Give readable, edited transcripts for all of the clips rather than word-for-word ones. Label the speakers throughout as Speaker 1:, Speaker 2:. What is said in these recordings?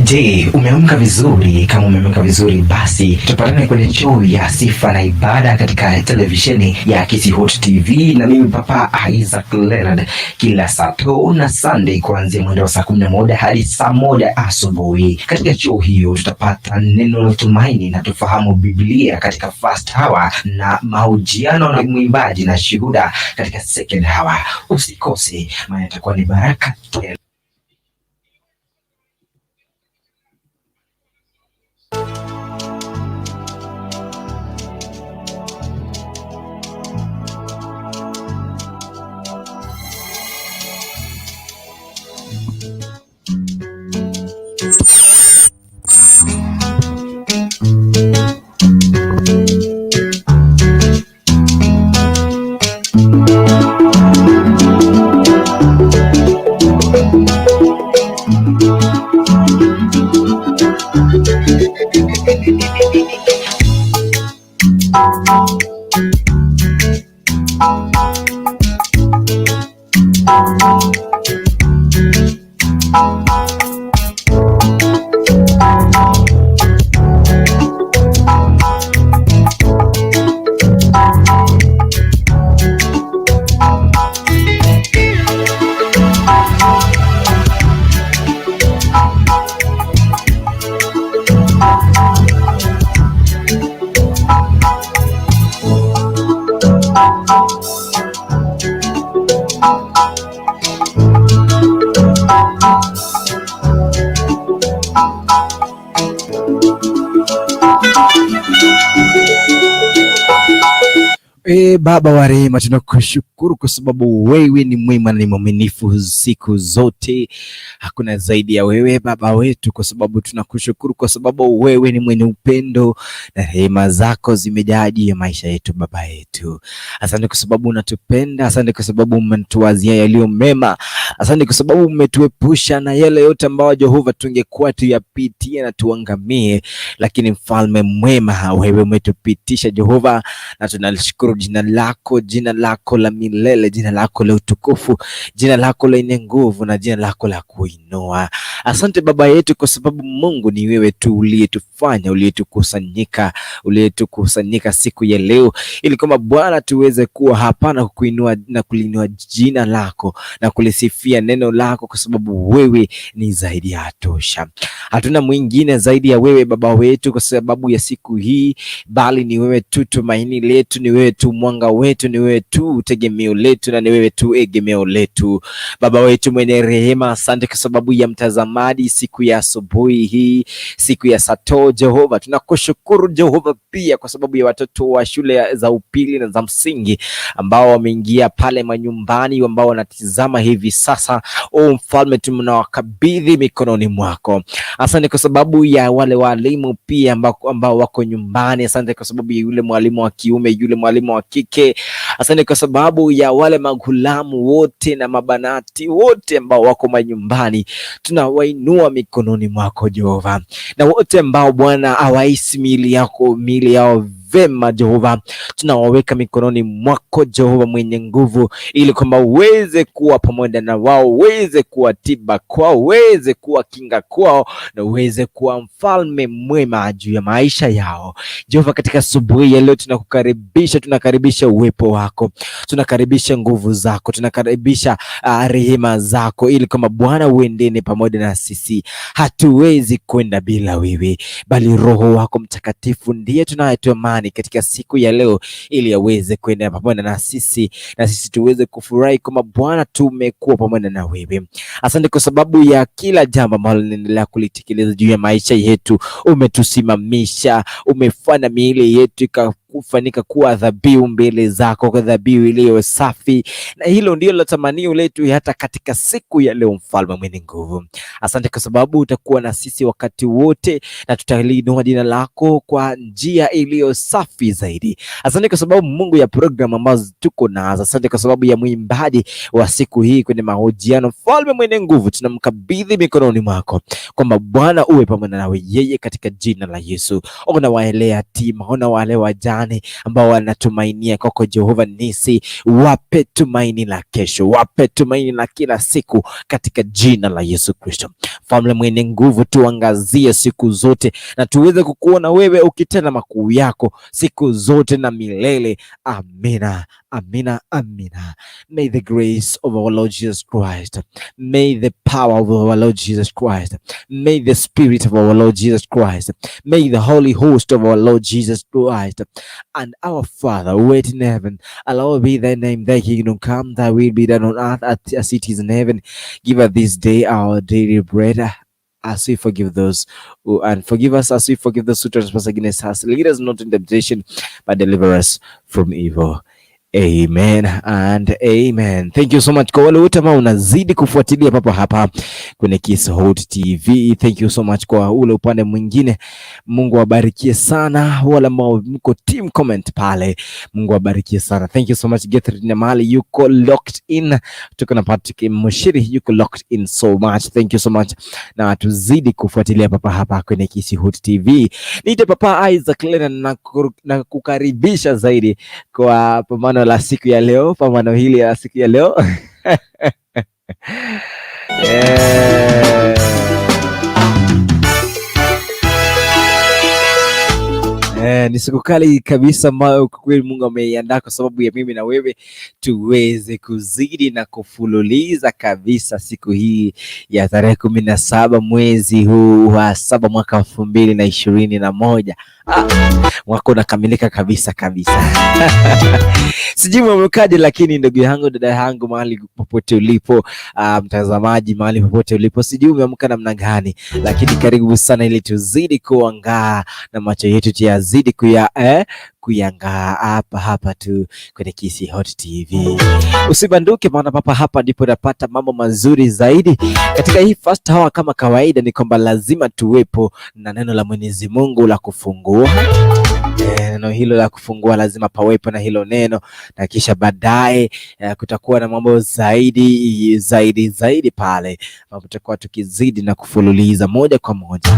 Speaker 1: Je, umeamka vizuri? Kama umeamka vizuri, basi tupatane kwenye show ya sifa na ibada katika televisheni ya Kisii Hot TV na mimi Papa Isaac Leonard kila Sato na Sunday kuanzia mwendo wa saa 11 hadi saa 1 asubuhi. Katika show hiyo tutapata neno la tumaini na tufahamu Biblia katika first hour na mahojiano na mwimbaji na shuhuda katika second hour. Usikose, maana itakuwa ni baraka tele.
Speaker 2: E, Baba wa rehema, tunakushukuru kwa sababu wewe ni mwema na ni mwaminifu siku zote. Hakuna zaidi ya wewe Baba wetu, kwa sababu tunakushukuru kwa sababu wewe ni mwenye upendo na rehema zako zimejaa juu ya maisha yetu Baba yetu. Asante kwa sababu unatupenda, asante kwa sababu umetuwazia yaliyo mema, asante kwa sababu umetuepusha na yale yote ambayo Jehova tungekuwa tuyapitie na tuangamie, lakini mfalme mwema, wewe umetupitisha Jehova, na tunalishukuru jina lako, jina lako la milele, jina lako la utukufu, jina lako lenye nguvu na jina lako la kuinua. Asante Baba yetu, kwa sababu Mungu ni wewe tu uliyetufanya, uliyetukusanyika, uliyetukusanyika siku ya leo, ili kwamba Bwana tuweze kuwa hapa na kukuinua na kuliinua jina lako na kulisifia neno lako, kwa sababu wewe ni zaidi ya tosha. Hatuna mwingine zaidi ya wewe Baba wetu, kwa sababu ya siku hii, bali ni wewe tu tumaini letu, ni wewe tu mwanga wetu, ni wewe tu tegemeo letu, na ni wewe tu egemeo letu. Baba wetu mwenye rehema, asante kwa sababu ya mtazamaji siku ya asubuhi hii, siku ya Sato. Jehova, tunakushukuru Jehova pia kwa sababu ya watoto wa shule za upili na za msingi ambao wameingia pale manyumbani, ambao wanatizama hivi sasa. O Mfalme, tunawakabidhi mikononi mwako. Asante kwa sababu ya wale walimu pia ambao wako nyumbani. Asante kwa sababu ya yule mwalimu wa kiume, yule mwalimu wa kike. Asante kwa sababu ya wale magulamu wote na mabanati wote ambao wako manyumbani, tunawainua mikononi mwako Jehova, na wote ambao Bwana hawahisi miili yako miili yao vema Jehova, tunawaweka mikononi mwako Jehova mwenye nguvu, ili kwamba uweze kuwa pamoja na wao, uweze kuwa tiba kwao, uweze kuwa kinga kwao, na uweze kuwa mfalme mwema juu ya maisha yao. Jehova, katika asubuhi ya leo tunakukaribisha, tunakaribisha uwepo wako, tunakaribisha nguvu zako, tunakaribisha rehema zako, ili kwamba Bwana uendene pamoja na sisi. Hatuwezi kwenda bila wewe, bali Roho wako Mtakatifu ndiye tunayetamani katika siku ya leo, ili aweze kwenda pamoja na sisi na sisi tuweze kufurahi kwamba Bwana tumekuwa pamoja na wewe. Asante kwa sababu ya kila jambo ambalo linaendelea kulitekeleza juu ya maisha yetu. Umetusimamisha, umefanya miili yetu kufanyika kuwa dhabihu mbele zako, kwa dhabihu iliyo safi, na hilo ndilo la tamanio letu hata katika siku ya leo, mfalme mwenye nguvu. Asante kwa sababu utakuwa na sisi wakati wote, na tutaliinua jina lako kwa njia iliyo safi zaidi. Asante kwa sababu Mungu ya programu ambazo tuko nazo. Asante kwa sababu ya mwimbaji wa siku hii kwenye mahojiano, mfalme mwenye nguvu, tunamkabidhi mikononi mwako kwamba Bwana uwe pamoja nawe yeye, katika jina la Yesu. Ona wale yatima, ona wale wajane, gizani, ambao wanatumainia kwako Jehova Nisi, wape tumaini la kesho, wape tumaini la kila siku katika jina la Yesu Kristo. Mfalme mwenye nguvu, tuangazie siku zote na tuweze kukuona wewe ukitenda makuu yako siku zote na milele. Amina, amina, amina. May the grace of our Lord Jesus Christ, may the power of our Lord Jesus Christ, may the spirit of our Lord Jesus Christ, may the holy host of our Lord Jesus Christ, and our Father who art in heaven, hallowed be thy name, thy kingdom come, thy will be done on earth as it is in heaven. Give us this day our daily bread, as we forgive those who, and forgive us as we forgive those who trespass against us. Lead us not into temptation, but deliver us from evil. Amen and amen. Thank you so much kwa wale wote ambao unazidi kufuatilia papa hapa kwenye Kiss Hot TV. Thank you so much kwa ule upande mwingine. Mungu awabarikie sana wale ambao mko team comment pale. Mungu awabarikie sana. Thank you so much. Gertrude Nyamali yuko locked in. Tuko na Patrick Mushiri yuko locked in so much. Thank you so much. Na tuzidi kufuatilia papa hapa kwenye Kiss Hot TV. Niite Papa Isaac Leonard na kukaribisha zaidi kwa pambano la siku ya leo, pambano hili la siku ya leo. Yeah. Ni siku kali kabisa ambayo kwa kweli Mungu ameiandaa kwa sababu ya mimi na wewe tuweze kuzidi na kufululiza kabisa siku hii ya tarehe 17 mwezi huu wa 7 mwaka 2021. Mwaka unakamilika kabisa kabisa. Sijui umemkaje, lakini ndugu yangu, dada yangu, mahali popote ulipo, mtazamaji, mahali popote ulipo, sijui umeamka namna gani, lakini karibu sana ili tuzidi kuangaa na macho yetu tuyazidi kuyangaa hapa hapa tu kwenye Kisii Hot TV. Usibanduke, maana papa hapa ndipo unapata mambo mazuri zaidi. Katika hii first hour, kama kawaida, ni kwamba lazima tuwepo na neno la Mwenyezi Mungu la kufungua. Neno hilo la kufungua lazima pawepo na hilo neno, na kisha baadaye kutakuwa na mambo zaidi zaidi zaidi pale ambapo tutakuwa tukizidi na kufululiza moja kwa moja,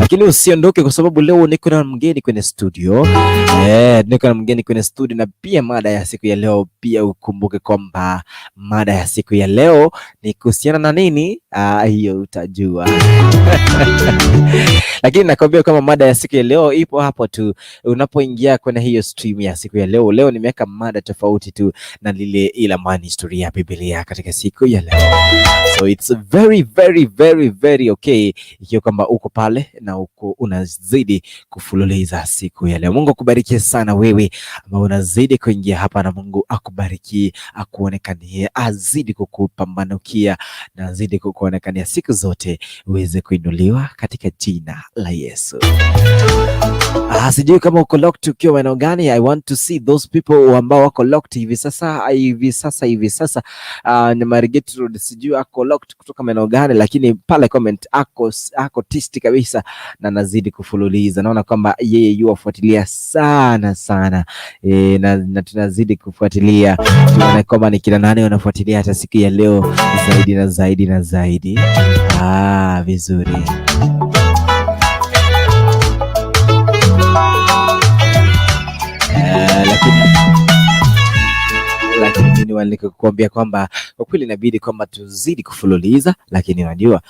Speaker 2: lakini usiondoke kwa sababu leo niko na mgeni kwenye studio. Niko na mgeni kwenye studio, na pia mada ya siku ya leo, pia ukumbuke kwamba mada ya siku ya leo ni kuhusiana na nini? Hiyo utajua. Lakini nakwambia kama mada ya siku ya leo ipo hapo tu unapoingia kwenye hiyo stream ya siku ya leo. Leo nimeweka mada tofauti tu na lile ila maana historia ya Biblia katika siku ya leo. So it's very very very very okay ikiwa kwamba uko pale na uko unazidi kufululiza siku ya leo. Mungu akubarikie sana wewe ambao unazidi kuingia hapa, na Mungu akubariki, akuonekanie, azidi kukupambanukia na azidi kukuonekania siku zote, uweze kuinuliwa katika jina la Yesu. Sijui kama uko locked ukiwa maeneo gani. I want to see those people ambao wako locked hivi sasa hivi sasa hivi sasa. Ni Marigate Road, sijui ako locked kutoka maeneo gani, lakini pale comment ako tisti kabisa na nazidi kufululiza. Naona kwamba yeye yuwafuatilia sana sana na tunazidi kufuatilia tuone kwamba ni kina nani wanafuatilia hata siku ya leo zaidi na zaidi na zaidi. Vizuri. Lakini mimi nikuambia kwamba kwa kweli inabidi kwamba tuzidi kufululiza, lakini unajua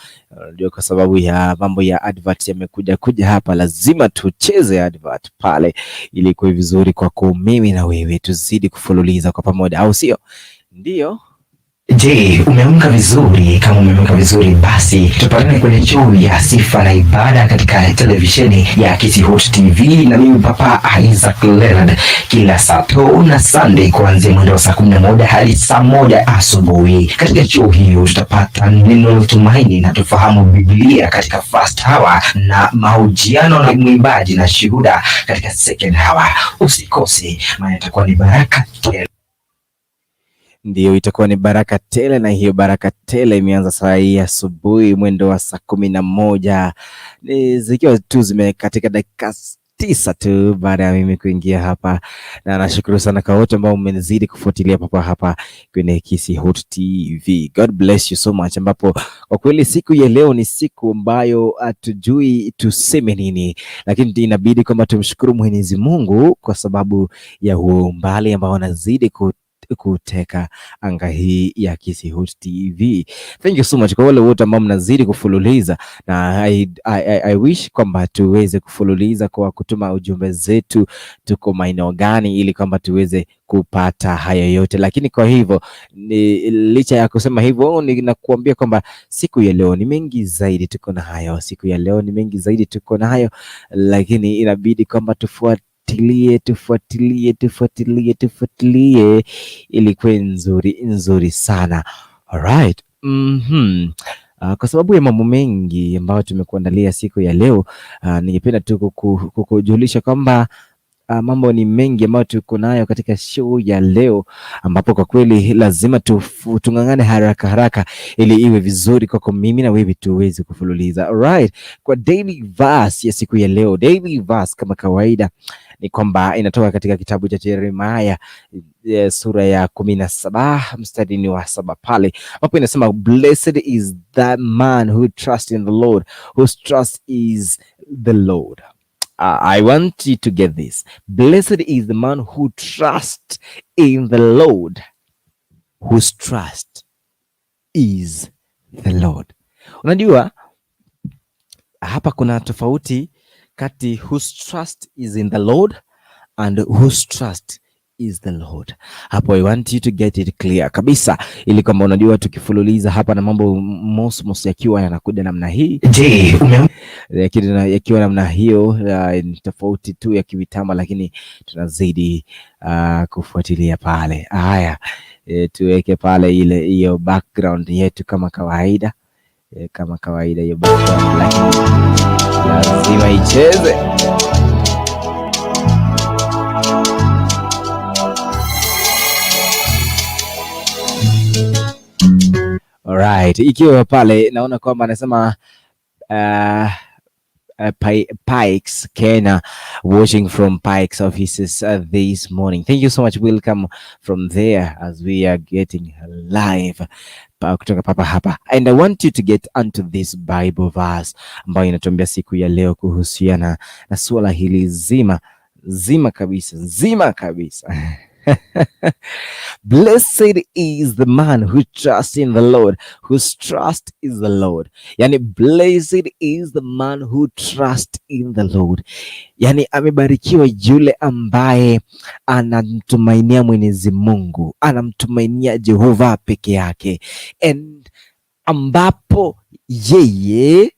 Speaker 2: kwa sababu ya mambo ya advert yamekuja kuja hapa, lazima tucheze advert pale ili kuwe vizuri kwako mimi na wewe, tuzidi kufululiza kwa pamoja, au sio? Ndio.
Speaker 1: Je, umeamka vizuri? Kama umeamka vizuri, basi tupatane kwenye show ya sifa na ibada katika televisheni ya Kisii Hot TV na mimi Papa Isaac Leonard kila Sato na Sunday kuanzia mwendo wa saa 11 hadi saa 1 asubuhi. Katika show hiyo tutapata neno la tumaini na tufahamu Biblia katika first hour na mahojiano na mwimbaji na shuhuda katika second hour. Usikose, maana itakuwa ni baraka tele.
Speaker 2: Ndio, itakuwa ni baraka tele, na hiyo baraka tele imeanza saa hii asubuhi mwendo wa saa 11 zikiwa tu zimekatika dakika 9 tu baada ya mimi kuingia hapa, na nashukuru sana kwa wote ambao mmenizidi kufuatilia papa hapa kwenye Kisii Hot TV. God bless you so much, ambapo kwa kweli siku ya leo ni siku ambayo hatujui tuseme nini, lakini inabidi kwamba tumshukuru Mwenyezi Mungu kwa sababu ya huo umbali ambao anazidi kuteka anga hii ya Kisii Hot TV. Thank you so much kwa wale wote ambao mnazidi kufululiza na I wish kwamba tuweze kufululiza kwa kutuma ujumbe zetu, tuko maeneo gani, ili kwamba tuweze kupata hayo yote. Lakini kwa hivyo ni licha ya kusema hivyo, ninakuambia kwamba siku ya leo ni mengi zaidi tuko na hayo, siku ya leo ni mengi zaidi tuko na hayo, lakini inabidi kwamba tufuatilie, tufuatilie, tufuatilie, tufuatilie ili kuwe nzuri nzuri sana. Alright. Kwa sababu ya mambo mengi ambayo tumekuandalia siku ya leo, ningependa tu kukujulisha kwamba mambo ni mengi ambayo tuko nayo katika show ya leo, ambapo kwa kweli lazima tung'ang'ane haraka haraka ili iwe vizuri kwako mimi na wewe tuweze kufululiza. Alright, kwa daily verse ya siku ya leo, daily verse kama kawaida ni kwamba inatoka katika kitabu cha Jeremiah sura ya 17 mstari ni wa 7 pale ambapo inasema, "Blessed is that man who trusts in the Lord, whose trust is the Lord." I want you to get this. Blessed is the man who trusts in the Lord, whose trust is the Lord. Unajua hapa kuna tofauti kati whose trust is in the Lord and whose trust is the Lord. Hapo I want you to get it clear kabisa, ili kwamba unajua tukifululiza hapa na mambo mosmos yakiwa yanakuja namna hii.
Speaker 1: Je, ume
Speaker 2: Yakiwa namna hiyo, ni tofauti tu ya kiwitama, lakini tunazidi kufuatilia pale. Haya, tuweke pale ile hiyo background yetu kama kawaida, kama kawaida hiyo background, lakini lazima icheze. Alright, ikiwa pale naona kwamba anasema Pikes Kenya, watching from Pikes offices this morning. Thank you so much. Welcome from there as we are getting live kutoka papa hapa. And I want you to get onto this Bible verse ambayo inatuambia siku ya leo kuhusiana na suala hili zima zima kabisa, zima kabisa. Blessed is the man who trusts in the Lord, whose trust is the Lord. Yani, blessed is the man who trusts in the Lord. Yani, amebarikiwa yule ambaye anamtumainia Mwenyezi Mungu, anamtumainia Jehova peke yake, and ambapo yeye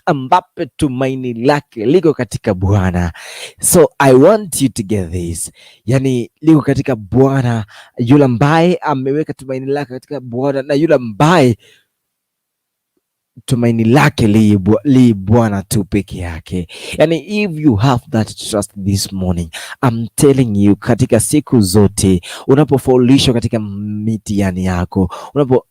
Speaker 2: ambapo tumaini lake liko katika Bwana. So I want you to get this, yani liko katika Bwana, yule ambaye ameweka tumaini lake katika Bwana na yule ambaye tumaini lake li Bwana tu peke yake. Yani, if you have that trust this morning, I'm telling you, katika siku zote unapofaulishwa katika mitihani yako,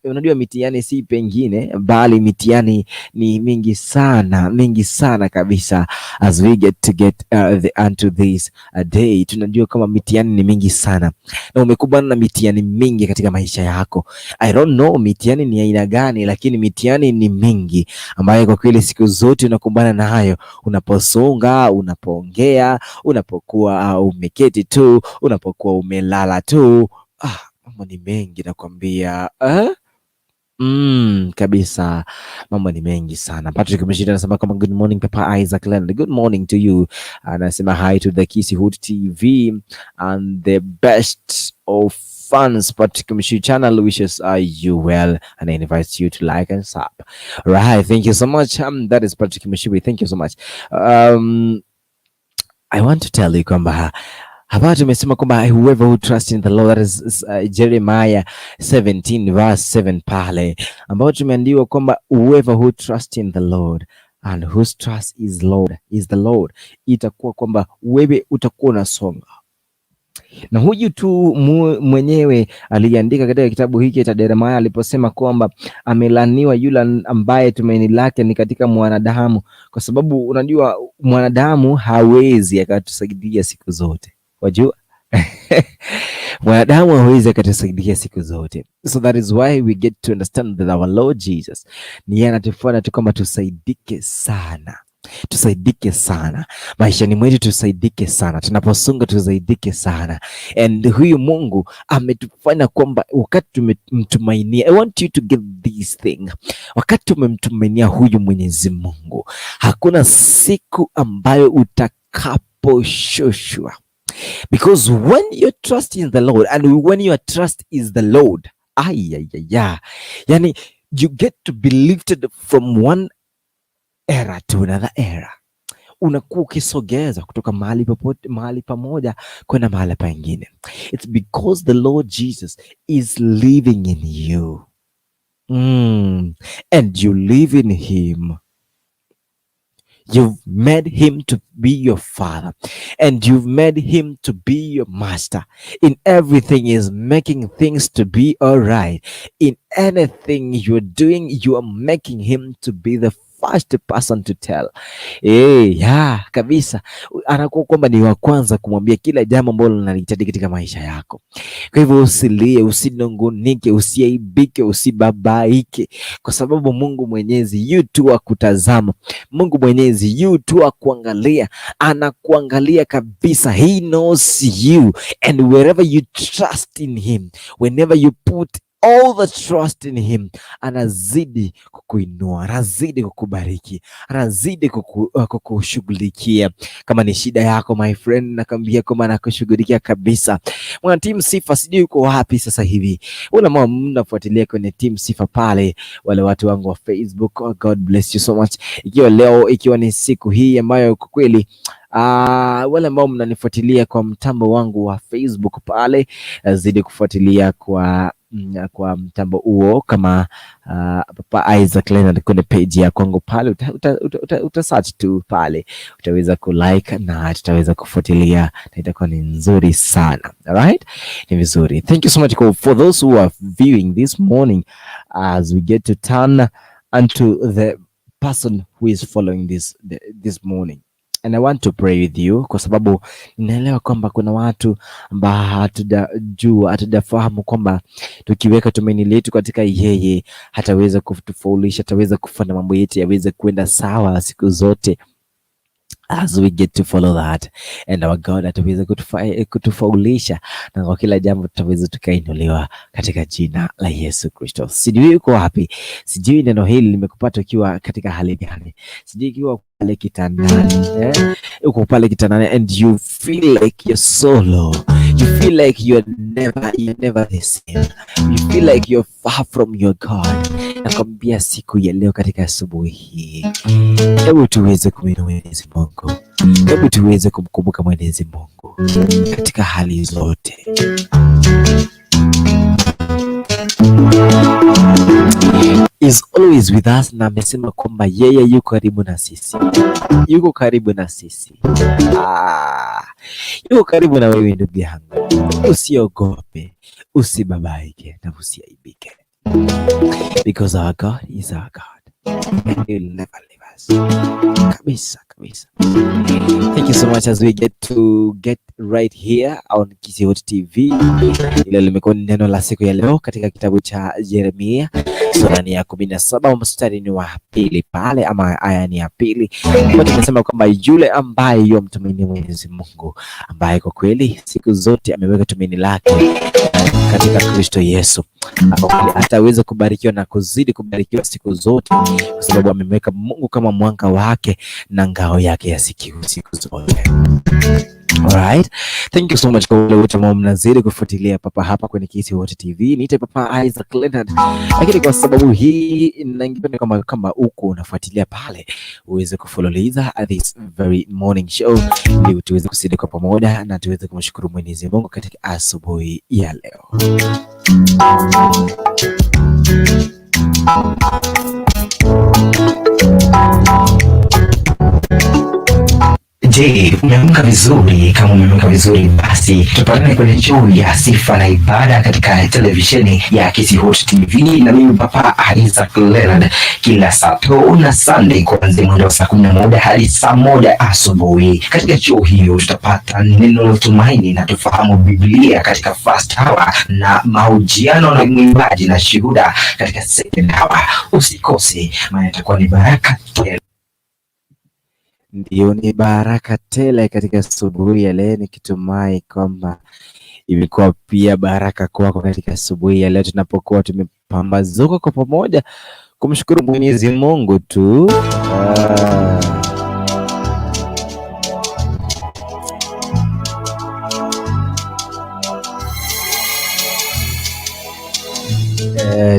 Speaker 2: unajua mitihani si pengine, bali mitihani ni mingi sana, mingi sana kabisa. As we get to get the unto this day, tunajua kama mitihani ni mingi sana na umekumbana na mitihani mingi katika maisha yako. I don't know mitihani ni aina gani, lakini mitihani ni mingi ambayo kwa kweli siku zote unakumbana nayo unaposonga, unapoongea, unapokuwa umeketi tu, unapokuwa umelala tu. Mambo ni mengi nakwambia, eh? Kabisa mambo ni mengi sana. Patrick Mshindi anasema kama good morning Papa Isaac Leonard. Good morning to you. Anasema hi to the Kisii Hood TV and the best of fans. Patrick Mshindi channel wishes you well and invites you to like and sub. Right, thank you so much. That is Patrick Mshindi. Thank you so much. I want to tell you kwamba hapa tumesema kwamba whoever who trusts in the Lord, that is Jeremiah 17 verse 7 pale ambao tumeambiwa kwamba whoever who trusts in the Lord and whose trust is Lord is the Lord, itakuwa kwamba wewe utakuwa unasonga.
Speaker 1: Na huyu tu mwenyewe aliandika katika kitabu hiki cha Yeremia aliposema kwamba amelaniwa yule ambaye tumaini lake ni katika mwanadamu, kwa sababu unajua mwanadamu hawezi akatusaidia siku zote, wajua mwanadamu hawezi akatusaidia siku zote. So that is why we get to understand that our Lord Jesus ni yeye anatufanya tu kwamba tusaidike sana, tusaidike sana maishani mwetu, tusaidike sana tunaposonga, tusaidike sana. And huyu Mungu ametufanya kwamba wakati tumemtumainia, I want you to get this thing, wakati tumemtumainia huyu Mwenyezi Mungu, hakuna siku ambayo utakaposhushwa, because when you trust in the Lord and when your trust is the Lord, ayayaya, yani you get to be lifted from one era to another era. Unakuwa ukisogeza kutoka mahali popote, mahali pamoja kwenda mahali pengine. It's because the Lord Jesus is living in you. And you live in him. You've made him to be your father and you've made him to be your master. In everything is making things to be all right. In anything you're doing, you are making him to be the first person to tell. Yeah, kabisa. Anakuwa kwamba ni wa kwanza kumwambia kila jambo ambalo unalihitaji katika maisha yako. Kwa hivyo usilie, usinungunike, usiaibike, usibabaike, kwa sababu Mungu Mwenyezi yu tu akutazama. Mungu Mwenyezi yu tu akuangalia, anakuangalia kabisa. He knows you and wherever you trust in him, whenever you put all the trust in him, anazidi kukuinua, anazidi kukubariki, anazidi kukushughulikia. Kama ni shida yako my friend, nakwambia kwamba anakushughulikia kabisa. Mwana team Sifa, sijui uko wapi sasa hivi, ule mnafuatilia kwenye team Sifa pale, wale watu wangu wa Facebook, oh, God bless you so much. Ikiwa leo ikiwa ni siku hii ambayo kwa kweli wale ambao mnanifuatilia kwa mtambo wangu wa Facebook pale, zidi kufuatilia kwa mtambo huo kama Papa Isaac Leonard kwenye page ya kwangu pale uta search tu pale utaweza kulike na tutaweza kufuatilia na itakuwa ni nzuri sana. Alright, ni vizuri. Thank you so much for those who are viewing this morning as we get to turn unto the person who is following this morning. And I want to pray with you kwa sababu ninaelewa kwamba kuna watu ambao hatujajua, hatujafahamu kwamba tukiweka tumaini letu katika yeye hataweza kutufaulisha, hataweza kufanya mambo yetu yaweze kwenda sawa siku zote as we get to follow that and our God ataweza kutufaulisha na kwa kila jambo tutaweza tukainuliwa katika jina la Yesu Kristo. Sijui uko wapi, sijui neno hili limekupata ukiwa katika hali gani, sijui ikiwa pale kitandani, eh? Uko pale kitandani and you feel like you're so low, you feel like you're never the same, you feel like you're far from your God. Nakwambia siku ya leo katika asubuhi hii, hebu tuweze kumwinua Mwenyezi Mungu, hebu tuweze kumkumbuka Mwenyezi Mungu katika hali zote. Is always with us, na amesema kwamba yeye yuko karibu na sisi, yuko karibu na sisi. Ah, yuko karibu na wewe ndugu yangu, usiogope, usibabaike na usiaibike, because our God is our God and he will never leave us. Kabisa kabisa. Thank you so much as we get to get right here on Kisii Hot TV. Hilo limekuwa ni neno la siku ya leo katika kitabu cha Yeremia sura ni ya 17 mstari ni wa pili pale, ama aya ni ya pili, ambapo tumesema kwamba yule ambaye yamtumaini Mwenyezi Mungu, ambaye kwa kweli siku zote ameweka tumaini lake katika Kristo Yesu, ataweza kubarikiwa na kuzidi kubarikiwa siku zote, kwa sababu amemweka Mungu kama mwanga wake na ngao yake ya siku zote. Alright. Thank you so much kwa wale wote ambao mnazidi kufuatilia papa hapa kwenye Kisii Hot TV. Niite Papa Isaac Leonard. Lakini kwa sababu hii ningependa kama uko unafuatilia pale uweze kufululiza this very morning show ili tuweze kusidi kwa pamoja na tuweze kumshukuru Mwenyezi Mungu katika asubuhi ya leo. Je, umeamka vizuri? Kama umeamka vizuri, basi tupatane kwenye show ya sifa na ibada katika televisheni ya Kisii Hot TV na mimi Papa Isaac Leonard kila Sato na Sunday kuanzia mwendo wa saa 11 hadi saa 1 asubuhi. Katika show hiyo tutapata neno la tumaini na tufahamu Biblia katika first hour na mahojiano na mwimbaji na shuhuda katika second hour. Usikose, maana itakuwa ni baraka tele.
Speaker 2: Ndio, ni baraka tele katika asubuhi ya leo, nikitumai kwamba imekuwa pia baraka kwako katika asubuhi ya leo tunapokuwa tumepambazuka kwa pamoja kumshukuru Mwenyezi Mungu tu.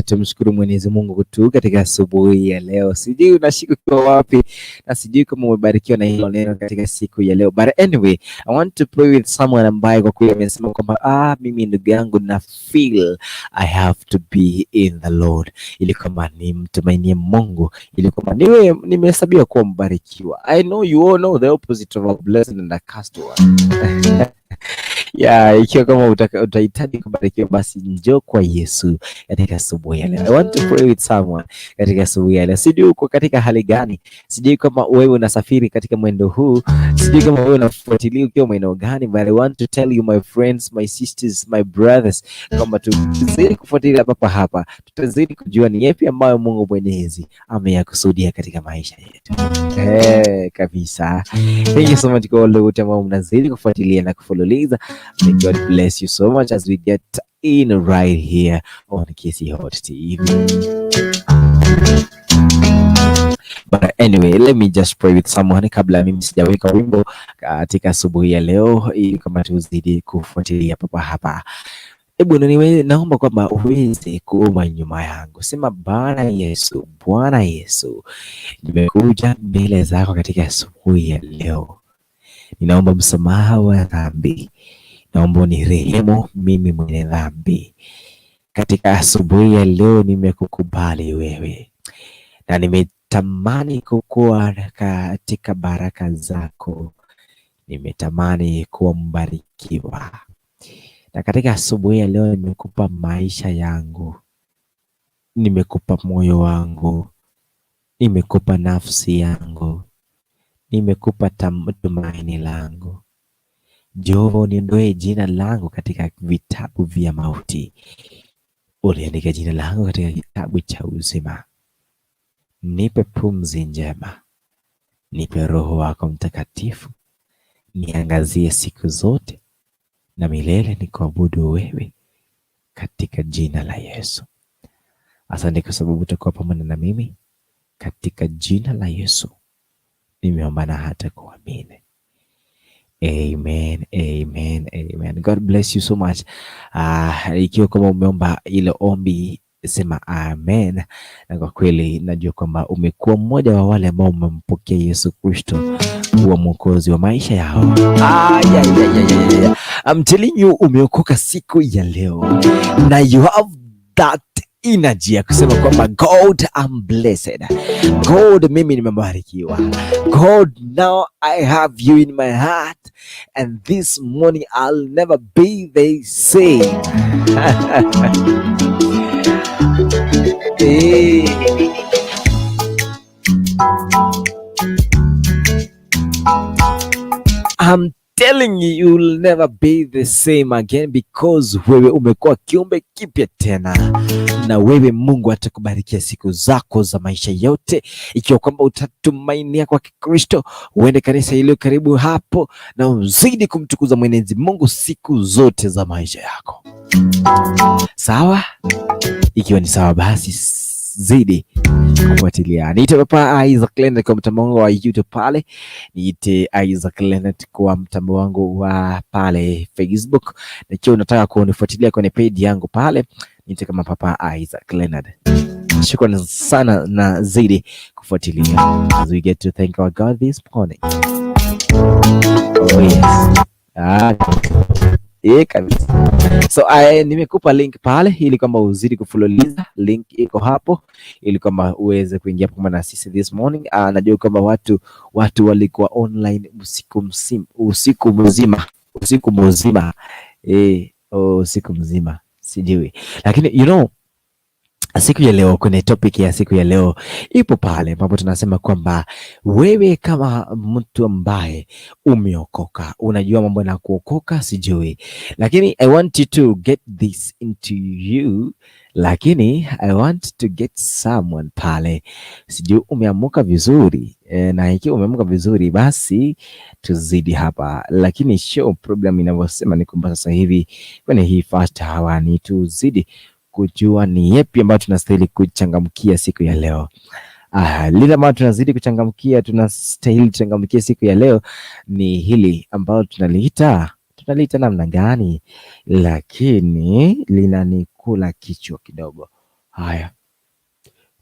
Speaker 2: Tumshukuru Mwenyezi Mungu tu katika asubuhi ya leo. Sijui unashika ukiwa wapi na sijui kama umebarikiwa na hilo neno katika siku ya leo. But anyway, I want to pray with someone ambaye kwa kweli amesema kwamba mimi ndugu yangu na feel I have to be in the Lord, ili kwamba nimtumainie Mungu, ili kwamba niwe nimehesabiwa kuwa mbarikiwa. I know you all know the opposite of a blessing and a cursed one. Yeah, ikiwa kama utahitaji kubarikiwa basi njoo kwa Yesu katika asubuhi ya leo. I want to pray with someone katika asubuhi ya leo. Sijui uko katika hali gani, sijui kama wewe unasafiri katika mwendo huu, sijui kama wewe unafuatilia ukiwa maeneo gani, but I want to tell you my friends, my sisters, my brothers kwamba tuzidi kufuatilia papa hapa, tutazidi kujua ni yapi ambayo Mungu Mwenyezi ameyakusudia katika maisha yetu. Kabisa. Thank you so much kwa wale wote ambao mnazidi kufuatilia na kufululiza. May God bless you so much as we get in right here on Kisii Hot TV. But anyway, let me just pray with someone kabla mimi sijaweka wimbo katika asubuhi ya leo, ili kama tuzidi kufuatilia papa hapa. Hebu naomba kwamba uweze kuomba nyuma yangu. Sema, Bwana Yesu, Bwana Yesu, nimekuja mbele zako katika asubuhi ya leo. Ninaomba msamaha wa dhambi. Naomba unirehemu mimi mwenye dhambi. Katika asubuhi ya leo nimekukubali wewe na nimetamani kukua katika baraka zako. Nimetamani kuwa mbarikiwa. Na katika asubuhi ya leo nimekupa maisha yangu, nimekupa moyo wangu, nimekupa nafsi yangu, nimekupa tumaini langu. Jehova, uniondoe jina langu katika vitabu vya mauti, uliandika jina langu katika kitabu cha uzima. Nipe pumzi njema, nipe Roho wako Mtakatifu, niangazie siku zote na milele, nikuabudu wewe katika jina la Yesu. Asante kwa sababu utakuwa pamoja na mimi katika jina la Yesu nimeomba na hata kuamini. Amen, amen, amen. God bless you so much. Ikiwa kama umeomba ile ombi sema amen, na kwa kweli najua kwamba umekuwa mmoja wa wale ambao umempokea Yesu Kristo kuwa mwokozi wa maisha yao. Yeah. I'm telling you, umeokoka siku ya leo na you have that energy ya kusema kwamba God, I'm blessed. God, mimi nimebarikiwa. God, now I have you in my heart and this morning I'll never be the same. Hey. I'm telling you, you'll never be the same again because wewe umekuwa kiumbe kipya tena, na wewe Mungu atakubarikia siku zako za maisha yote, ikiwa kwamba utatumainia kwa Kikristo, uende kanisa iliyo karibu hapo na uzidi kumtukuza Mwenyezi Mungu siku zote za maisha yako. Sawa? Ikiwa ni sawa, basi zidi kufuatilia. Niite Papa Isaac Leonard kwa mtambo wangu wa YouTube pale, niite Isaac Leonard kwa mtambo wangu wa pale Facebook, na ikiwa unataka kunifuatilia kwenye page yangu pale, niite kama Papa Isaac Leonard. Shukrani sana na zidi kufuatilia as we get to thank our God this morning. Oh yes. Kabisa. So nimekupa link pale ili kwamba uzidi kufululiza. Link iko hapo ili kwamba uweze kuingia pamoja na sisi this morning. Najua kwamba watu walikuwa online usiku mzima, usiku mzima, usiku mzima, usiku mzima sijui, lakini siku ya leo kwenye topic ya siku ya leo ipo pale ambapo tunasema kwamba wewe kama mtu ambaye umeokoka, unajua mambo na kuokoka sijui, lakini I want you to get this into you, lakini I want to get someone pale, sijui umeamuka vizuri na ikiwa umeamuka vizuri basi tuzidi hapa, lakini show program inavyosema ni kwamba sasa hivi kwenye hii first hour ni tuzidi kujua ni yepi ambayo tunastahili kuchangamkia siku ya leo. Lile ambalo tunazidi kuchangamkia, tunastahili kuchangamkia siku ya leo ni hili ambalo tunaliita namna gani, lakini linanikula kichwa kidogo. Haya,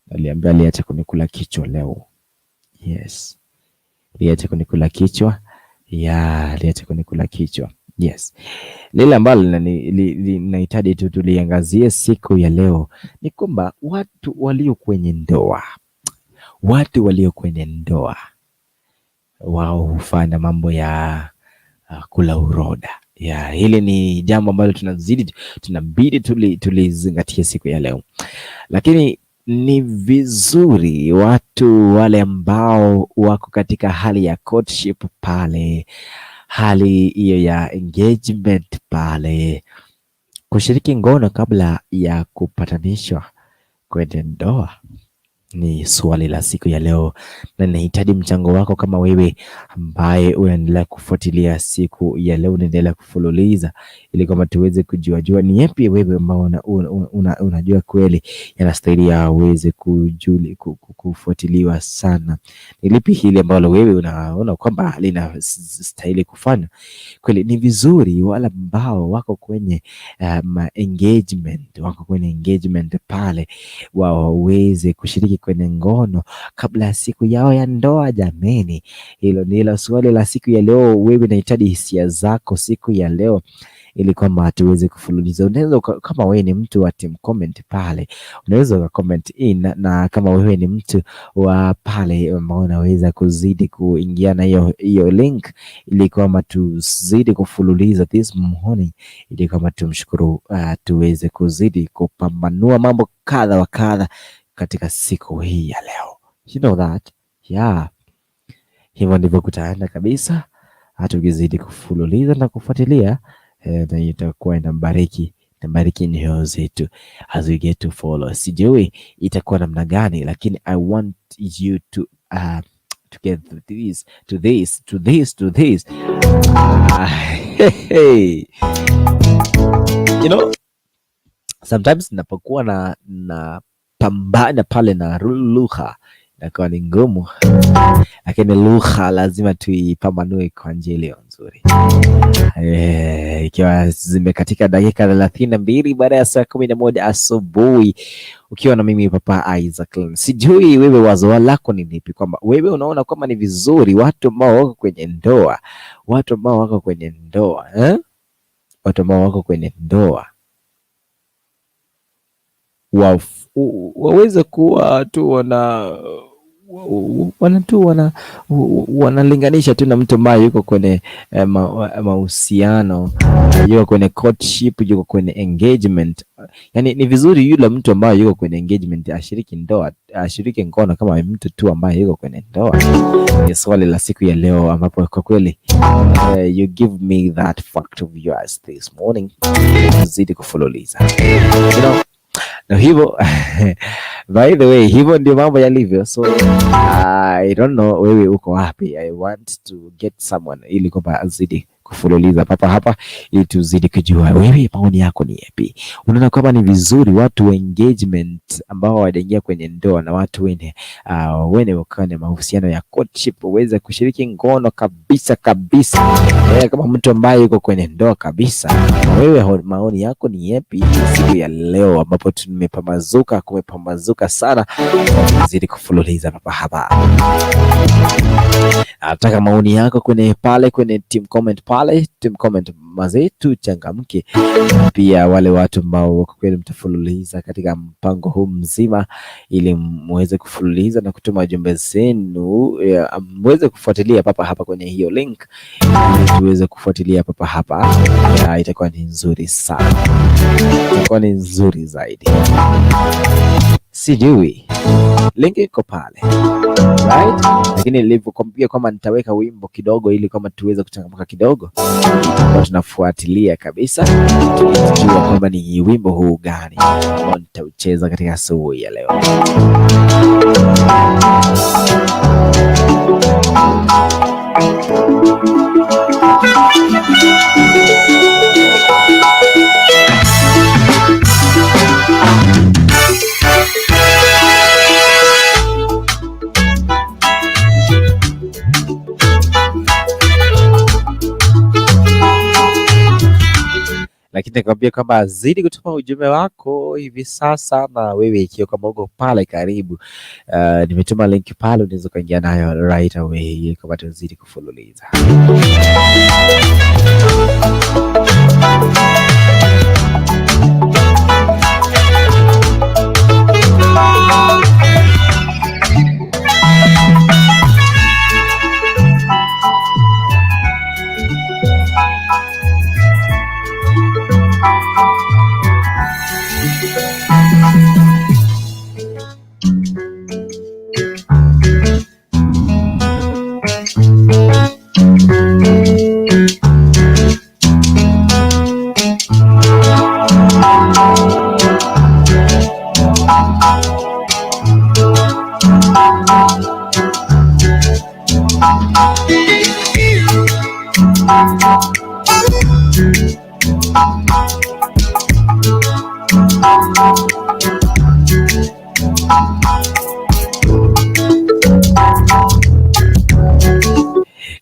Speaker 2: naliambia liache kunikula kichwa leo. Yes, liache kunikula kichwa ya liache kunikula kichwa. Yes, lile ambalo linahitaji tu tuliangazie siku ya leo ni kwamba watu walio kwenye ndoa, watu walio kwenye ndoa wao hufanya mambo ya kula uroda. Ya, hili ni jambo ambalo tunabidi tulizingatie siku ya leo, lakini ni vizuri watu wale ambao wako katika hali ya courtship pale, hali hiyo ya engagement pale, kushiriki ngono kabla ya kupatanishwa kwenye ndoa ni swali la siku ya leo, na ninahitaji mchango wako kama wewe ambaye unaendelea kufuatilia siku ya leo, unaendelea kufululiza ili kwamba tuweze kujua jua ni yapi wewe ambao unajua kweli yanastahili yaweze kufuatiliwa sana. Ni lipi hili ambalo wewe unaona kwamba linastahili kufanywa kweli? Ni vizuri wale ambao wako kwenye engagement, wako kwenye engagement pale waweze kushiriki kwenye ngono kabla ya siku yao ya ndoa. Jameni, hilo ndilo swali la siku ya leo. Wewe nahitaji hisia zako siku ya leo ili kwamba tuweze kufululiza. Unaweza kama wewe ni mtu wa team comment pale, unaweza uka comment in, na kama wewe ni mtu wa pale ambao unaweza kuzidi kuingia na hiyo hiyo link ili kwamba tuzidi kufululiza this morning, ili kwamba tumshukuru, tuweze kuzidi kupambanua mambo kadha wa kadha katika siku hii ya leo. You know that? Yeah. Hivyo ndivyo kutaenda kabisa, hata ukizidi kufululiza na kufuatilia na itakuwa inabariki nyoyo zetu as we get to follow. Sijui itakuwa namna gani, lakini I want you to get to this to this to this to this. Hey. Sometimes napokuwa na pambana pale na lugha inakuwa ni ngumu, lakini lugha lazima tuipambanue kwa njia iliyo nzuri. Ikiwa zimekatika dakika 32 baada ya saa 11 asubuhi, ukiwa na mimi Papa Isaac. Sijui wewe wazo lako ni lipi, kwamba wewe unaona kwamba ni vizuri watu ambao wako kwenye ndoa, watu ambao wako kwenye ndoa eh? Watu ambao wako kwenye ndoa waweze kuwa tu wana tu wanalinganisha tu na mtu ambaye yuko kwenye mahusiano, yuko kwenye courtship, yuko kwenye engagement. Yani ni vizuri yule mtu ambaye yuko kwenye engagement ashiriki ndoa, ashiriki ngono kama mtu tu ambaye yuko kwenye ndoa. Ni swali la siku ya leo ambapo kwa kweli you give me that fact of yours this morning, zidi kufululiza na hivyo by the way, hivyo ndio mambo yalivyo. So I don't know wewe uko wapi. I want to get someone ili kwamba azidi kufululiza papa hapa ili tuzidi kujua wewe maoni yako ni yapi. Unaona kwamba ni vizuri watu wa engagement ambao hawajaingia kwenye ndoa na watu wene wakiwa na mahusiano ya courtship waweze kushiriki ngono kabisa kabisa, kama mtu ambaye yuko kwenye ndoa kabisa. Na wewe maoni yako ni yapi siku ya leo ambapo tumepambazuka, kumepambazuka sana, zidi kufululiza papa hapa. Nataka maoni yako kwenye pale kwenye team comment pale. pale, comment mazee, tuchangamke. Pia wale watu ambao kwa kweli mtafululiza katika mpango huu mzima, ili muweze kufululiza na kutuma jumbe zenu, muweze kufuatilia papa hapa kwenye hiyo link, ili tuweze kufuatilia papa hapa, itakuwa ni nzuri sana, itakuwa ni nzuri zaidi. Sijui link iko pale, right? Lakini nilivyokuambia kwamba nitaweka wimbo kidogo ili kwamba tuweze kuchangamka kidogo, kwa tunafuatilia kabisa, tujua kwamba ni wimbo huu gani ambao nitaucheza katika asubuhi ya leo. Lakini nikwambia kwamba zidi kutuma ujumbe wako hivi sasa, na wewe ikiwa kama uko pale karibu, nimetuma link pale, unaweza kuingia nayo right away ili kwamba tuzidi kufululiza.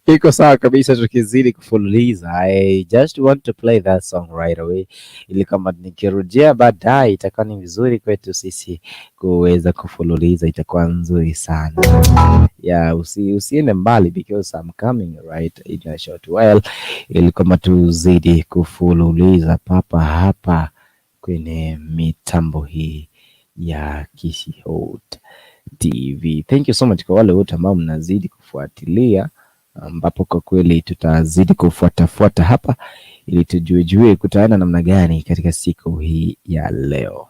Speaker 2: Iko sawa kabisa, tukizidi kufululiza. I just want to play that song right away, ili kama nikirudia baadaye itakuwa ni vizuri kwetu sisi kuweza kufululiza, itakuwa nzuri sana. Yeah, usiende mbali because I'm coming right in a short while, ili kama tuzidi kufululiza papa hapa kwenye mitambo hii ya Kisii Hot TV. Thank you so much kwa wale wote ambao mnazidi kufuatilia, ambapo kwa kweli tutazidi kufuatafuata hapa ili tujuejue kutaenda namna gani katika siku hii ya leo.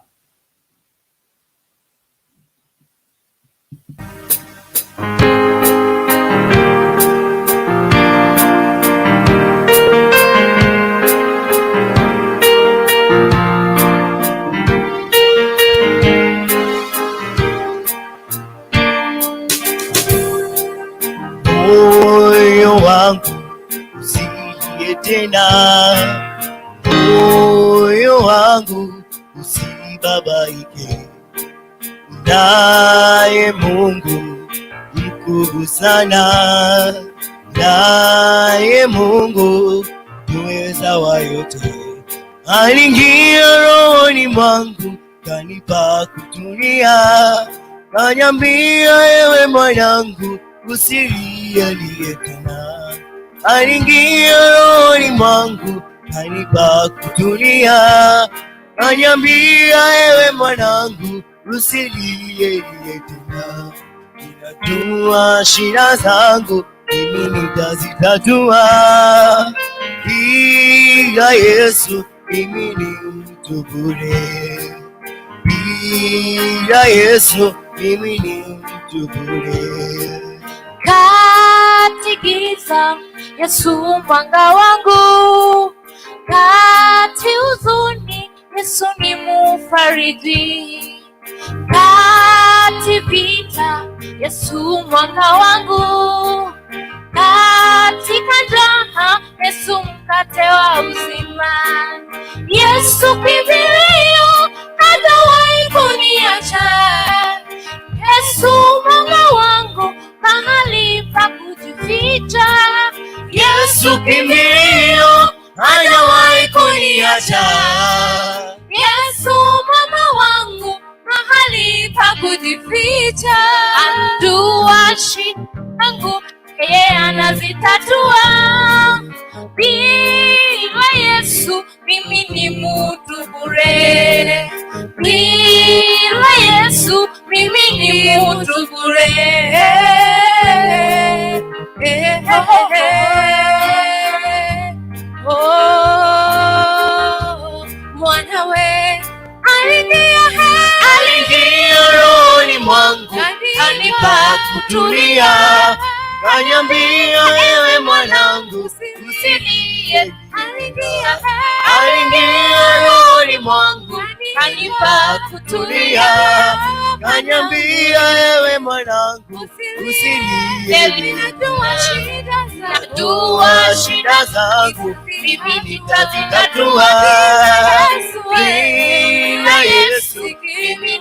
Speaker 3: Moyo wangu usilie tena, moyo wangu usibabaike, naye Mungu mkuu sana, naye Mungu muweza wa yote, aliingia rohoni mwangu kanipa kutulia, kaniambia ewe mwanangu usilie tena. Aliingia rohoni mwangu kanipa kutulia, kaniambia ewe mwanangu usilie tena. Ninajua shida zangu mimi nitazitatua, bila Yesu mimi ni mtu bure, bila Yesu mimi ni mtu bure.
Speaker 4: Kati giza, Yesu mwanga wangu, kati huzuni, Yesu ni mufariji, kati vita, Yesu mwanga wangu, katika njaa, Yesu mkate wa uzima, Yesu kimbilio, hajawahi kuniacha, Yesu mwanga wangu, mahali pa kujificha,
Speaker 3: Yesu kimbilio, hajawahi kuniacha.
Speaker 4: Yesu mwanga wangu, mahali pa kujificha, anjua shida zangu, yeye anazitatua. Bila Mtu bure. Eh, eh, oh, mwanawe aliingia,
Speaker 3: Aliingia rohoni mwangu, kanipa kutulia, kaniambia, "Ewe mwanangu,
Speaker 4: usilie." Aliingia,
Speaker 3: Aliingia rohoni mwangu,
Speaker 4: kanipa kutulia,
Speaker 3: kaniambia, "Ewe mwanangu, usilie."
Speaker 4: Najua shida zangu,
Speaker 3: Najua shida zangu,
Speaker 4: mimi
Speaker 3: nitazitatua. Bila Yesu,
Speaker 4: mimi ni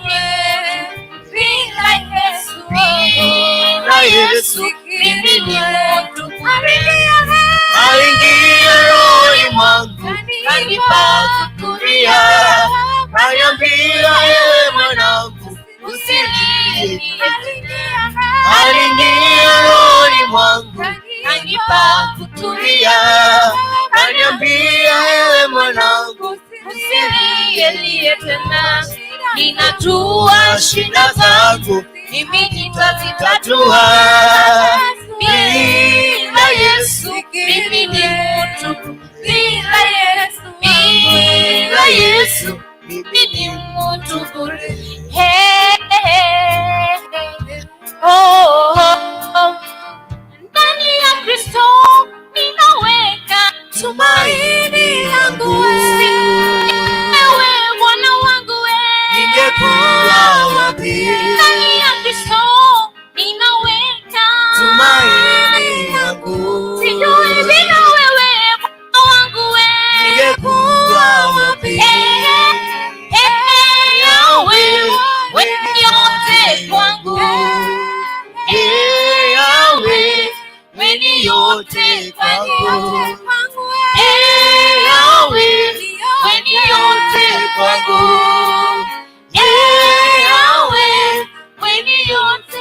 Speaker 4: bila Yesu,
Speaker 3: Bila Yesu,
Speaker 4: mimi ni mtu.
Speaker 3: Aliingia rohoni mwangu, kanipa kutulia, kaniambia, "Ewe mwanangu, usilie." Aliingia rohoni mwangu,
Speaker 4: kanipa
Speaker 3: kutulia, kaniambia, "Ewe mwanangu,
Speaker 4: usilie tena, ninajua
Speaker 3: shida zangu,
Speaker 4: mimi
Speaker 3: nitazitatua.
Speaker 4: Bila Yesu mimi ni mtu, bila Yesu,
Speaker 3: Bila Yesu,
Speaker 4: mimi ni mtu bure. Hey, hey, hey. Oh, oh, oh. Ndani ya Kristo ninaweka
Speaker 3: tumaini langu,
Speaker 4: wewe Bwana wangu we.
Speaker 3: Ningekuwa wapi?
Speaker 4: Ndani ya Kristo ninaweka
Speaker 3: Tumaini langu,
Speaker 4: sijui bila wewe Bwana wangu we.
Speaker 3: Ningekuwa wapi?
Speaker 4: Eh, eh, Yahweh, wewe yote kwangu.
Speaker 3: Eh, Yahweh, wewe ni yote kwangu.
Speaker 4: Eh,
Speaker 3: Yahweh,
Speaker 4: wewe ni yote
Speaker 3: kwangu.
Speaker 4: Eh, Yahweh, wewe ni yote.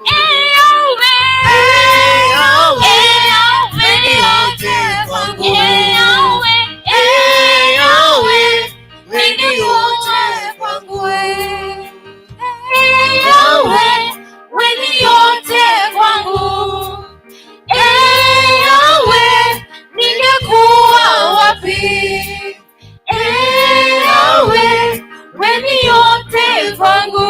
Speaker 4: Eh, Yahweh,
Speaker 3: Eh, Yahweh,
Speaker 4: eh, Yahweh,
Speaker 3: wewe ni yote kwangu.
Speaker 4: Eh, Yahweh,
Speaker 3: Eh, Yahweh, wewe ni
Speaker 4: yote
Speaker 3: yote
Speaker 4: kwangu. Eh, Yahweh, wewe ni yote kwangu. Eh, Yahweh, ningekuwa wapi? Eh, Yahweh, wewe ni yote kwangu.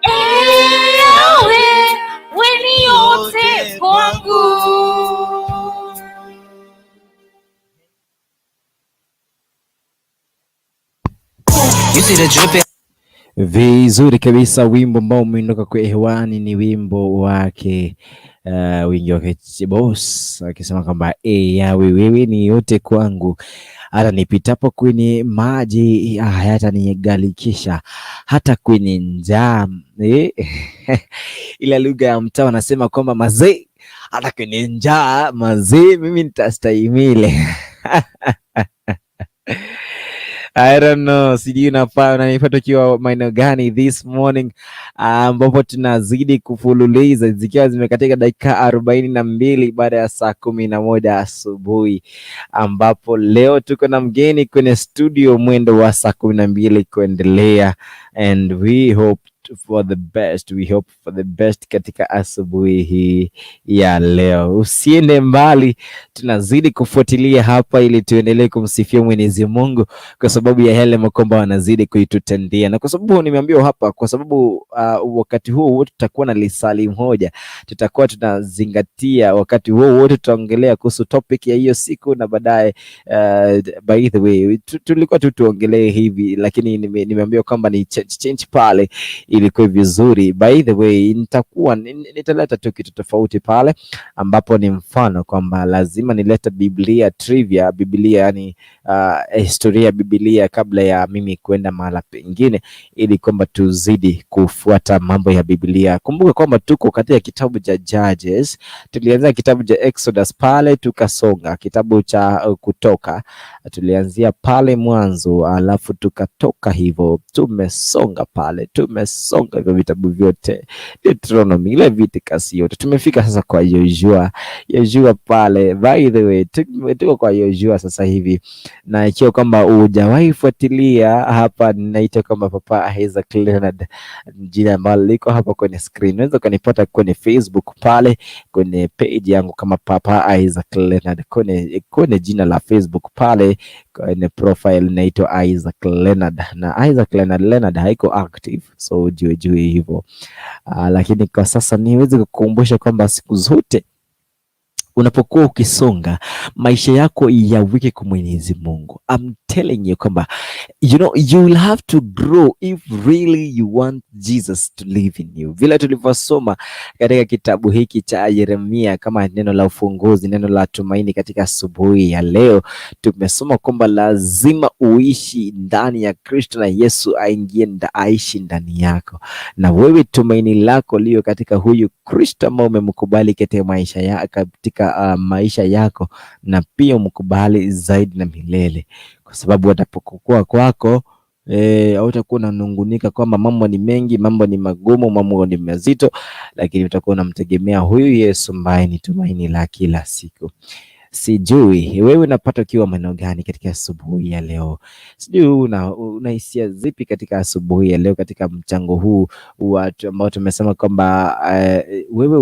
Speaker 4: Eh, Yahweh, wewe ni yote kwangu.
Speaker 1: You see the drip.
Speaker 2: Vizuri kabisa, wimbo ambao umeindoka kwa hewani ni wimbo wake wingi wake Boss akisema kwamba e, Yawe wewe ni yote kwangu, hata nipitapo kwenye maji hayatanigharikisha, hata kwenye njaa eh? Ila lugha ya mtaa wanasema kwamba mazee, hata kwenye njaa mazee, mimi nitastahimili. I don't know, sijui unafaa unanipata ukiwa maeneo gani this morning, ambapo tunazidi kufululiza zikiwa zimekatika dakika 42 baada ya saa 11 asubuhi, ambapo leo tuko na mgeni kwenye studio mwendo wa saa 12 kuendelea, and we hope for the best, we hope for the best katika asubuhi hii ya leo. Usiende mbali, tunazidi kufuatilia hapa ili tuendelee kumsifia Mwenyezi Mungu kwa sababu ya yale makomba wanazidi kuitutendia, na kwa sababu nimeambiwa hapa, kwa sababu wakati huo wote tutakuwa na lisaa moja, tutakuwa tunazingatia wakati huo wote, tutaongelea kuhusu topic ya hiyo siku, na baadaye by the way tulikuwa tu tuongelee hivi, lakini nimeambiwa kwamba ni change, change pale ilikuwa vizuri. By the way, nitakuwa nitaleta tu kitu tofauti pale, ambapo ni mfano kwamba lazima nilete Biblia trivia, Biblia yani historia ya Biblia kabla ya mimi kwenda mahala pengine, ili kwamba tuzidi kufuata mambo ya Biblia. Kumbuka kwamba tuko katika kitabu cha Judges, tulianza kitabu cha Exodus pale tukasonga kitabu cha Kutoka, tulianzia pale mwanzo, alafu tukatoka hivyo, tumesonga pale, tumesonga. Tumesonga hivyo vitabu vyote, Deuteronomy, Leviticus yote. Tumefika sasa kwa Yoshua. Yoshua pale, by the way, tuko kwa Yoshua sasa hivi, na ikiwa kwamba hujawahi fuatilia hapa, ninaitwa kama Papa Isaac Leonard, jina ambalo liko hapa kwenye screen. Unaweza ukanipata kwenye Facebook pale kwenye page yangu kama Papa Isaac Leonard, kwenye jina la Facebook pale kwenye profile inaitwa Isaac Leonard, na Isaac Leonard haiko active, so jue jue hivyo. Lakini kwa sasa niweze kukumbusha kwamba siku zote unapokuwa ukisonga maisha yako yaweke kwa Mwenyezi Mungu. I'm telling you kwamba you will have to grow if really you want Jesus to live in you. Vile tulivyosoma katika kitabu hiki cha Yeremia kama neno la ufunguzi, neno la tumaini katika asubuhi ya leo, tumesoma kwamba lazima uishi ndani ya Kristo na Yesu aingie aishi ndani yako, na wewe tumaini lako liyo katika huyu Kristo ambao umemkubali katika maisha ya, katika maisha yako, na pia umkubali zaidi na milele, kwa sababu atakapokuwa kwako hautakuwa unanungunika kwamba mambo ni mengi, mambo ni magumu, mambo ni mazito, lakini utakuwa unamtegemea huyu Yesu ambaye ni tumaini la kila siku. Sijui wewe unapata ukiwa maeneo gani katika asubuhi ya leo? Sijui una hisia zipi katika asubuhi ya leo katika mchango huu watu ambao tumesema kwamba wewe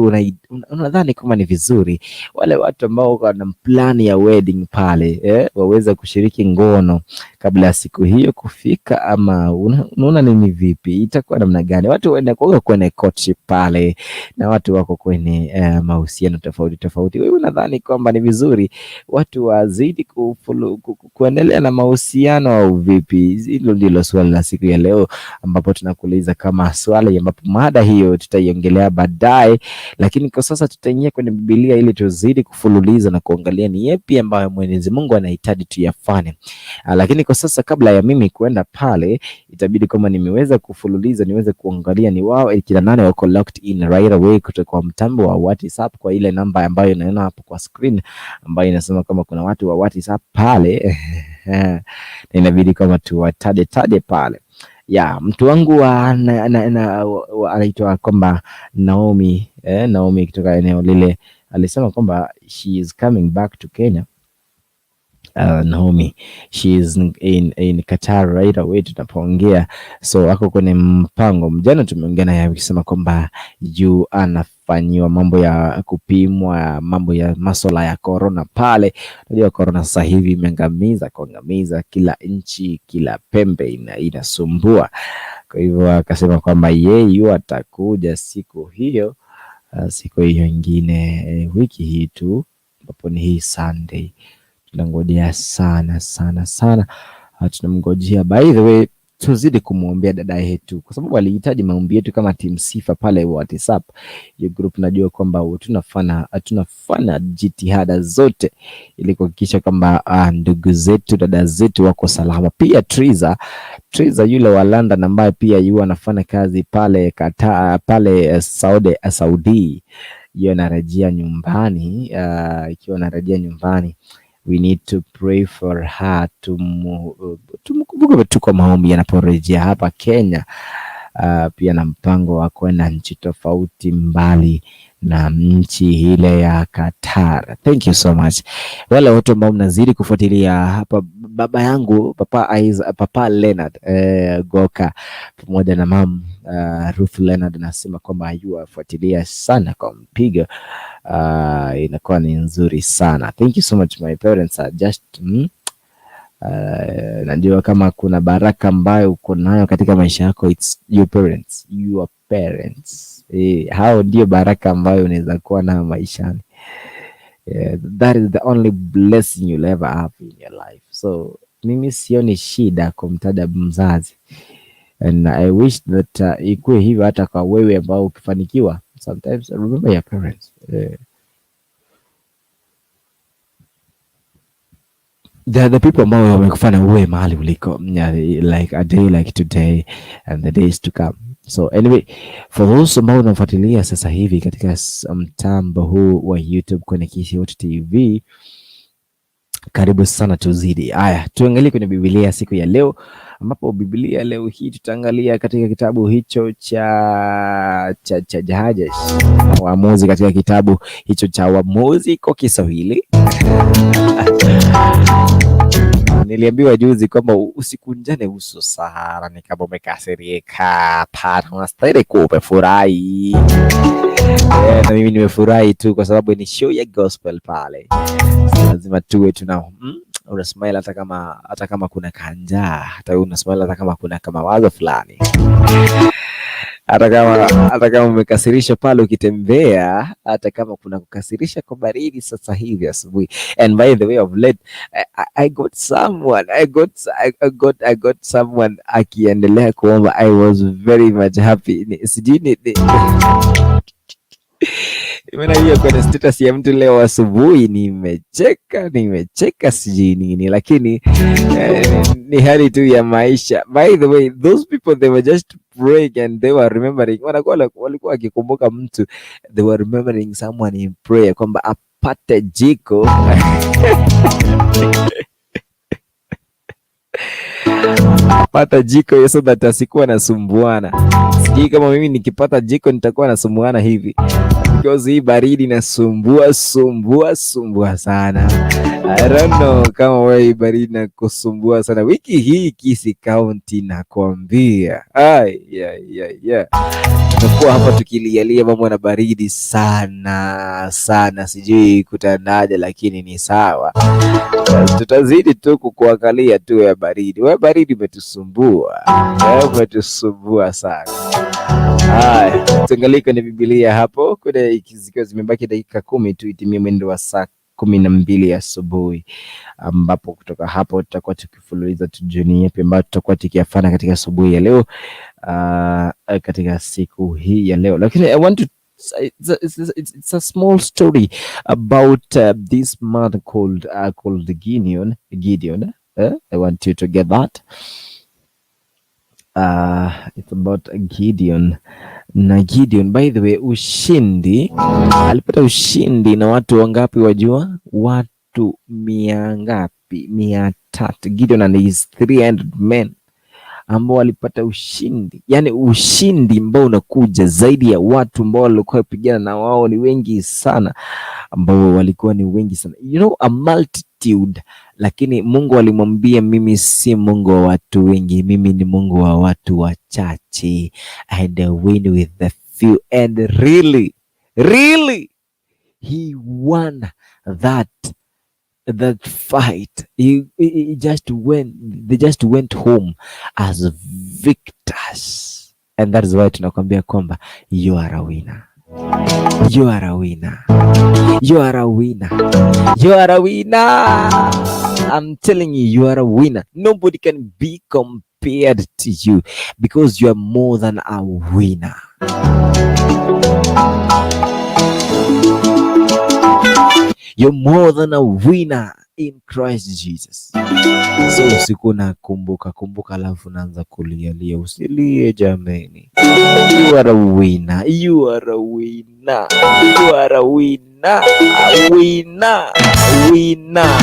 Speaker 2: unadhani kama ni vizuri wale watu ambao wana plan ya wedding pale waweze kushiriki ngono kabla ya siku hiyo kufika, ama unaona nini, vipi, itakuwa namna gani? Watu waenda kwa kwenye courtship pale na watu wako kwenye mahusiano tofauti tofauti. Wewe unadhani kwamba ni vizuri watu wazidi kuendelea na mahusiano au vipi? Hilo ndilo swali la siku ya leo, ambapo tunakuuliza kama swali, ambapo mada hiyo tutaiongelea baadaye, lakini kwa sasa tutaingia kwenye Biblia ili tuzidi kufululiza na kuangalia ni yepi ambayo Mwenyezi Mungu anahitaji tuyafanye. Lakini kwa sasa kabla ya mimi kuenda pale, itabidi kama nimeweza kufululiza niweze kuangalia ni wao kina nane wako locked in right away kutoka kwa mtambo wa WhatsApp kwa ile namba ambayo inaona hapo kwa screen ambayo inasema kama kuna watu wa WhatsApp pale na inabidi kama tuwataje taje pale ya mtu wangu wa, na, na, na, wa, anaitwa kwamba Naomi, Naomi kutoka eneo lile alisema kwamba she is coming back to Kenya. Naomi, she is in Qatar right away tunapoongea, so ako kwenye mpango. Mjana tumeongea naye akisema kwamba juu anafanyiwa mambo ya kupimwa mambo ya masuala ya corona pale. Unajua corona sasa hivi imeangamiza kuangamiza kila nchi, kila pembe inasumbua. Kwa hivyo akasema kwamba yeye atakuja siku hiyo, siku hiyo ingine, wiki hii tu ambapo ni hii Sunday. Tunangojea sana sana sana, tunamngojea. By the way, tuzidi kumwombea dada yetu kwa sababu alihitaji maombi yetu kama Team Sifa pale WhatsApp hiyo group. Najua kwamba tunafanya jitihada zote ili kuhakikisha kwamba ndugu zetu dada zetu wako salama. Pia Triza yule wa London ambaye pia yu anafanya kazi pale Qatar, pale Saudi, hiyo anarejea nyumbani, ikiwa anarejea nyumbani we need to pray for her, tumkumbuke tu kwa maombi anaporejea hapa Kenya. Pia na mpango wa kwenda nchi tofauti mbali na nchi ile ya Qatar. Thank you so much wale wote ambao mnazidi kufuatilia hapa, baba yangu Papa Isaac, Papa Leonard Goka pamoja na mam Ruth Leonard nasema kwamba yuafuatilia sana kwa mpigo, inakuwa ni nzuri sana. Thank you so much my parents are just najua kama kuna baraka ambayo uko nayo katika maisha yako, it's your parents, your parents. Hao ndio baraka ambayo unaweza kuwa nayo maishani. Yeah, that is the only blessing you'll ever have in your life. So mimi sioni shida kumtaja mzazi and I wish that ikuwe hivyo hata kwa wewe ambao ukifanikiwa, sometimes remember your parents. They are the people ambao wamekufanya uwe mahali uliko, yeah, like a day like today and the days to come. So anyway, for those ambao unafuatilia sasa hivi katika mtambo huu wa YouTube kwenye Kisii Hot TV, Karibu sana, tuzidi. Haya, tuangalie kwenye Biblia siku ya leo, ambapo Biblia leo hii tutaangalia katika kitabu hicho cha Judges, Waamuzi, katika kitabu hicho cha Waamuzi kwa Kiswahili. Niliambiwa juzi kwamba usikunjane uso sana, ni kama umekasirika. Hapana, unastahili kuwa umefurahi. Na mimi nimefurahi tu kwa sababu ni show ya gospel pale. So, lazima tuwe tuna una smile hata kama kuna kanjaa, hata una smile hata kama kuna kama wazo fulani, hata kama umekasirisha pale ukitembea, hata kama kuna kukasirisha kwa baridi sasa hivi asubuhi. And by the way, of late I got someone I got someone akiendelea kuomba. I was very much happy. Sijui ni nimeona hiyo kwenye status ya mtu leo asubuhi, nimecheka nimecheka, sijui nini, lakini ni hali tu ya maisha. By the way, those people, they were just praying and they were remembering, walikuwa wakikumbuka mtu, they were remembering someone in prayer kwamba apate jiko so that asikuwa nasumbuana. Sijui kama mimi nikipata jiko nitakuwa nasumbuana hivi, because hii baridi inasumbua sumbua sumbua sana. I don't know kama wewe hii baridi inakusumbua sana. Wiki hii Kisii County nakwambia, ai, yeah. Tumekuwa hapa tukilialia mambo na baridi sana sana, sijui kutandaje, lakini ni sawa, tutazidi tu kukuangalia tu ya baridi. Wewe baridi umetusumbua, umetusumbua sana. Haya, tuangalie kwenye Biblia hapo kuna zikiwa zimebaki dakika 10 tu itimie mwendo wa saa 12 asubuhi, ambapo kutoka hapo tutakuwa tukifululiza tujue ni yapi ambayo tutakuwa tukiyafanya katika asubuhi ya leo, katika siku hii ya leo, lakini I want to it's a small story about this man called Gideon. Gideon, eh? I want you to get that. It's about Gideon na Gideon, by the way, ushindi alipata ushindi na watu wangapi wajua? Watu mia ngapi? 300. Gideon and his 300 men ambao walipata ushindi, yani ushindi ambao unakuja zaidi ya watu ambao walikuwa pigana na wao ni wengi sana, ambao walikuwa ni wengi sana, a multitude. Lakini Mungu alimwambia, mimi si Mungu wa watu wengi, mimi ni Mungu wa watu wachache, and I win with the few. And really really he won that fight. He just went they just went home as victors, and that is why tunakwambia kwamba you are a winner, you are a winner, you are a winner, you are a winner. I'm telling you, you are a winner. Nobody can be compared to you because you are more than a winner. You're more than a winner in Christ Jesus. So usiku nakumbuka kumbuka, alafu naanza kulialia. Usilie jameni, you are a winner, you are a winner, you are a winner, a winner, a winner.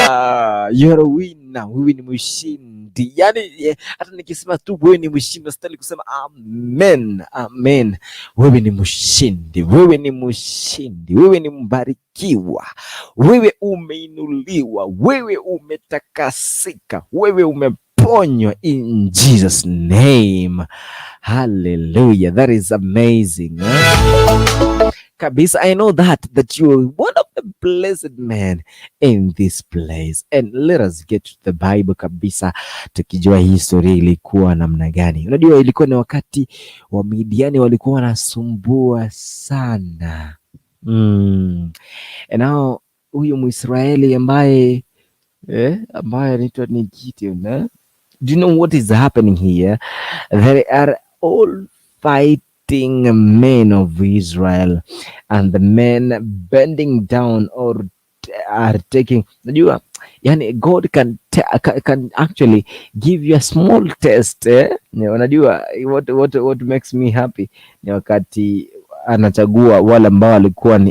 Speaker 2: Ah, you are a winner, wewe ni mshindi. Yani hata nikisema tu wewe ni mshindi, nastahili kusema amen, amen. Wewe ni mshindi, wewe ni mshindi, wewe ni mbarikiwa, wewe umeinuliwa, wewe umetakasika, wewe umeponywa in Jesus name. Hallelujah, that is amazing, eh? Kabisa, I know that you are one of the blessed men in this place. And let us get to the Bible kabisa, tukijua hii historia ilikuwa namna gani. Unajua ilikuwa ni wakati wa Midiani walikuwa wanasumbua sana. And now huyu Mwisraeli ambaye anaitwa ni Gideon, eh? Do you know what is happening here? They are all fighting men of Israel and the men bending down or are taking, unajua yani God can actually give you a small test, eh? Unajua what makes me happy ni wakati anachagua wale ambao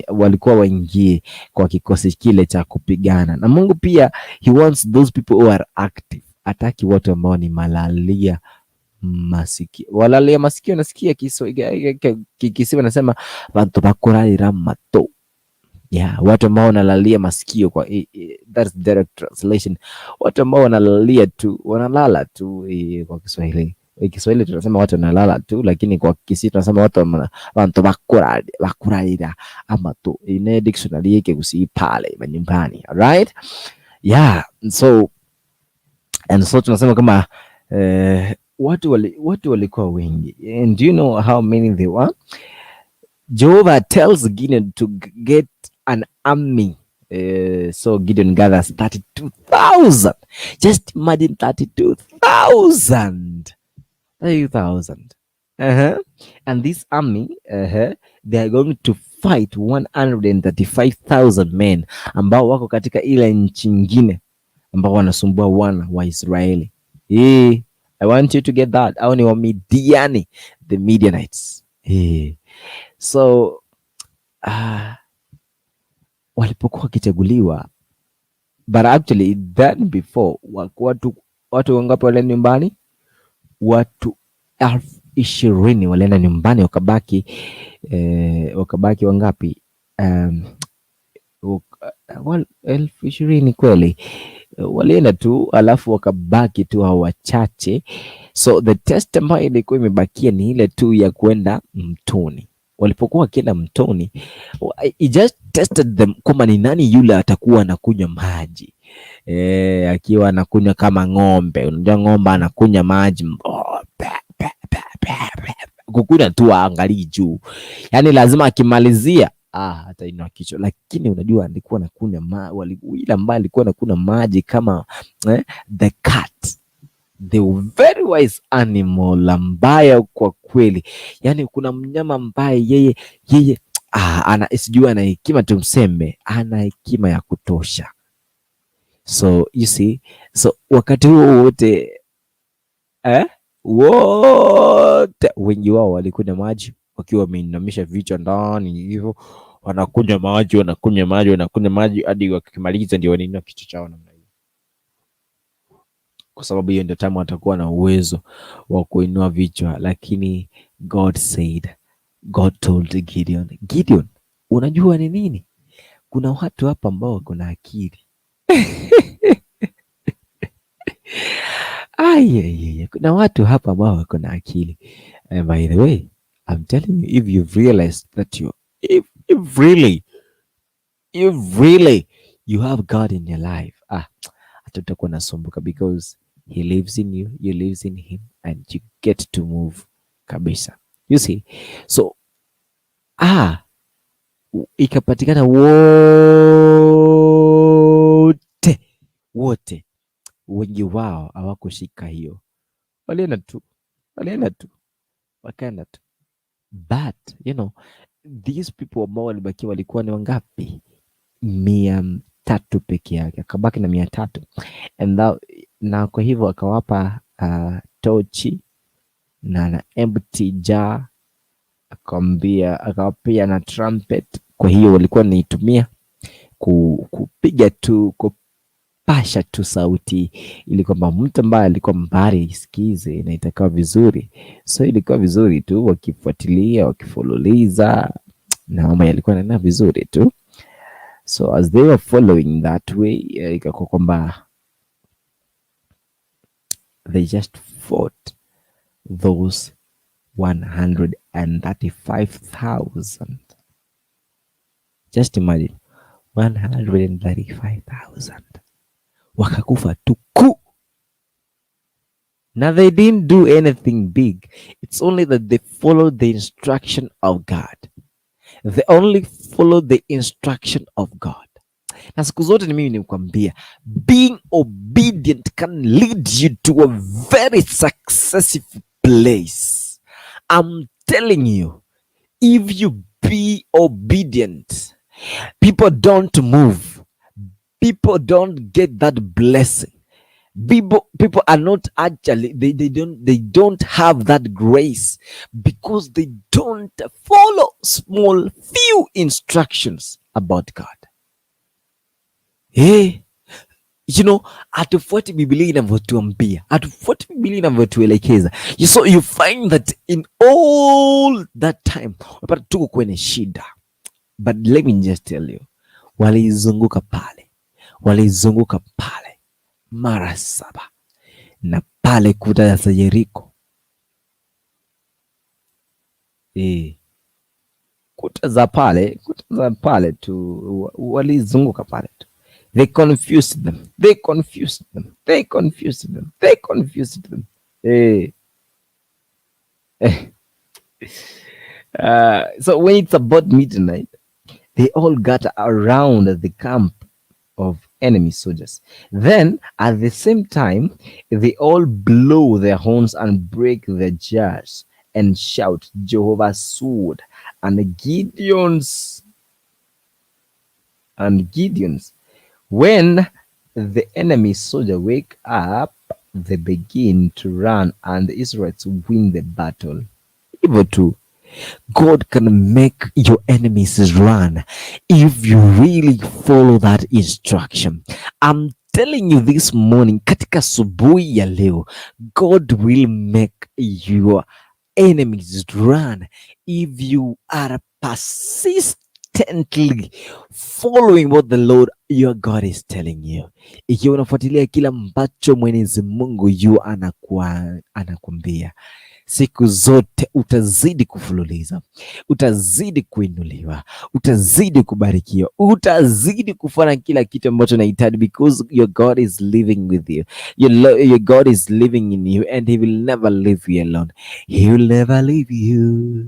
Speaker 2: walikuwa waingie kwa kikosi kile cha kupigana. Na Mungu pia, he wants those people who are active. Hataki watu ambao ni malalia masikio, walalia masikio. Nasikia Kikisii nasema bantu bakurarira mato. Yeah, watu ambao wanalalia masikio kwa that's direct translation. Watu ambao wanalalia tu, wanalala tu kwa Kiswahili. Kiswahili tunasema watu wanalala tu, lakini kwa Kisii tunasema watu bantu bakurarira amato. Ine dictionary yake Kisii pale manyumbani. Alright? Yeah, so and so tunasema kama watu walikuwa wengi. And do you know how many they were? Jehovah tells Gideon to get an army. So Gideon gathers 32,000. Just imagine 32,000. 32,000. And this army, they are going to fight 135,000 men ambao wako katika ile nchi nyingine ambao wanasumbua wana wa Israeli. I want you to get that. Hao ni wa Midiani, the Midianites. So walipokuwa wakichaguliwa, but actually then before watu wangapi walienda nyumbani? Watu 20,000 walienda nyumbani, wakabaki wangapi? 20,000 kweli walienda tu, alafu wakabaki tu hao wachache. So the test ambayo ilikuwa imebakia ni ile tu ya kwenda mtoni. Walipokuwa wakienda mtoni, he just tested them kwamba ni nani yule atakuwa anakunywa maji akiwa anakunywa kama ng'ombe. Unajua ng'ombe anakunywa maji, oh, pe, pe, pe, pe, pe. Kukunywa tu aangalii juu, yaani lazima akimalizia atainua kichwa. Lakini unajua alikuwa anakunywa yule ambaye alikuwa anakunywa maji kama the cat, the very wise animal ambayo kwa kweli, yani kuna mnyama ambaye yeye ana sijui ana hekima, tumseme ana hekima ya kutosha. So you see, so wakati huo wote wote wengi wao walikunywa maji wakiwa wameinamisha vichwa ndani hivyo, wanakunywa maji, wanakunywa maji, wanakunywa maji hadi wakimaliza ndio wanainua kichwa chao namna hiyo, kwa sababu hiyo ndio time watakuwa na uwezo wa kuinua vichwa. Lakini God said, God told Gideon, Gideon, unajua ni nini? Kuna watu hapa ambao wako na akili. Ai, kuna watu hapa ambao wako na akili. And by the way, I'm telling you, if you've realized that you, if really you have God in your life, hata utakuwa nasumbuka because he lives in you, you lives in him, and you get to move kabisa. You see? So, ikapatikana wote wengi wao hawakushika hiyo, walienda tu, wakaenda tu. But you know, these people ambao walibakia walikuwa ni wangapi? 300 peke yake, akabaki na 300 and that, na kwa hivyo akawapa tochi na empty jar, akamwambia, akawapia na trumpet. Kwa hiyo walikuwa wanaitumia kupiga tu, kupasha tu sauti ili kwamba mtu ambaye alikuwa mbali isikize na itakuwa vizuri. So ilikuwa vizuri tu, wakifuatilia wakifululiza, na mambo yalikuwa yanaenda vizuri tu. So as they were following that way, ikakuwa kwamba they just fought those 135,000. Just imagine 135,000 wakakufa tuku. Now they didn't do anything big. It's only that they followed the instruction of God. They only followed the instruction of God. Na siku zote ni mimi nikwambia, being obedient can lead you to a very successful place. I'm telling you, if you be obedient, people don't move. People don't get that blessing. People are not actually, they don't have that grace because they don't follow small few instructions about God. Hey, hatufuati Biblia inavyotuambia, hatufuati Biblia inavyotuelekeza. So you find that in all that time unapata tuko kwenye shida, but let me just tell you, walizunguka pale, walizunguka pale mara saba na pale kuta za Yeriko, kuta za pale tu, walizunguka pale tu. They confused them. They confused them. They confused them. They confused them. Eh. Eh. So when it's about midnight, they all got around the camp of enemy soldiers. Then at the same time, they all blow their horns and break their jars and shout, "Jehovah's sword and Gideon's." When the enemy soldier wake up, they begin to run and the Israelites win the battle. Hivyo tu. God can make your enemies run if you really follow that instruction. I'm telling you this morning, katika asubuhi ya leo, God will make your enemies run if you are persistently following what the Lord your God is telling you. Ikiwa unafuatilia kila ambacho Mwenyezi Mungu yu anakuambia siku zote, utazidi kufululiza, utazidi kuinuliwa, utazidi kubarikiwa, utazidi kufanya kila kitu ambacho unahitaji because your God is living with you. Your God is living in you and he will never leave you alone. He will never leave you.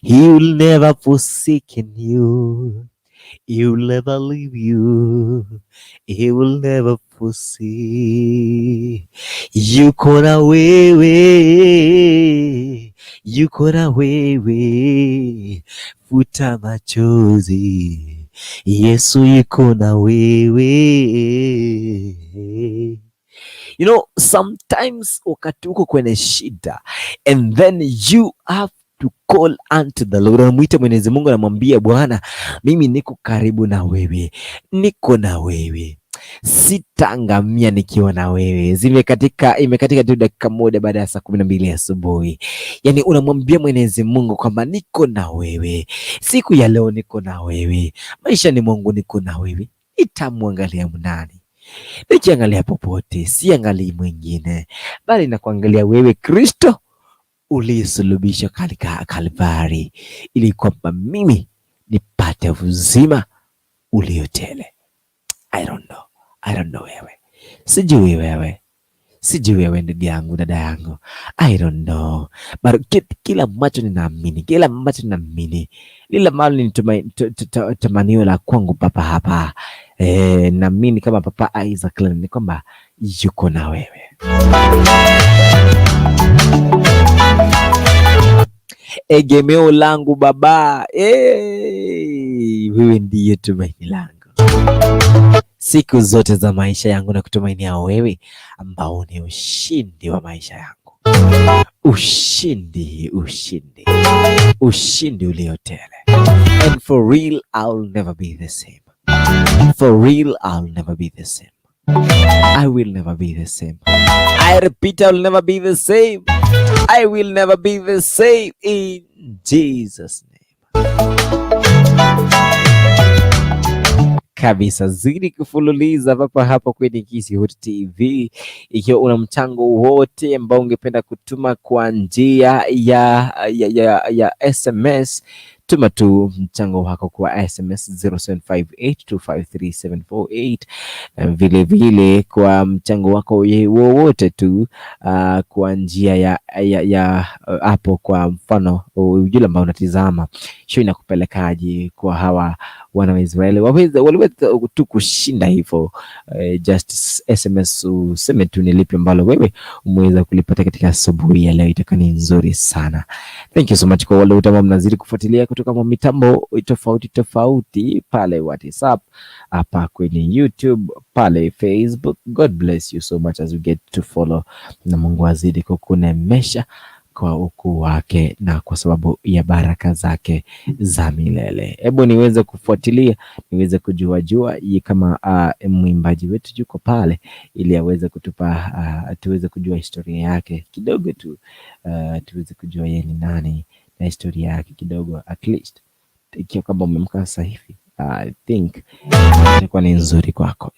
Speaker 2: He will never forsaken you. He will never leave you. He will never forsake. Yuko na wewe, yuko na wewe, futa machozi. Yesu yuko na wewe. Sometimes wakati uko kwenye shida and then you have to call unto the Lord, unamwita Mwenyezi Mungu, anamwambia Bwana, mimi niko karibu na wewe, niko na wewe, sitaangamia nikiwa na wewe. Zimekatika, imekatika tu dakika moja baada ya saa 12 asubuhi. Yani unamwambia Mwenyezi Mungu kwamba niko na wewe siku ya leo, niko na wewe maisha ni Mungu, niko na wewe, nitamwangalia nani? Nikiangalia popote, siangalii mwingine, bali nakuangalia wewe Kristo uliyesulubishwa katika Kalvari, ili kwamba mimi nipate uzima uliotele. I don't know. I don't know wewe, sijui wewe, sijui wewe ndugu yangu, dada yangu, I don't know but kila ambacho ninaamini, kila ambacho ninaamini, lile ambalo ni tamanio la kwangu papa hapa, naamini kama Papa Isaac ni kwamba yuko na wewe. Egemeo langu Baba, wewe ndiye tumaini langu siku zote za maisha yangu, na kutumainia wewe ambao ni ushindi wa maisha yangu, ushindi, ushindi, ushindi uliotele. And for real I'll never be the same. For real I'll never be the same. I will never be the same. I repeat, I'll never be the same. I will never be the same in Jesus name. Kabisa, zidi kufululiza papa hapa kwenye Kisii Hot TV. Ikiwa una mchango wote ambao ungependa kutuma kwa njia ya SMS, tuma tu mchango wako kwa SMS 0758253748 na vile vile kwa mchango wako wowote tu kwa njia ya hapo. Kwa mfano yule ambao unatizama show inakupelekaje kwa hawa wana wa Israeli waliweza tu kushinda hivyo. Just SMS useme tu ni lipi ambalo wewe umeweza kulipata katika asubuhi ya leo, itakuwa ni nzuri sana. Thank you so much kwa wale wote ambao mnazidi kufuatilia kutoka mitambo tofauti tofauti pale WhatsApp, hapa kwenye YouTube, pale Facebook. God bless you so much as you get to follow, na Mungu azidi kukunemesha kwa ukuu wake na kwa sababu ya baraka zake za milele. Hebu niweze kufuatilia, niweze kujua jua kama mwimbaji wetu yuko pale, ili aweze kutupa tuweze kujua historia yake kidogo tu, tuweze kujua yeye ni nani na historia yake kidogo, at least ikiwa kwamba umeamka sasa hivi, I think itakuwa ni nzuri kwako,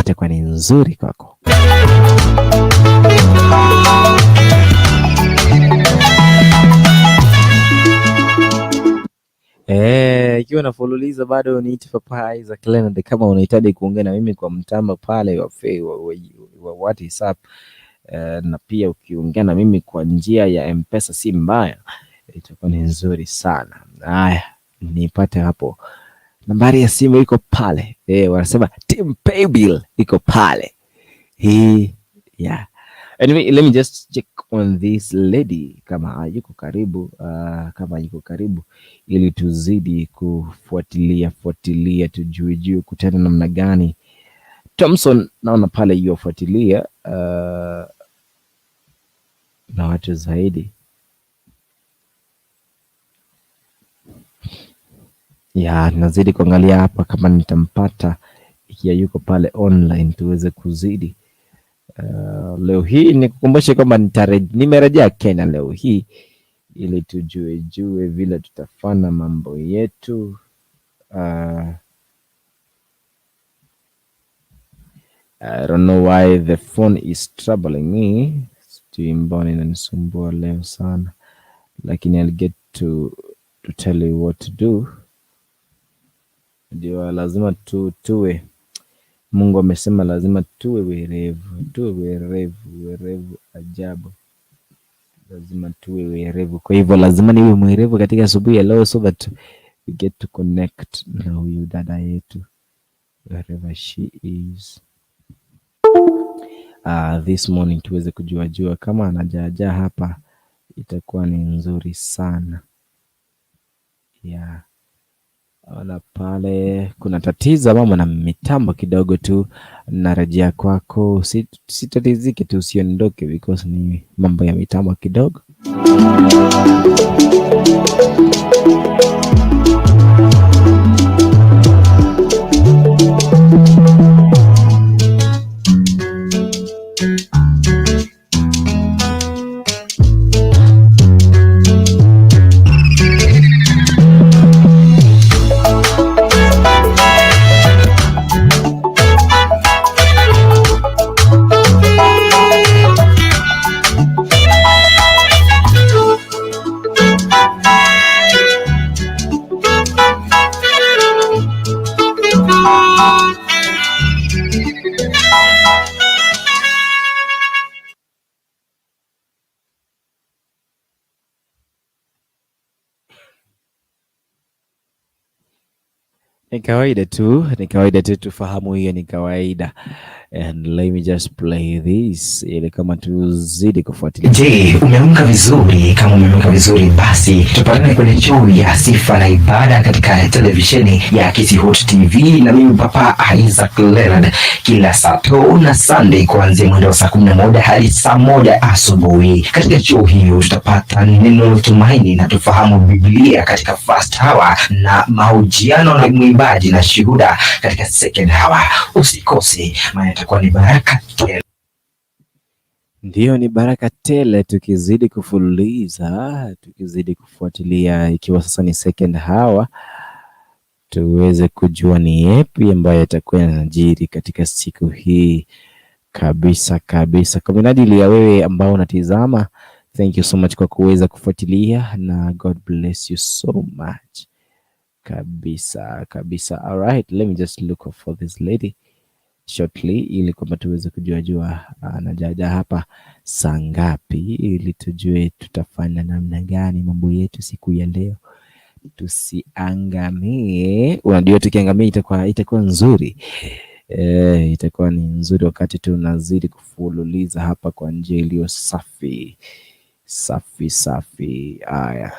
Speaker 2: itakuwa ni nzuri kwako. Ikiwa nafululiza bado niite Papa Isaac Leonard, kama unahitaji kuongea na mimi kwa mtambo pale wa WhatsApp, na pia ukiongea na mimi kwa njia ya M-Pesa si mbaya, itakuwa ni nzuri sana. Haya, nipate hapo, nambari ya simu iko pale. Wanasema team paybill iko pale. Hii, yeah. Anyway, let me just check on this lady kama yuko karibu, kama yuko karibu ili tuzidi kufuatilia fuatilia, tujue jue kutenda namna gani. Thompson naona pale yuafuatilia, na watu zaidi ya nazidi kuangalia hapa kama nitampata ikiwa yuko pale online tuweze kuzidi. Leo hii nikukumbushe kwamba nimerejea Kenya leo hii ili tujue jue vile tutafanya mambo yetu. I don't know why the phone is troubling me. Sijui mbona inanisumbua leo sana, lakini I'll get to tell you what to do. Ndio lazima tu tuwe, Mungu amesema lazima tuwe werevu, tuwe werevu, werevu ajabu. Lazima tuwe werevu. Kwa hivyo lazima niwe mwerevu katika asubuhi ya leo so that we get to connect na huyu dada yetu wherever she is. This morning tuweze kujua jua kama anajaajaa hapa, itakuwa ni nzuri sana yeah. Ona pale kuna tatizo mama na mitambo kidogo tu, narejea kwako, sitatizike tu, usiondoke because ni mambo ya mitambo kidogo. Ni kawaida tu, ni kawaida tu, tufahamu hiyo ni kawaida. And let me just play this ili kama tuzidi kufuatilia.
Speaker 1: Je, umeamka vizuri? Kama umeamka vizuri, basi tupatane kwenye show ya sifa na ibada katika televisheni ya Kisii Hot TV na mimi Papa Isaac Leonard kila Sato na Sunday kuanzia mwendo wa saa 11 hadi saa 1 asubuhi. Katika show hiyo tutapata neno la tumaini na tufahamu Biblia katika first hour na mahojiano na mwimbaji na shuhuda katika second hour. Usikose, maana itakuwa ni baraka tele.
Speaker 2: Ndiyo, ni baraka tele, tukizidi kufululiza, tukizidi kufuatilia, ikiwa sasa ni second hour, tuweze kujua ni yepi ambayo yatakuwa yanajiri katika siku hii kabisa kabisa. Kwa minajili ya wewe ambao unatizama, thank you so much kwa kuweza kufuatilia na God bless you so much kabisa kabisa. All right, let me just look for this lady shortly ili kwamba tuweze kujua jua anajaja hapa saa ngapi, ili tujue tutafanya namna gani mambo yetu siku ya leo, tusiangamie. Unajua tukiangamia itakuwa nzuri, itakuwa ni nzuri wakati tunazidi kufululiza hapa kwa njia iliyo safi safi safi. Haya.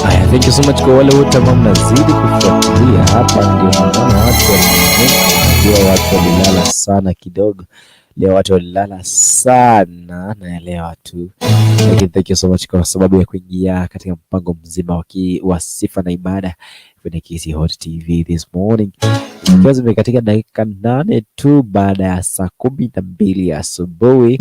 Speaker 2: Aya, thank you so much kwa wale wote ambao mnazidi kufuatilia hapa. Ndio maana watu waliamuka, najua watu walilala sana kidogo leo, watu walilala sana, naelewa tu, lakini thank you so much kwa sababu ya kuingia katika mpango mzima wa sifa na ibada kwenye Kisii Hot TV this morning, ikiwa zimekatika dakika 8 tu baada ya saa 12 asubuhi.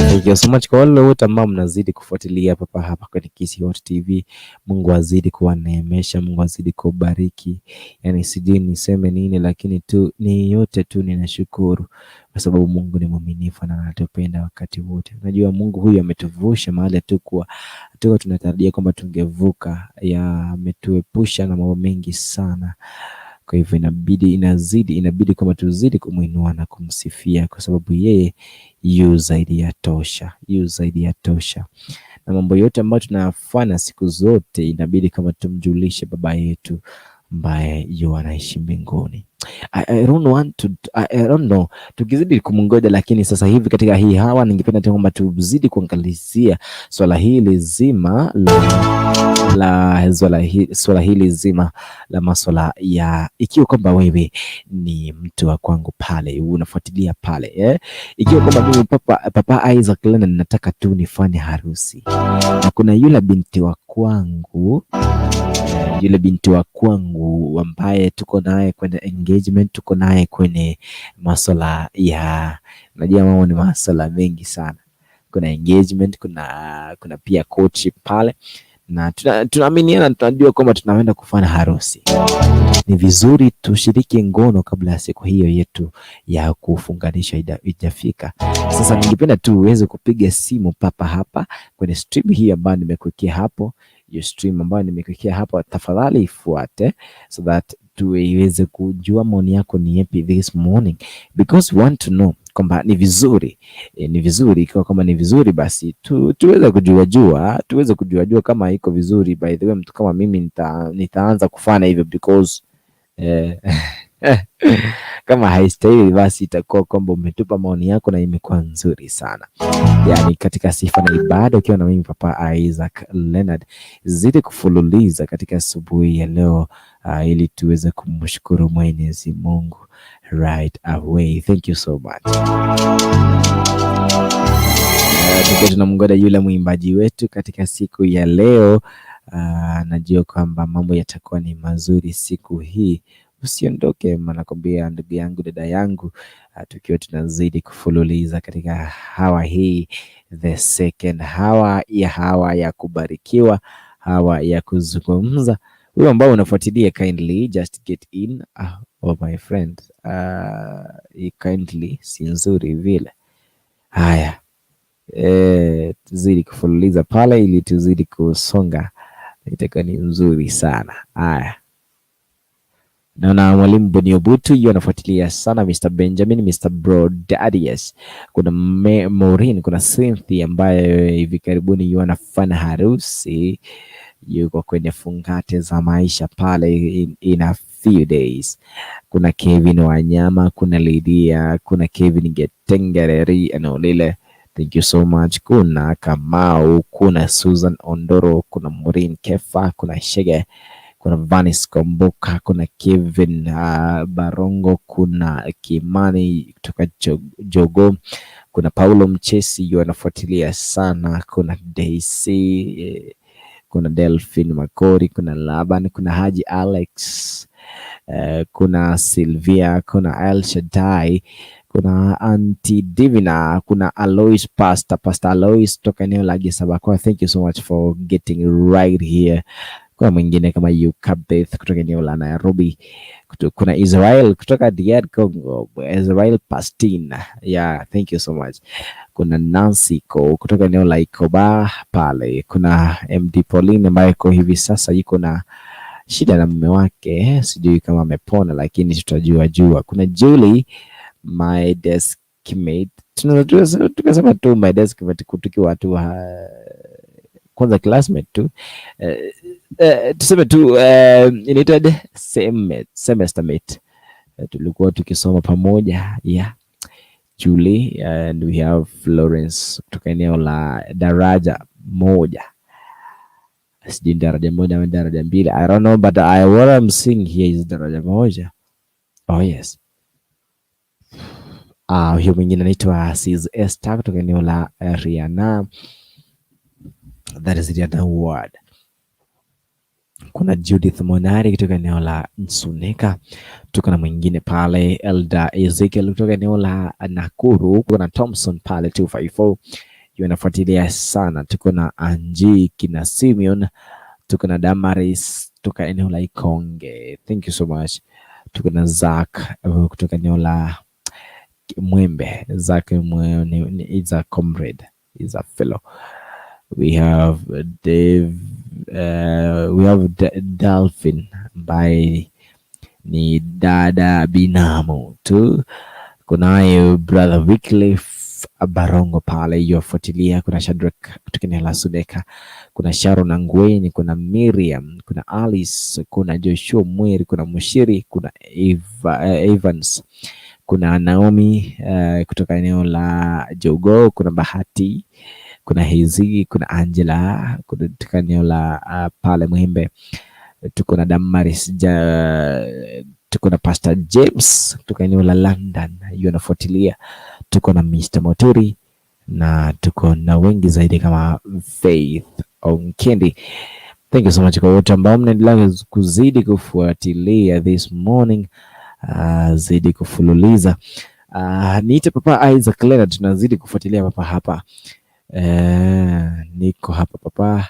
Speaker 2: Thank you so much kwa wale wote ambao mnazidi kufuatilia papa hapa kwenye Kisii Hot TV. Mungu azidi kuwaneemesha, Mungu azidi kubariki. Yani sijui niseme nini, lakini tu ni yote tu ninashukuru kwa sababu Mungu ni mwaminifu na anatupenda wakati wote. Unajua Mungu huyu ametuvusha mahali hatukuwa tunatarajia kwamba tungevuka, ya ametuepusha na mambo mengi sana. Kwa hivyo inabidi kwamba tuzidi kumwinua na kumsifia kwa sababu yeye yu zaidi ya tosha, yu zaidi ya tosha. Na mambo yote ambayo tunayafanya siku zote inabidi kama tumjulishe Baba yetu ambaye yu anaishi mbinguni. I don't want to, I don't know tukizidi kumngoja, lakini sasa hivi katika hii hawa ningependa tu kwamba tuzidi kuangalizia swala hili zima la swala hili zima la maswala ya ikiwa kwamba wewe ni mtu wa kwangu pale unafuatilia pale Ikiwa kwamba mimi Papa Isaac Leonard nataka tu nifanye harusi na kuna yule binti wa kwangu yule binti wa kwangu ambaye tuko naye kwenye engagement, tuko naye kwenye maswala ya, najua mambo ni maswala mengi sana. Kuna engagement, kuna pia courtship pale, na tunaaminiana, tunajua kwamba tunaenda kufanya harusi. Ni vizuri tushiriki ngono kabla ya siku hiyo yetu ya kufunganisha ijafika. Sasa ningependa tu uweze kupiga simu papa hapa kwenye stream hii ambayo nimekuwekea hapo, hiyo stream ambayo nimekuwekea hapo, tafadhali ifuate so that tuweze kujua maoni yako ni yapi this morning, because we want to know kwamba ni vizuri ni vizuri ikiwa kama ni vizuri basi tuweze kujua jua, tuweze kujua jua kama iko vizuri. By the way, mtu kama mimi nitaanza kufanya hivyo because kama haistahili basi itakuwa kwamba umetupa maoni yako na imekuwa nzuri sana. Yani katika sifa na ibada ukiwa na mimi Papa Isaac Leonard, zidi kufululiza katika asubuhi ya leo ili tuweze kumshukuru Mwenyezi Mungu right away. Thank you so much. Tukiwa tunamngoja yule mwimbaji wetu katika siku ya leo, najua kwamba mambo yatakuwa ni mazuri siku hii. Usiondoke, nakwambia ndugu yangu, dada yangu, tukiwa tunazidi kufululiza katika hawa hii, the second hour ya hawa ya kubarikiwa, hawa ya kuzungumza. Huyo ambao unafuatilia, kindly just get in. Oh my friend, kindly si nzuri vile. Haya, tuzidi kufululiza pale ili tuzidi kusonga, itakuwa ni nzuri sana. Haya, naona mwalimu Boniobutu hiyo anafuatilia sana, Mr Benjamin, Mr Brodadius, kuna Maureen, kuna Cynthia ambaye hivi karibuni yu anafanya harusi, yuko kwenye fungate za maisha pale in a few days. Kuna Kevin Wanyama, kuna Lydia, kuna Kevin Getengereri eneo lile, thank you so much. Kuna Kamau, kuna Susan Ondoro, kuna Maureen Kefa, kuna Shege, kuna Vanis Komboka, kuna Kevin Barongo, kuna Kimani kutoka Jogo, kuna Paulo Mchesi yu anafuatilia sana, kuna Daisy, kuna Delphine Makori, kuna Laban, kuna Haji Alex, kuna Sylvia, kuna El Shaddai, kuna Auntie Divina, kuna Alois Pastor Alois kutoka eneo la Gisabakwa. Thank you so much for getting right here. Kuna mwingine kama Yukabeth kutoka eneo la Nairobi. Kuna Israel kutoka DR Congo, Israel Pastina. Yeah, thank you so much. Kuna Nancy Ko kutoka eneo la Ikoba pale. Kuna MD Pauline ambaye kwa hivi sasa yuko na shida na mume wake, sijui kama amepona, lakini tutajua jua. Kuna Julie, my deskmate, tunaweza tukasema tu my deskmate tukiwa tu kwanza classmate tu, tuseme tu inaitwa semester mate, tulikuwa tukisoma pamoja, yeah. Julie, and we have Florence kutoka eneo la Daraja Moja, sijui Daraja Moja ama Daraja Mbili, I don't know, but what I'm seeing here is Daraja Moja. Oh yes. Huyo mwingine anaitwa Sis Esther kutoka eneo la Riana, that is Riana Ward. Kuna Judith Monari kutoka eneo la Nsuneka. Tuko na mwingine pale Elder Ezekiel kutoka eneo la Nakuru. Kuna Thompson pale 254 hiyo anafuatilia sana. Tuko na Anji kina Simeon, tuko na Damaris kutoka eneo la Ikonge. Thank you so much. Tuko na Zack kutoka eneo la Mwembe. Zack is a comrade, is a fellow. We have Dave, we have Dolphin ambaye ni dada binamu tu. Kunaye brother Wycliffe Barongo pale yuafuatilia. Kuna Shadrack kutoka eneo la Sudeka, kuna Sharon Angweni, kuna Miriam, kuna Alice, kuna Joshua Mweri, kuna Mushiri, kuna Evans, kuna Naomi kutoka eneo la Jogo, kuna Bahati, kuna Hezi, kuna Angela kutoka eneo la pale Mwembe, tuko na Damaris tuko na Pastor James kutoka eneo la London, hiyo anafuatilia. Tuko na Mr. Moturi na tuko na wengi zaidi kama Faith Onkendi. Thank you so much kwa wote ambao mnaendelea kuzidi kufuatilia this morning, zidi kufululiza. Niite Papa Isaac Leonard, tunazidi kufuatilia papa hapa. Niko hapa papa.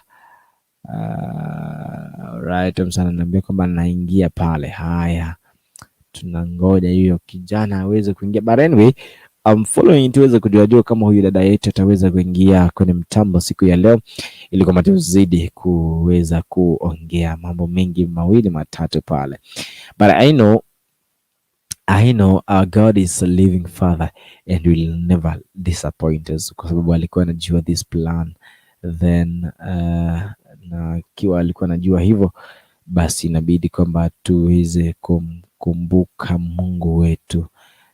Speaker 2: Alright, msana ananiambia kwamba naingia pale. Haya, tunangoja hiyo kijana aweze kuingia, but anyway I'm following tuweze kujua jua kama huyu dada yetu ataweza kuingia kwenye mtambo siku ya leo, ili kwamba tuzidi kuweza kuongea mambo mengi mawili matatu pale, but I know our God is a living Father and will never disappoint us, kwa sababu alikuwa anajua this plan then, na ikiwa alikuwa anajua hivyo, basi inabidi kwamba tuweze kumkumbuka Mungu wetu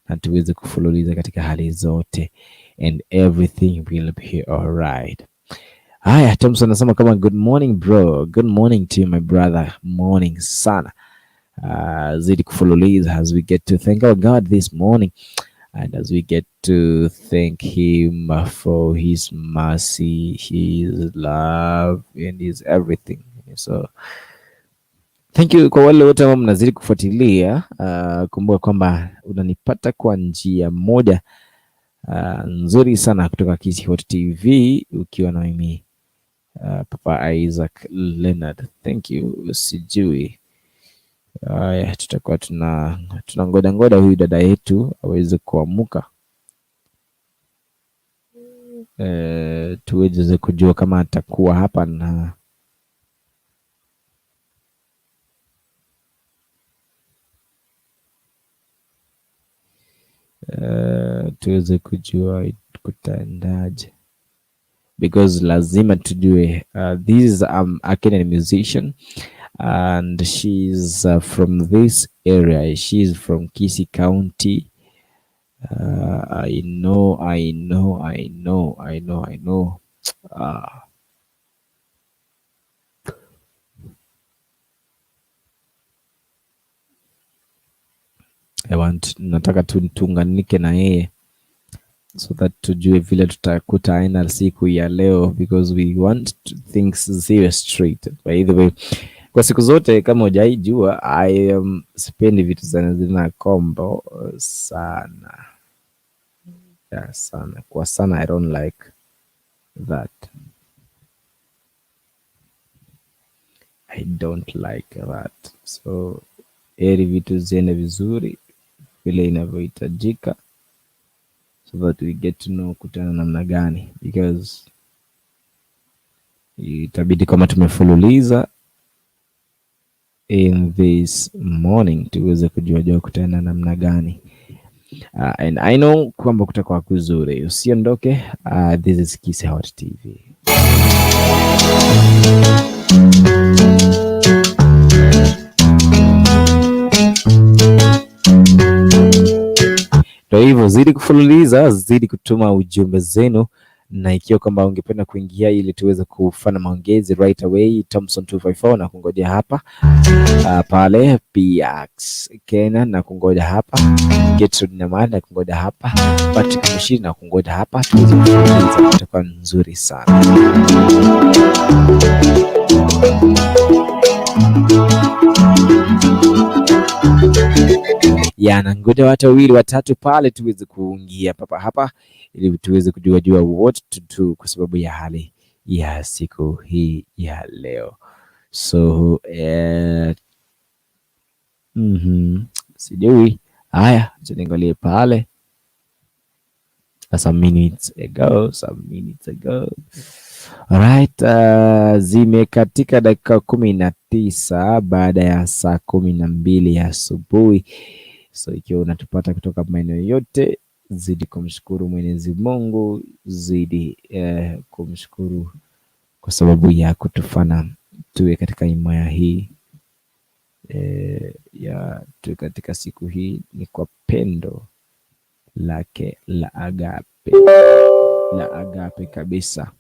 Speaker 2: na tuweze kufululiza katika hali zote and everything will be alright. Haya, Thompson anasema kama good morning bro, good morning to you my brother, morning sana. Zidi kufululiza as we get to thank our God this morning and as we get to thank him for his mercy, his love and his everything. So thank you kwa wale wote ambao mnazidi kufuatilia. Kumbuka kwamba unanipata kwa njia moja nzuri sana kutoka Kisii Hot TV ukiwa na mimi Papa Isaac Leonard. Thank you. Sijui haya, tutakuwa tuna ngoja ngoja huyu dada yetu aweze kuamuka, tuweze kujua kama atakuwa hapa na tuweze kujua kutaendaje because lazima tujue, this is a Kenyan musician and she's from this area. She's from Kisii County. I know, I know, I know, I know, I know. I want, nataka tuunganike na yeye so that tujue vile tutakuta aina siku ya leo because we want to things ziwe straight. By the way, kwa siku zote kama hujaijua, I am sipendi vitu zina zina kombo sana. Yeah, sana kwa sana, I don't like that. I don't like that. So heri vitu ziende vizuri vile inavyohitajika so that we get to know kutana namna gani, because itabidi kama tumefululiza in this morning tuweze kujua jua kutana namna gani. And I know kwamba kutakuwa kuzuri. Usiondoke. This is Kisii Hot TV. Ndio hivyo, zidi kufululiza, zidi kutuma ujumbe zenu, na ikiwa kwamba ungependa kuingia ili tuweze kufanya maongezi right away, Thompson 254 na kungojea hapa pale PX Kenya na kungoja hapa, Gertrude Namani na kungoja hapa, Patrick Mushiri na kungoja hapa, tuweze kufululiza, itakuwa nzuri sana. Ya, na ngoja watu wawili watatu pale tuweze kuingia papa hapa ili tuweze kujua jua what to do kwa sababu ya hali ya siku hii ya leo. So sijui haya, acha niangalie pale. Some minutes ago, some minutes ago. Alright, zimekatika dakika 19 baada ya saa 12 ya asubuhi. So ikiwa unatupata kutoka maeneo yote, zidi kumshukuru Mwenyezi Mungu, zidi kumshukuru kwa sababu ya kutufanya tuwe katika himaya hii ya tuwe katika siku hii, ni kwa pendo lake la agape, la agape kabisa.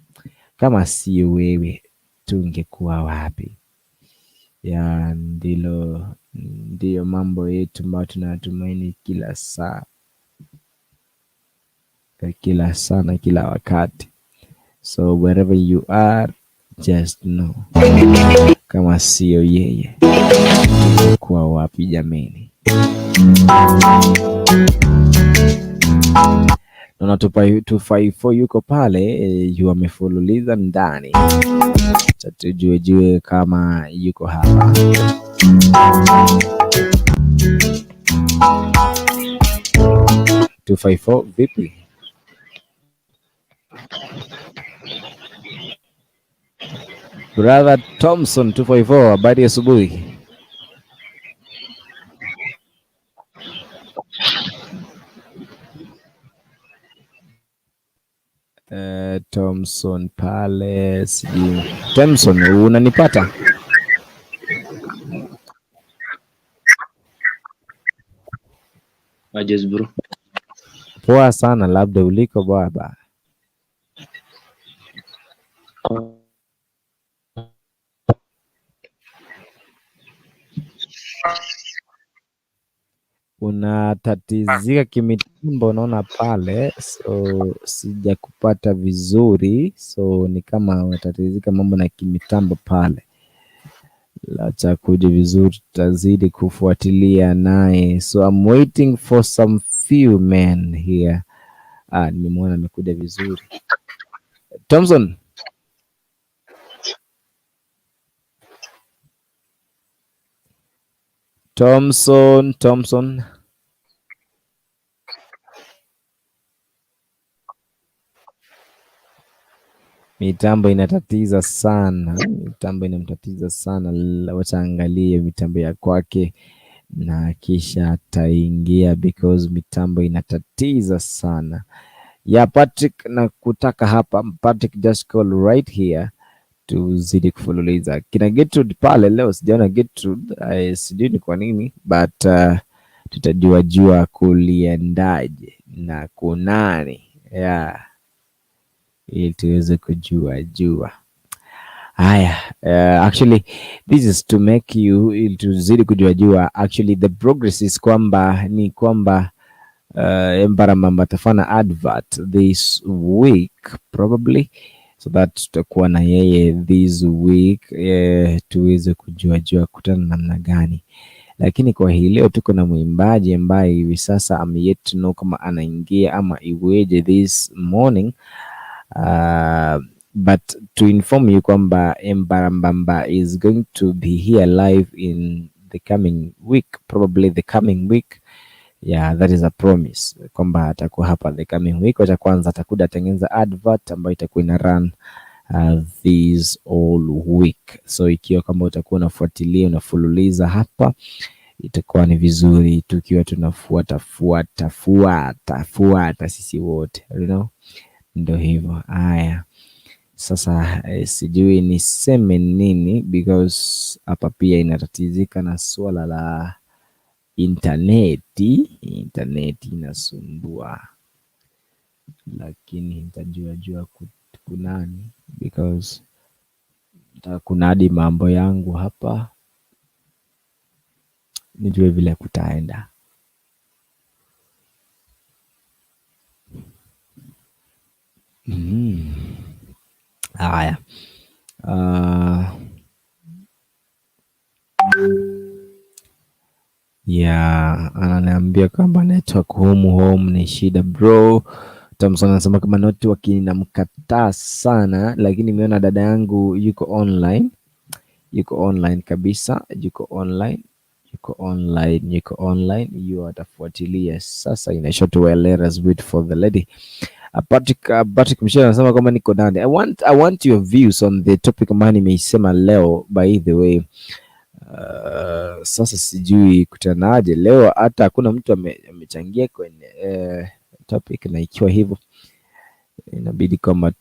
Speaker 2: Kama si wewe tungekuwa wapi? Ya ndilo ndiyo mambo yetu ambayo tunatumaini kila saa, kila saa na kila wakati. So wherever you are, just know, kama sio yeye tungekuwa wapi jameni? Naona 254 yuko pale yu amefululiza ndani, acha tujue jue kama yuko hapa. 254 vipi? Brother Thompson 254, habari ya asubuhi. Thompson pale sijui. Thompson, unanipata?
Speaker 5: Ajes bro.
Speaker 2: Poa sana, labda uliko baba. Unatatizika kimitambo naona pale, so sijakupata vizuri, so ni kama unatatizika mambo na kimitambo pale. Acha kuja vizuri, tutazidi kufuatilia naye. So I'm waiting for some few men here. Ah, nimemwona amekuja vizuri. Thompson. Thompson, Thompson. Mitambo inatatiza sana, mitambo inamtatiza sana. Wacha angalie mitambo ya kwake na kisha ataingia because mitambo inatatiza sana. Ya Patrick na kutaka hapa, Patrick just call right here tuzidi kufululiza. Kina Gertrude pale leo sijaona Gertrude, sijui ni kwa nini but tutajua jua kuliendaje na kunani, yeah, ili tuweze kujua jua. Haya, actually this is to make you, ili tuzidi kujua jua. Actually the progress is kwamba ni kwamba Embarambamba atafanya advert this week probably, so that tutakuwa na yeye this week tuweze kujua jua kutana namna gani. Lakini kwa hii leo tuko na mwimbaji ambaye hivi sasa I'm yet to know kama anaingia ama iweje this morning. But to inform you kwamba Embarambamba is going to be here live in the coming week, probably the coming week. Yeah, that is a promise kwamba atakuwa hapa the coming week. Wacha kwanza atakuja atengeneza advert ambayo itakuwa ina run this all week. So ikiwa kama utakuwa unafuatilia unafululiza hapa, itakuwa ni vizuri tukiwa tunafuata fuata fuata fuata sisi wote, you know? Ndio hivyo. Haya, sasa sijui niseme nini because hapa pia inatatizika na suala la Intaneti inasumbua, lakini nitajua jua kunani because kunadi mambo yangu hapa, nijue vile kutaenda. Haya. Yeah, ananiambia kwamba network home ni shida bro. Thompson anasema kama network inamkataa sana, lakini nimeona dada yangu yuko online, yuko online kabisa, yuko online, yuko online, yuko online, yu atafuatilia sasa. In a short while, let us wait for the lady. Patrick Michelle anasema kwamba niko ndani. I want your views on the topic ambayo nimeisema leo, by the way. Sasa sijui kutanaje leo, hata hakuna mtu amechangia kwenye topic, na ikiwa hivyo inabidi kwamba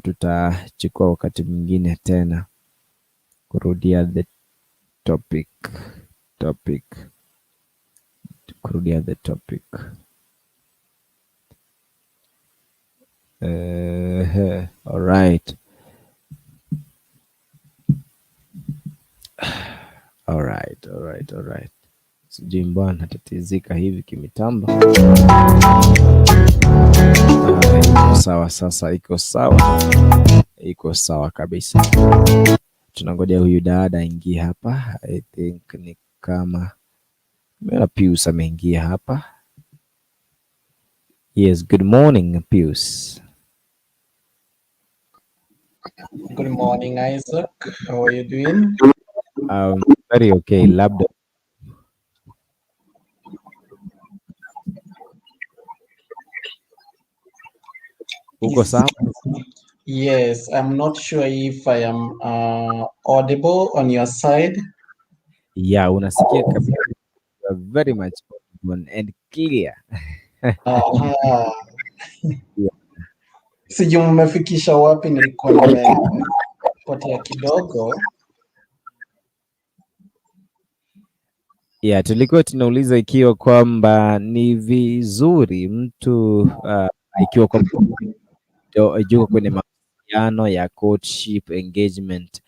Speaker 2: tutachukua wakati mwingine tena kurudia the topic kurudia the topic. All right. All right, all right, all right. Sijui mbona natatizika hivi kimitambo. Iko sawa sasa, iko sawa, iko sawa kabisa. Tunangoja huyu dada aingie hapa. I think ni kama nimeona Pius ameingia hapa. Yes, good morning Pius.
Speaker 5: Good morning, Isaac. How are you doing?
Speaker 2: Very okay. Labda uko sawa?
Speaker 5: Yes, I'm not sure if I am audible on your side.
Speaker 2: Yeah, unasikia kabisa. You are very much audible and clear.
Speaker 5: Aha.
Speaker 2: Yeah.
Speaker 5: Sijui mmefikisha wapi, nilikuwa nimepotea kidogo.
Speaker 2: Yeah, tulikuwa tunauliza ikiwa kwamba ni vizuri mtu ikiwa kwamba yuko kwenye mahusiano ya courtship, engagement,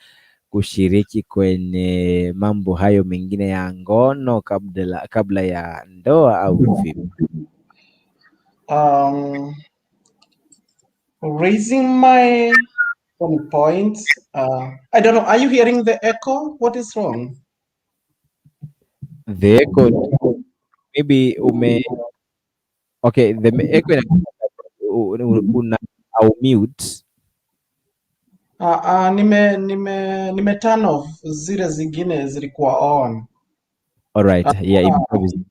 Speaker 2: kushiriki kwenye mambo hayo mengine ya ngono kabla ya ndoa au vipi?
Speaker 5: Raising my own point. I don't know. Are you hearing the echo? What is wrong?
Speaker 2: The echo maybe ume okay, the echo una au mute.
Speaker 5: Nime turn off, zile zingine zilikuwa on.
Speaker 2: All right. Yeah, imekuwa vizuri.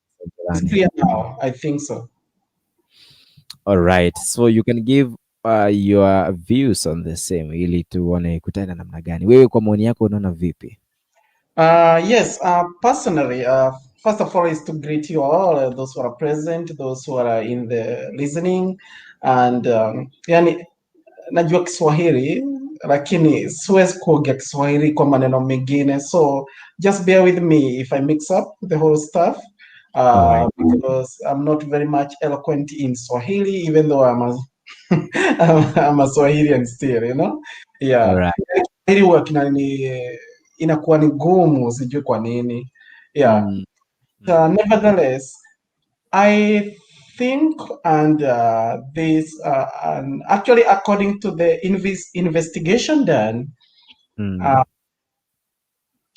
Speaker 5: It's clear now. I think so.
Speaker 2: All right. So you can give your views on the same ili tuone kutaenda namna gani. Wewe kwa maoni yako unaona vipi?
Speaker 5: Yes, personally, first of all is to greet you all, those who are present, those who are in the listening, and yani najua Kiswahili lakini siwezi kuongea Kiswahili kwa maneno mengine, so just bear with me if I mix up the whole stuff because I'm not very much eloquent in Swahili, even though I'm a Swahilian still. Yeah. Kiswahili huwa kinani inakuwa ni gumu, sijui kwa nini. Yeah. Nevertheless, I think, and this, and actually, according to the investigation done,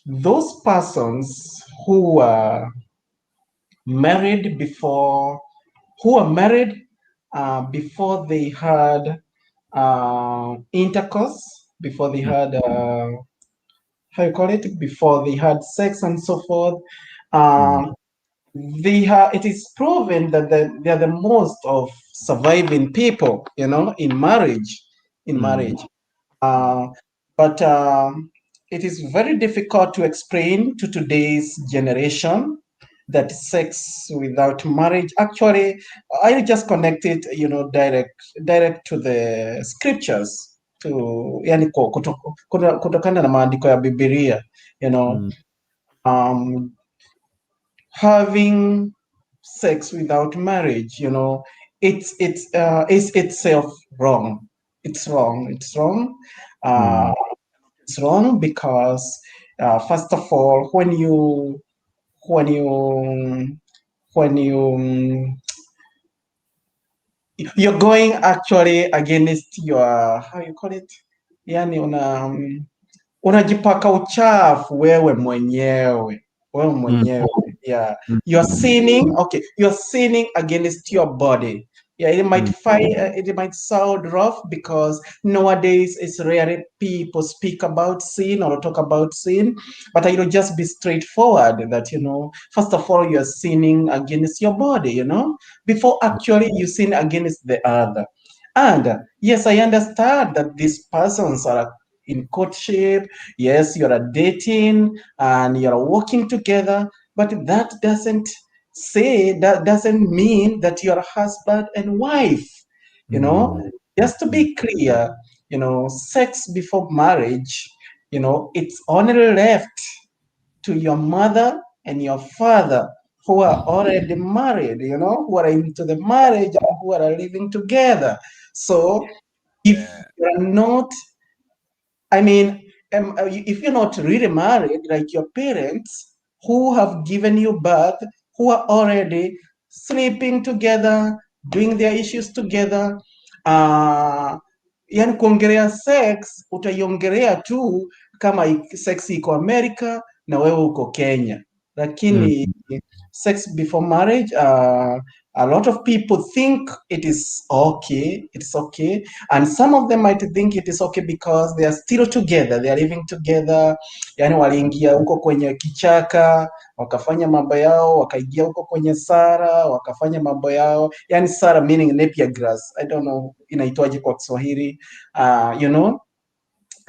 Speaker 5: those persons who were married before, who were married before they had intercourse, before they had, how you call it, before they had sex and so forth, it is proven that they are the most of surviving people, in marriage, in marriage. But it is very difficult to explain to today's generation that sex without marriage, actually, I just connect it, direct to the scriptures, to yani kutokana na maandiko ya Biblia. Having sex without marriage, it's itself wrong. It's wrong. It's wrong. It's wrong because first of all, when you're going actually against your, how you call it, yani unajipaka uchafu wewe mwenyewe, wewe mwenyewe. Yeah, you're sinning. Okay, you're sinning against your body. Yeah, it might find it might sound rough because nowadays it's rarely people speak about sin or talk about sin, but I will just be straightforward that first of all, you're sinning against your body, before actually you sin against the other. And yes, I understand that these persons are in courtship. Yes, you're dating and you're working together, but that doesn't say, that doesn't mean that you're husband and wife. Just to be clear, sex before marriage, it's only left to your mother and your father who are already married, who are into the marriage and who are living together. So if you're not, I mean, if you're not really married, like your parents who have given you birth, who are already sleeping together, doing their issues together, yani kuongelea sex utaiongelea tu kama sex iko America na wewe uko Kenya, lakini sex before marriage, a lot of people think it is okay, it's okay, and some of them might think it is okay because they are still together, they are living together. Yani waliingia huko kwenye kichaka wakafanya mambo yao, wakaingia huko kwenye sara wakafanya mambo yao, yani sara meaning napier grass, I don't know inaitwaje kwa Kiswahili,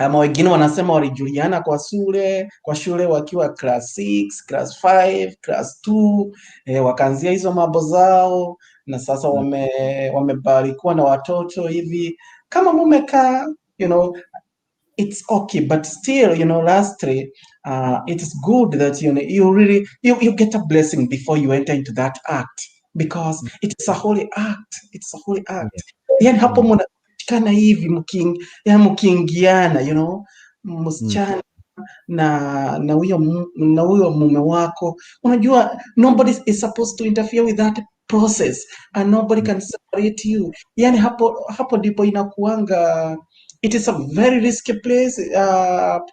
Speaker 5: ama wengine wanasema walijuliana kwa shule wakiwa class 6, class 5, class 2, wakaanzia hizo mambo zao na sasa wamebarikiwa na watoto hivi. Kama mumekaa, it's okay, but still, lastly, it is good that you really you get a blessing before you enter into that act, because it is a holy act. It's a holy act. Yani hapo mnapatikana hivi yani mkiingiana, msichana na huyo mume wako, unajua nobody is supposed to interfere with that process and nobody can separate you. Yani hapo ndipo inakuanga, it is a very risky place,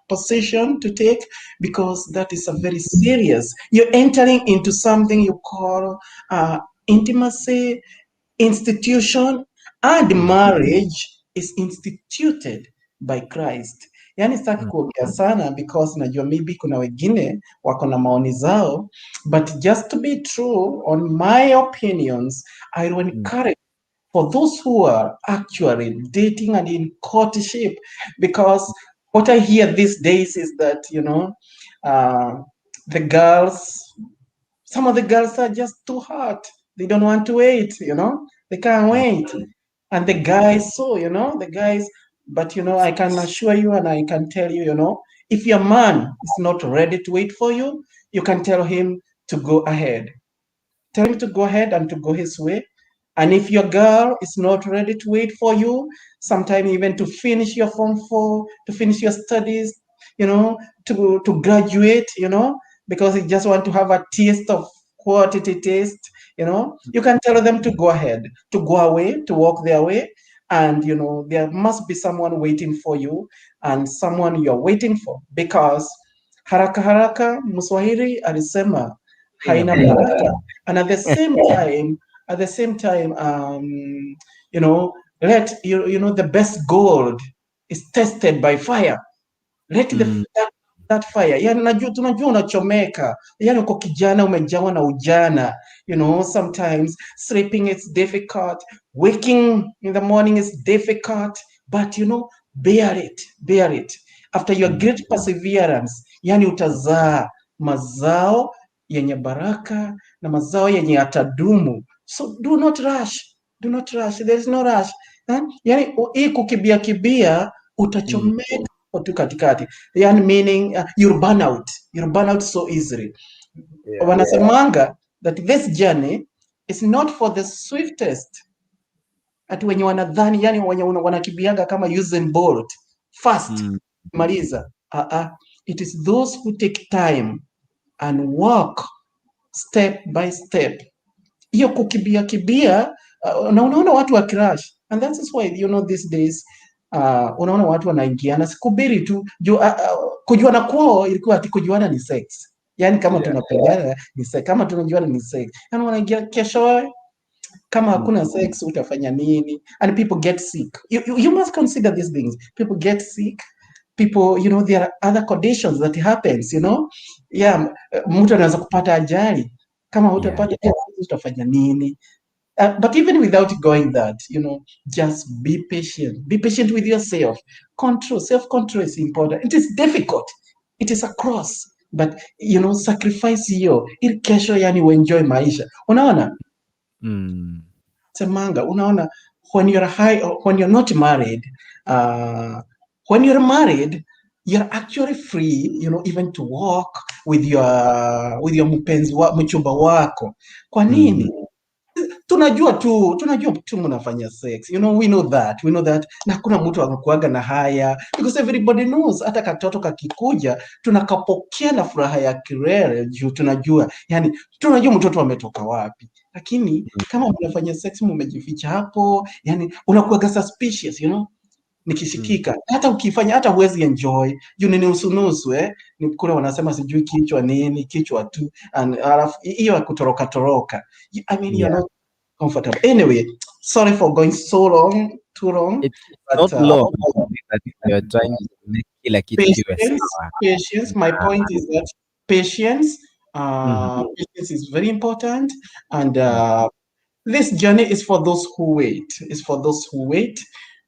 Speaker 5: position to take, because that is a very serious, you're entering into something you call intimacy, institution, and marriage is instituted by Christ. Yani sitaki kuongea sana because najua maybe kuna wengine wako na maoni zao, but just to be true on my opinions, I will encourage for those who are actually dating and in courtship, because what I hear these days is that the girls, some of the girls are just too hot. They don't want to wait, they can't wait. And the guys, so, the guys, but I can assure you and I can tell you, if your man is not ready to wait for you, you can tell him to go ahead. Tell him to go ahead and to go his way. And if your girl is not ready to wait for you, sometime even to finish your form four, to finish your studies, to graduate, because you just want to have a taste of what it is, you can tell them to go ahead, to go away, to walk their way. And, there must be someone waiting for you and someone you're waiting for, because haraka haraka, Mswahili alisema, haina baraka. And at the same time, let you, you know, the best gold is tested by fire. Let the that fire. Yani najua tunajua unachomeka. Yani uko kijana, umejawa na ujana. Sometimes sleeping is difficult, waking in the morning is difficult, but bear it, bear it. After your great perseverance, yani utazaa mazao yenye baraka na mazao yenye yatadumu. So do not rush, do not rush. There is no rush. Eh? Yani hii kukimbia kimbia utachomeka. hapo tu katikati, yani meaning you'll burn out, you'll burn out so easily. Wanasemanga that this journey is not for the swiftest, ati wenye wanadhani, yani wenye wanakimbianga kama Usain Bolt fast maliza. It is those who take time and walk step by step. Hiyo kukimbia kimbia, na unaona watu wa crash, and that is why these days unaona watu wanaingiana sikubiri tu juu kujuana kwao ilikuwa ati kujuana ni sex, yani kama tunapendana ni sex, kama tunajuana ni sex, yani wanaingia kesho kama hakuna sex utafanya nini? And people get sick. You must consider these things. People get sick, people, there are other conditions that happens. Yeah, mtu anaweza kupata ajali kama hutapata utafanya nini? But even without going that, just be patient. Be patient with yourself. Control, self-control is important. It is difficult. It is a cross. But, sacrifice hiyo ili kesho yani uenjoy maisha. Unaona? Semanga, unaona, when you're high, when you're not married, when you're married, you're actually free, even to walk with your mpenzi wa mchumba wako. Kwa nini? Tunajua tu mnafanya sex, we know that, we know that, na hakuna mtu anakuaga na haya because everybody knows. Hata katoto kakikuja tunakapokea na furaha ya kilele juu tunajua, yani tunajua mtoto ametoka wapi. Lakini kama mnafanya sex mumejificha hapo, yani unakuaga suspicious, nikishikika hata ukifanya hata huwezi enjoy juu ni nusu nusu, eh, ni kule wanasema sijui kichwa nini, kichwa tu, and alafu hiyo ya kutoroka toroka, I mean, you're not comfortable. Anyway, sorry for going so long, too long.
Speaker 2: It's
Speaker 5: But
Speaker 2: not long that you're trying to make kila kitu kiwe
Speaker 5: patience,
Speaker 2: sawa.
Speaker 5: Patience. My point is that patience, patience is very important, and this journey is for those who wait. It's for those who wait,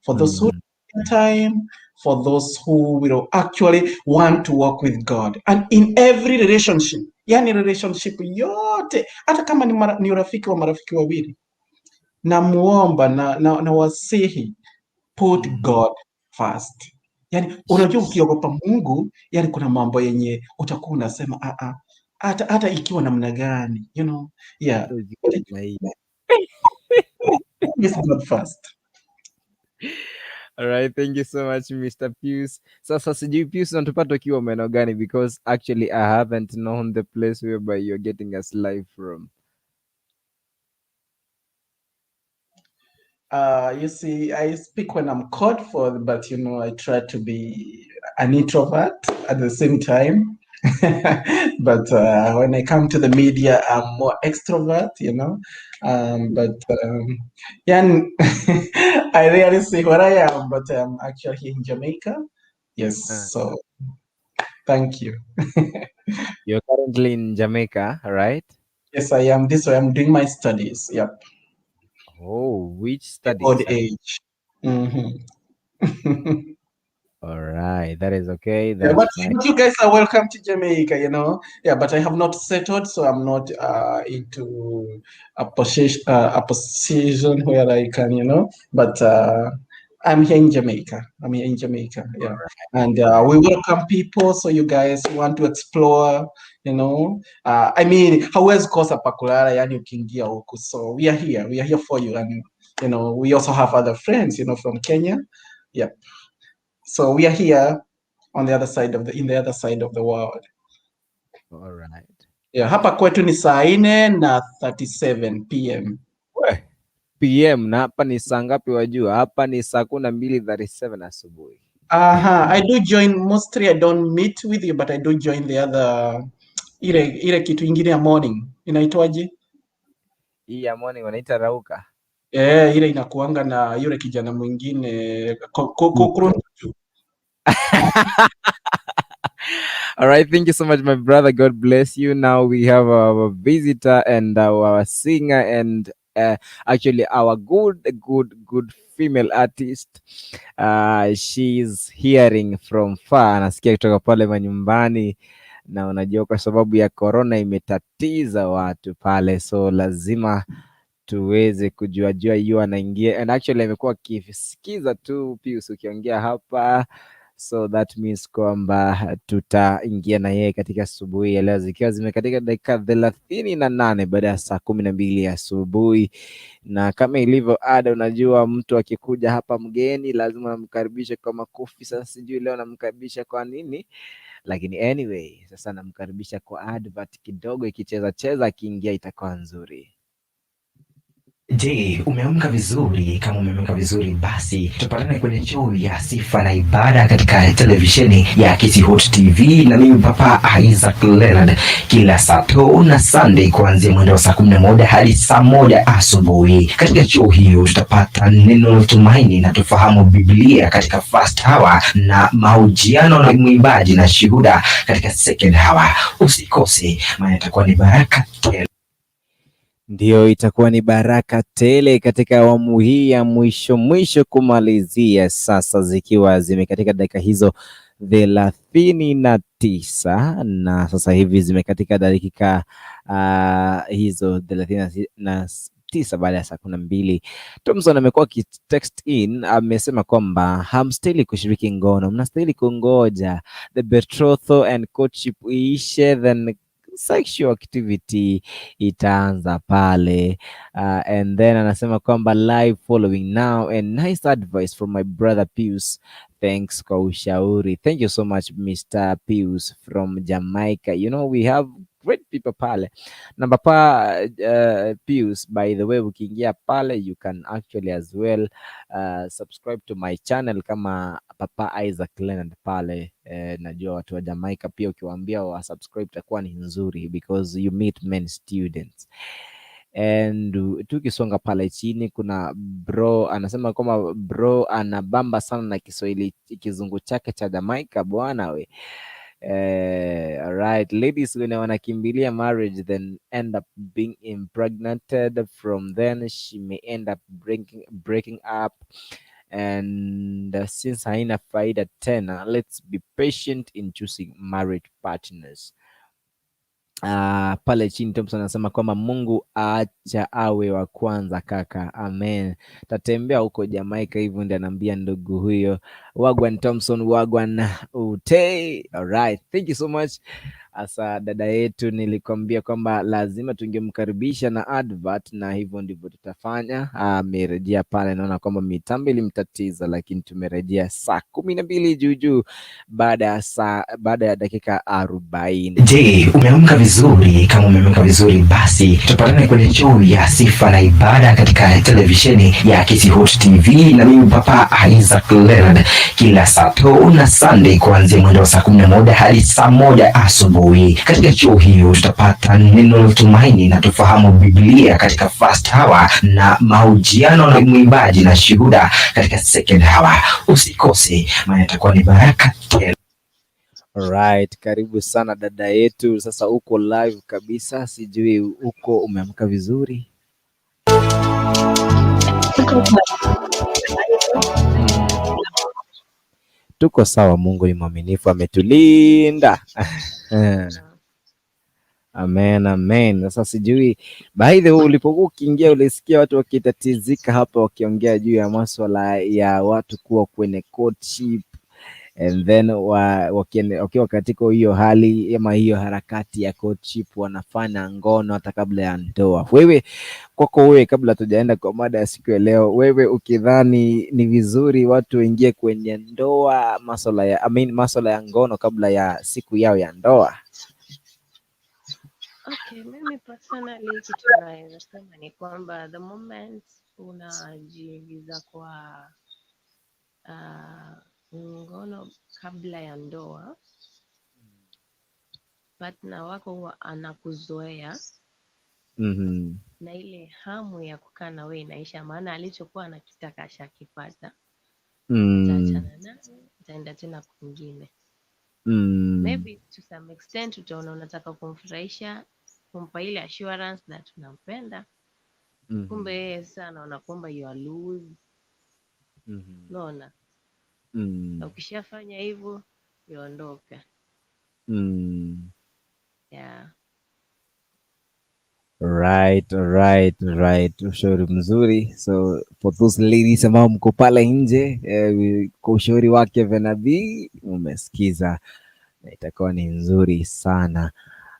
Speaker 5: for those who take time, for those who will actually want to walk with God. And in every relationship, yani relationship yote, hata kama ni urafiki wa marafiki wawili, namuomba na wasihi, put God first. Yani unajua ukiogopa Mungu, yani kuna mambo yenye utakuwa unasema, "Ah ah, hata ikiwa namna gani, yeah."
Speaker 2: Na hii.
Speaker 5: Place God first.
Speaker 2: All right, thank you so much, Mr. Pius. Sasa sijui Pius unatupata ukiwa maeneo gani, because actually I haven't known the place whereby you're getting us live from.
Speaker 5: You see, I speak when I'm called for, but I try to be an introvert at the same time. But when I come to the media, I'm more extrovert. But yeah, I rarely say where I am, but I'm actually here in Jamaica. Yes, so thank you.
Speaker 2: You're currently in Jamaica, right?
Speaker 5: Yes, I am. This way, I'm doing my studies. Yep.
Speaker 2: Oh, which studies?
Speaker 5: Old age.
Speaker 2: All right, that is okay.
Speaker 5: Yeah,
Speaker 2: That's
Speaker 5: but,
Speaker 2: fine.
Speaker 5: but you guys are welcome to Jamaica. Yeah, but I have not settled, so I'm not into a position where I can. But I'm here in Jamaica. I'm here in Jamaica. Yeah, and we welcome people. So you guys want to explore. I mean, hauwezi kosa pa kulala, yani ukiingia huku. So we are here. We are here for you, and we also have other friends from Kenya. Yep. So we are here on the other side of the in the other side of the world.
Speaker 2: All right.
Speaker 5: Yeah, hapa kwetu ni saa nne na 37 PM.
Speaker 2: We, PM, na hapa ni saa ngapi wajua? Hapa ni saa 12:37 asubuhi.
Speaker 5: Aha, I do join mostly. I don't meet with you, but I do join the other ile kitu ingine ya morning, inaitwaje?
Speaker 2: Hii ya morning wanaita rauka.
Speaker 5: Eh, ile inakuanga na yule kijana mwingine.
Speaker 2: All right, thank you so much, my brother. God bless you. Now we have our visitor and our singer and actually our good, good, good female artist. She's hearing from far, anasikia kutoka pale manyumbani, na unajua kwa sababu ya corona imetatiza watu pale, so lazima tuweze kujua jua hiyo anaingia, and actually amekuwa akisikiza tu Pius ukiongea hapa. So that means kwamba tutaingia na yeye katika asubuhi ya leo zikiwa zimekatika dakika 38 baada ya saa 12 asubuhi, na kama ilivyo ada, unajua mtu akikuja hapa mgeni lazima namkaribishe kwa makofi. Sasa sijui leo namkaribisha kwa nini, lakini anyway, sasa namkaribisha kwa advert kidogo, ikicheza cheza akiingia itakuwa nzuri.
Speaker 1: Je, umeamka vizuri? Kama umeamka vizuri, basi tupatane kwenye show ya Sifa na Ibada katika televisheni ya Kisii Hot TV na mimi Papa Isaac Leonard kila Sato na Sunday kuanzia mwendo wa saa 11 hadi saa 1 asubuhi. Katika show hiyo tutapata neno la tumaini na tufahamu Biblia katika first hour na mahojiano na mwimbaji na shuhuda katika second hour. Usikose, maana itakuwa ni baraka tele.
Speaker 2: Ndiyo, itakuwa ni baraka tele katika awamu hii ya mwisho mwisho kumalizia sasa, zikiwa zimekatika dakika hizo 39 na sasa hivi zimekatika dakika hizo 39 baada ya saa 12. Thompson amekuwa akitext in, amesema kwamba hamstahili kushiriki ngono, mnastahili kungoja the betrothal and courtship iishe, then sexual activity itaanza pale. And then anasema kwamba live following now and nice advice from my brother Pius. Thanks kwa ushauri. Thank you so much, Mr. Pius from Jamaica. You know we have great people pale na papa Pius, by the way, ukiingia pale you can actually as well subscribe to my channel kama Papa Isaac Leonard pale. Najua watu wa Jamaica pia ukiwaambia wa subscribe itakuwa ni nzuri because you meet many students. And tukisonga pale chini kuna bro anasema kwamba bro anabamba sana na Kiswahili kizungu chake cha Jamaica bwana we. Alright, ladies when wanakimbilia marriage then end up being impregnated. From then she may end up breaking up and since haina faida tena, let's be patient in choosing marriage partners. Pale chini Thompson anasema kwamba Mungu acha awe wa kwanza kaka, amen. Tatembea huko Jamaica hivyo ndiye anaambia ndugu huyo. Wagwan Thompson, wagwan ute. Alright, thank you so much. Asa dada yetu nilikwambia kwamba lazima tungemkaribisha na advert, na hivyo ndivyo tutafanya. Amerejea pale, naona kwamba mitambo ilimtatiza, lakini tumerejea saa 12 juujuu baada ya dakika 40.
Speaker 1: Je, umeamka vizuri? Kama umeamka vizuri, basi tupatane kwenye show ya Sifa na Ibada katika televisheni ya Kisii Hot TV na mimi Papa Isaac Leonard kila Sato na Sunday kuanzia mwendo wa saa 11 hadi saa 1 asubuhi. Katika show hiyo tutapata neno la tumaini na tufahamu Biblia katika first hour na mahojiano na mwimbaji na shuhuda katika second hour. Usikose, maana itakuwa ni baraka tele.
Speaker 2: Alright, karibu sana dada yetu. Sasa uko live kabisa, sijui uko umeamka vizuri?
Speaker 6: Niko poa.
Speaker 2: Tuko sawa, Mungu ni mwaminifu, ametulinda. Amen, amen. Sasa sijui, by the way, ulipokuwa ukiingia ulisikia watu wakitatizika hapa wakiongea juu ya maswala ya watu kuwa kwenye courtship and then wakiwa katika hiyo hali ama hiyo harakati ya courtship wanafanya ngono hata kabla ya ndoa. Wewe kwako wewe, kabla tujaenda kwa mada ya siku ya leo, wewe ukidhani ni vizuri watu waingie kwenye ndoa maswala ya, I mean, maswala ya ngono kabla ya siku yao ya ndoa?
Speaker 6: Okay, mimi personally kitu naweza sema ni kwamba the moment unajiingiza kwa ngono kabla ya ndoa, partner wako huwa anakuzoea na ile hamu ya kukaa na wewe inaisha, maana alichokuwa anakitaka ashakipata. Utaachana naye, utaenda tena kwingine. Maybe to some extent utaona unataka kumfurahisha, kumpa ile assurance that unampenda, kumbe yeye sasa anaona kwamba you are loose. Unaona? Na ukishafanya hivyo yuondoka. Yeah.
Speaker 2: Right. Ushauri mzuri. So for those ladies ambao mko pale nje kwa ushauri wake Venabii umesikiza na itakuwa ni nzuri sana.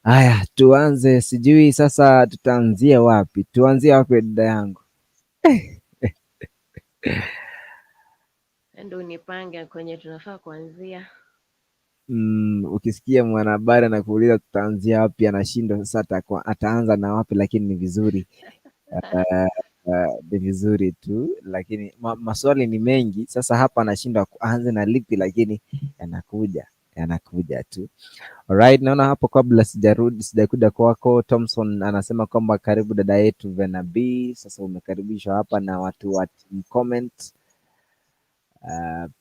Speaker 2: Haya, tuanze. Sijui sasa tutaanzia wapi? Tuanzie wapi dada yangu?
Speaker 6: Ndo unipange kwenye tunafaa kuanzia.
Speaker 2: Ukisikia mwanahabari anakuuliza tutaanzia wapi, anashindwa sasa ataanza na wapi, lakini ni vizuri ni vizuri tu, lakini maswali ni mengi. Sasa hapa anashindwa aanze na lipi, lakini yanakuja tu. Alright, naona hapo kabla sijarudi sijakuja kwako, Thompson anasema kwamba karibu dada yetu Venabii. Sasa umekaribishwa hapa na watu wa team comment.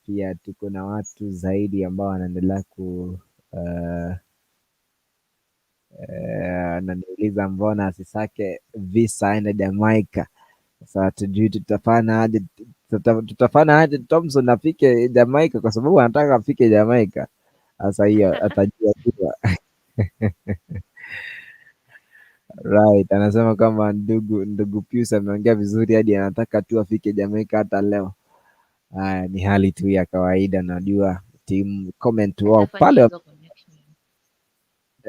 Speaker 2: Pia tuko na watu zaidi ambao wanaendelea ku ananiuliza mbona asisake visa aende Jamaica. Sasa tujui tutafanya aje, tutafanya aje Thompson afike Jamaica, kwa sababu anataka afike Jamaica. Sasa hiyo atajua tu. Right, anasema kwamba ndugu Pius ameongea vizuri hadi anataka tu afike Jamaica hata leo. Haya, ni hali tu ya kawaida, najua team comment wao pale
Speaker 6: hizo connection.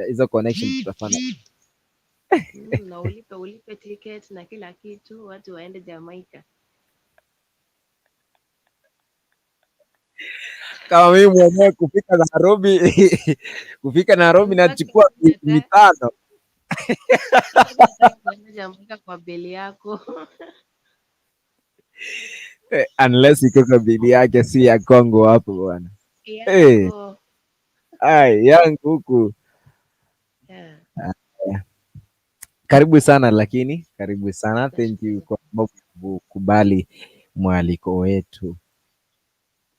Speaker 2: Hizo connection tutafanya.
Speaker 6: Na ulipe ticket na kila kitu, watu waende Jamaica.
Speaker 2: Kama mimi mwenyewe kufika Nairobi kufika Nairobi nachukua miezi 5.
Speaker 6: Jamaica kwa beli yako.
Speaker 2: Unless iko kwa bili yake si ya Kongo hapo bwana. Ai, yangu huku.
Speaker 6: Yeah.
Speaker 2: Karibu sana lakini, karibu sana. Thank you kwa kukubali mwaliko wetu.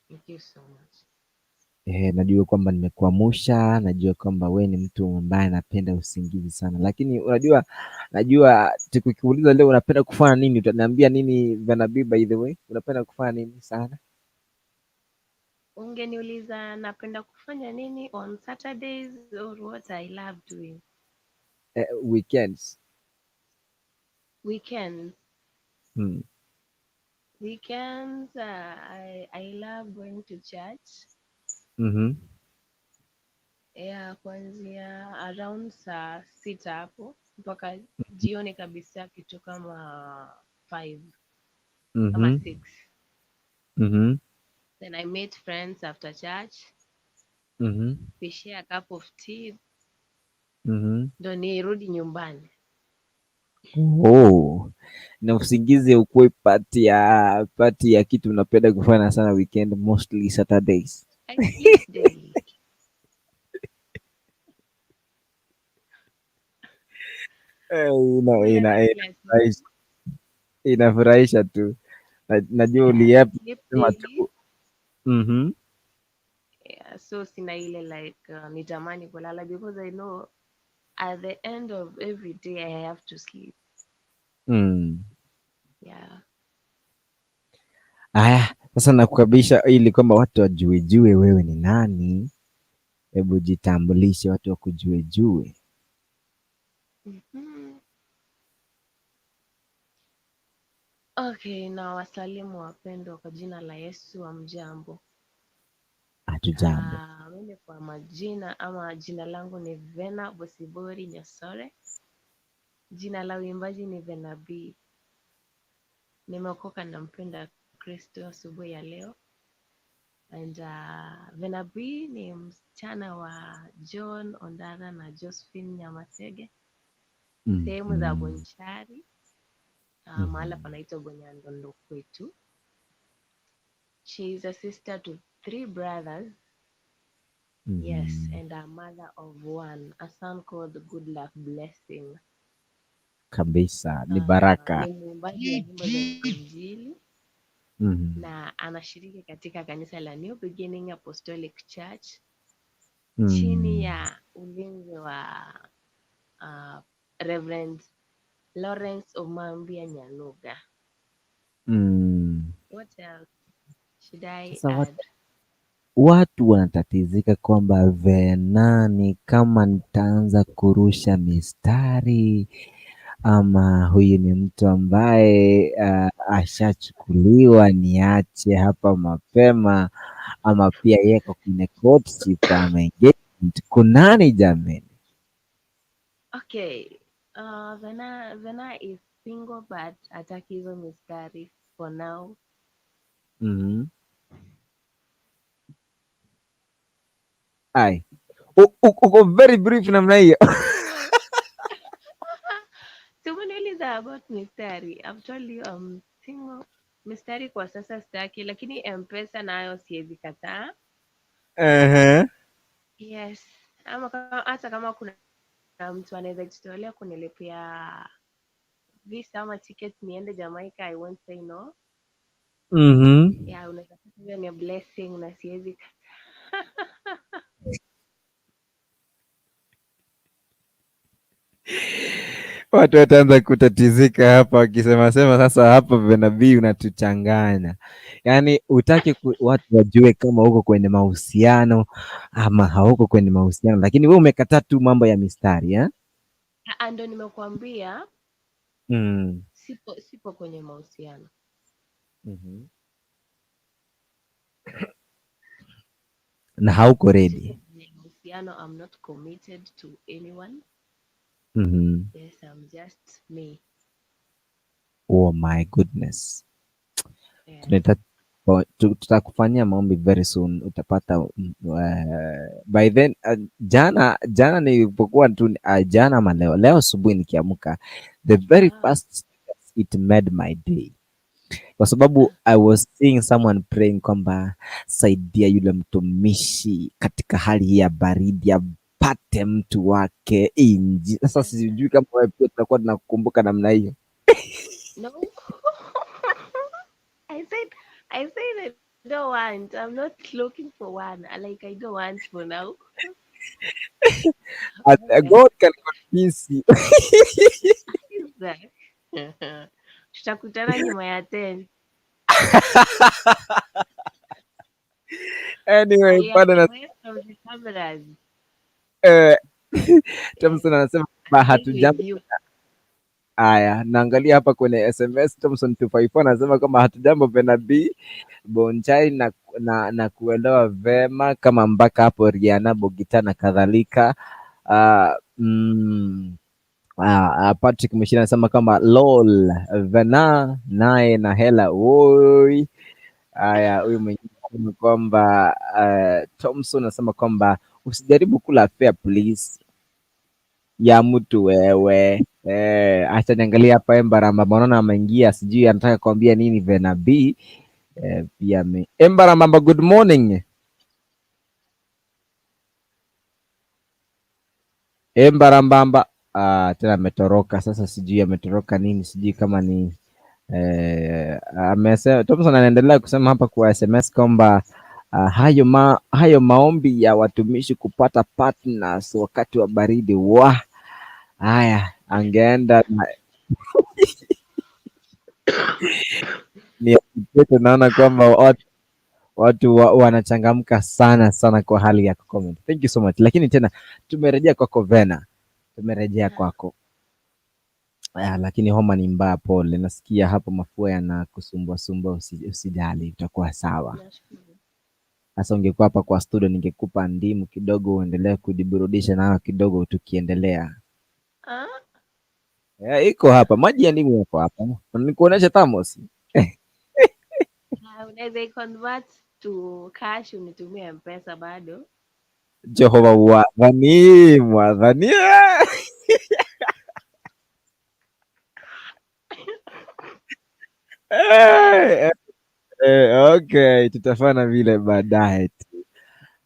Speaker 6: Thank you so much.
Speaker 2: Najua kwamba nimekuamsha, najua kwamba we ni mtu ambaye anapenda usingizi sana. Lakini unajua, najua tukikuuliza leo unapenda kufanya nini, utaniambia nini Venabii, by the way? Unapenda kufanya nini sana?
Speaker 6: Ungeniuliza napenda kufanya nini on Saturdays or what I love doing?
Speaker 2: Weekends.
Speaker 6: Weekends. Weekends, I love going to church. Yeah, kuanzia around saa 6 hapo mpaka jioni kabisa kitu kama 5 ama 6. Then I meet friends after church. We share a cup of tea. Ndo nirudi nyumbani.
Speaker 2: Oh, na usingizi ukuwe part ya kitu unapenda kufanya sana weekend, mostly Saturdays.
Speaker 6: I sleep daily.
Speaker 2: Inafurahisha tu. Najua uliapa sema tu.
Speaker 6: Yeah, so sina ile like nitamani kulala because I know at the end of every day I have to sleep. Yeah.
Speaker 2: Aya, sasa nakukabisha ili kwamba watu wajuejue wewe ni nani. Hebu jitambulishe watu wakujuejue.
Speaker 6: Okay, na wasalimu wapendwa kwa jina la Yesu, hamjambo?
Speaker 2: Hatujambo.
Speaker 6: Mimi kwa majina ama jina langu ni Vena Bosibori Nyasore. Jina la uimbaji ni Vena B. Nimeokoka na mpenda Kristo asubuhi ya leo. And Vena B ni msichana wa John Ondara na Josephine Nyamasege. Sehemu za Bonchari. Mahala panaitwa Bonyandondo kwetu. She is a sister to 3 brothers. Yes, and a mother of 1, a son called Good Luck Blessing.
Speaker 2: Kabisa, ni baraka.
Speaker 6: Ni mwimbaji wa nyimbo za Injili. Na anashiriki katika kanisa la New Beginning Apostolic Church. Chini ya ulinzi wa Reverend Lawrence Omambia Nyanuga. What else should I add?
Speaker 2: Watu wanatatizika kwamba Venani kama nitaanza kurusha mistari ama huyu ni mtu ambaye ashachukuliwa, niache hapa mapema, ama pia yeko kwenye courtship ama engagement. Kunani jameni?
Speaker 6: Okay. Vena is single but hataki hizo mistari for now.
Speaker 2: Ai, uko very brief namna hiyo.
Speaker 6: Si umeniuliza about mistari. I've told you I'm single. Mistari kwa sasa sitaki, lakini M-Pesa nayo siwezi kataa. Yes. Ama hata kama kuna mtu anaweza jitolea kunilipia visa ama ticket niende Jamaica, I won't say no. Yeah, unaweza sema hiyo ni a blessing na siwezi kataa.
Speaker 2: Watu wataanza kutatizika hapa wakisema sema, sasa hapa Venna B unatuchanganya. Yaani utaki watu wajue kama uko kwenye mahusiano ama hauko kwenye mahusiano, lakini wewe umekataa tu mambo ya mistari eh?
Speaker 6: Ah, ndo nimekuambia sipo kwenye mahusiano.
Speaker 2: Na hauko ready.
Speaker 6: Sipo kwenye mahusiano, I'm not committed to anyone. Yes, I'm just me.
Speaker 2: Oh my goodness.
Speaker 6: Yeah.
Speaker 2: Tutakufanyia maombi very soon, utapata by then jana nilipokuwa tu jana ama leo asubuhi nikiamka, the very first it made my day, kwa sababu I was seeing someone praying kwamba saidia yule mtumishi katika hali hii ya baridi apate mtu wake inji. Sasa sijui kama wewe pia tutakuwa tunakukumbuka namna hiyo.
Speaker 6: No. I said I don't want. I'm not looking for one. Like I don't want for now.
Speaker 2: God can convince you.
Speaker 6: Tutakutana nyuma ya tent.
Speaker 2: Anyway,
Speaker 6: I am
Speaker 2: bado na
Speaker 6: away from the cameras.
Speaker 2: Thompson anasema kwamba
Speaker 6: I'm
Speaker 2: hatujambo.
Speaker 6: with you.
Speaker 2: Aya, naangalia hapa kwenye SMS Thompson 254 anasema kwamba hatujambo Venna B Bonchai na kuelewa vema kama mpaka hapo Rihanna Bogita na kadhalika. Patrick Mshina anasema kama lol Venna naye na hela woi. Aya, huyu mwingine anasema kwamba Thompson anasema kwamba usijaribu kula fair please ya mtu wewe. Acha niangalie hapa Embaramba, naona ameingia, sijui anataka kuambia nini Venna B. Pia Embaramba, good morning. Embarambamba tena ametoroka sasa, sijui ametoroka nini, sijui kama ni amesema Thompson anaendelea kusema hapa kwa SMS kwamba hayo maombi ya watumishi kupata partners wakati wa baridi wa haya angeenda na ni naona kwamba watu wanachangamka sana sana kwa hali ya kucomment. Thank you so much. Lakini tena tumerejea kwako Venna, tumerejea kwako. Lakini homa ni mbaya, pole. Nasikia hapo mafua yanakusumbua sumbua, usijali, utakuwa sawa. Sasa ungekuwa hapa kwa studio ningekupa ndimu kidogo uendelee kujiburudisha nayo kidogo tukiendelea.
Speaker 6: Ah?
Speaker 2: Yeah, iko hapa maji ya ndimu yako hapa. Nikuonesha thermos.
Speaker 6: Ah, unaweza convert to cash unitumie M-Pesa bado.
Speaker 2: Jehova mwadhani mwadhani. Okay, tutafanya vile baadaye tu.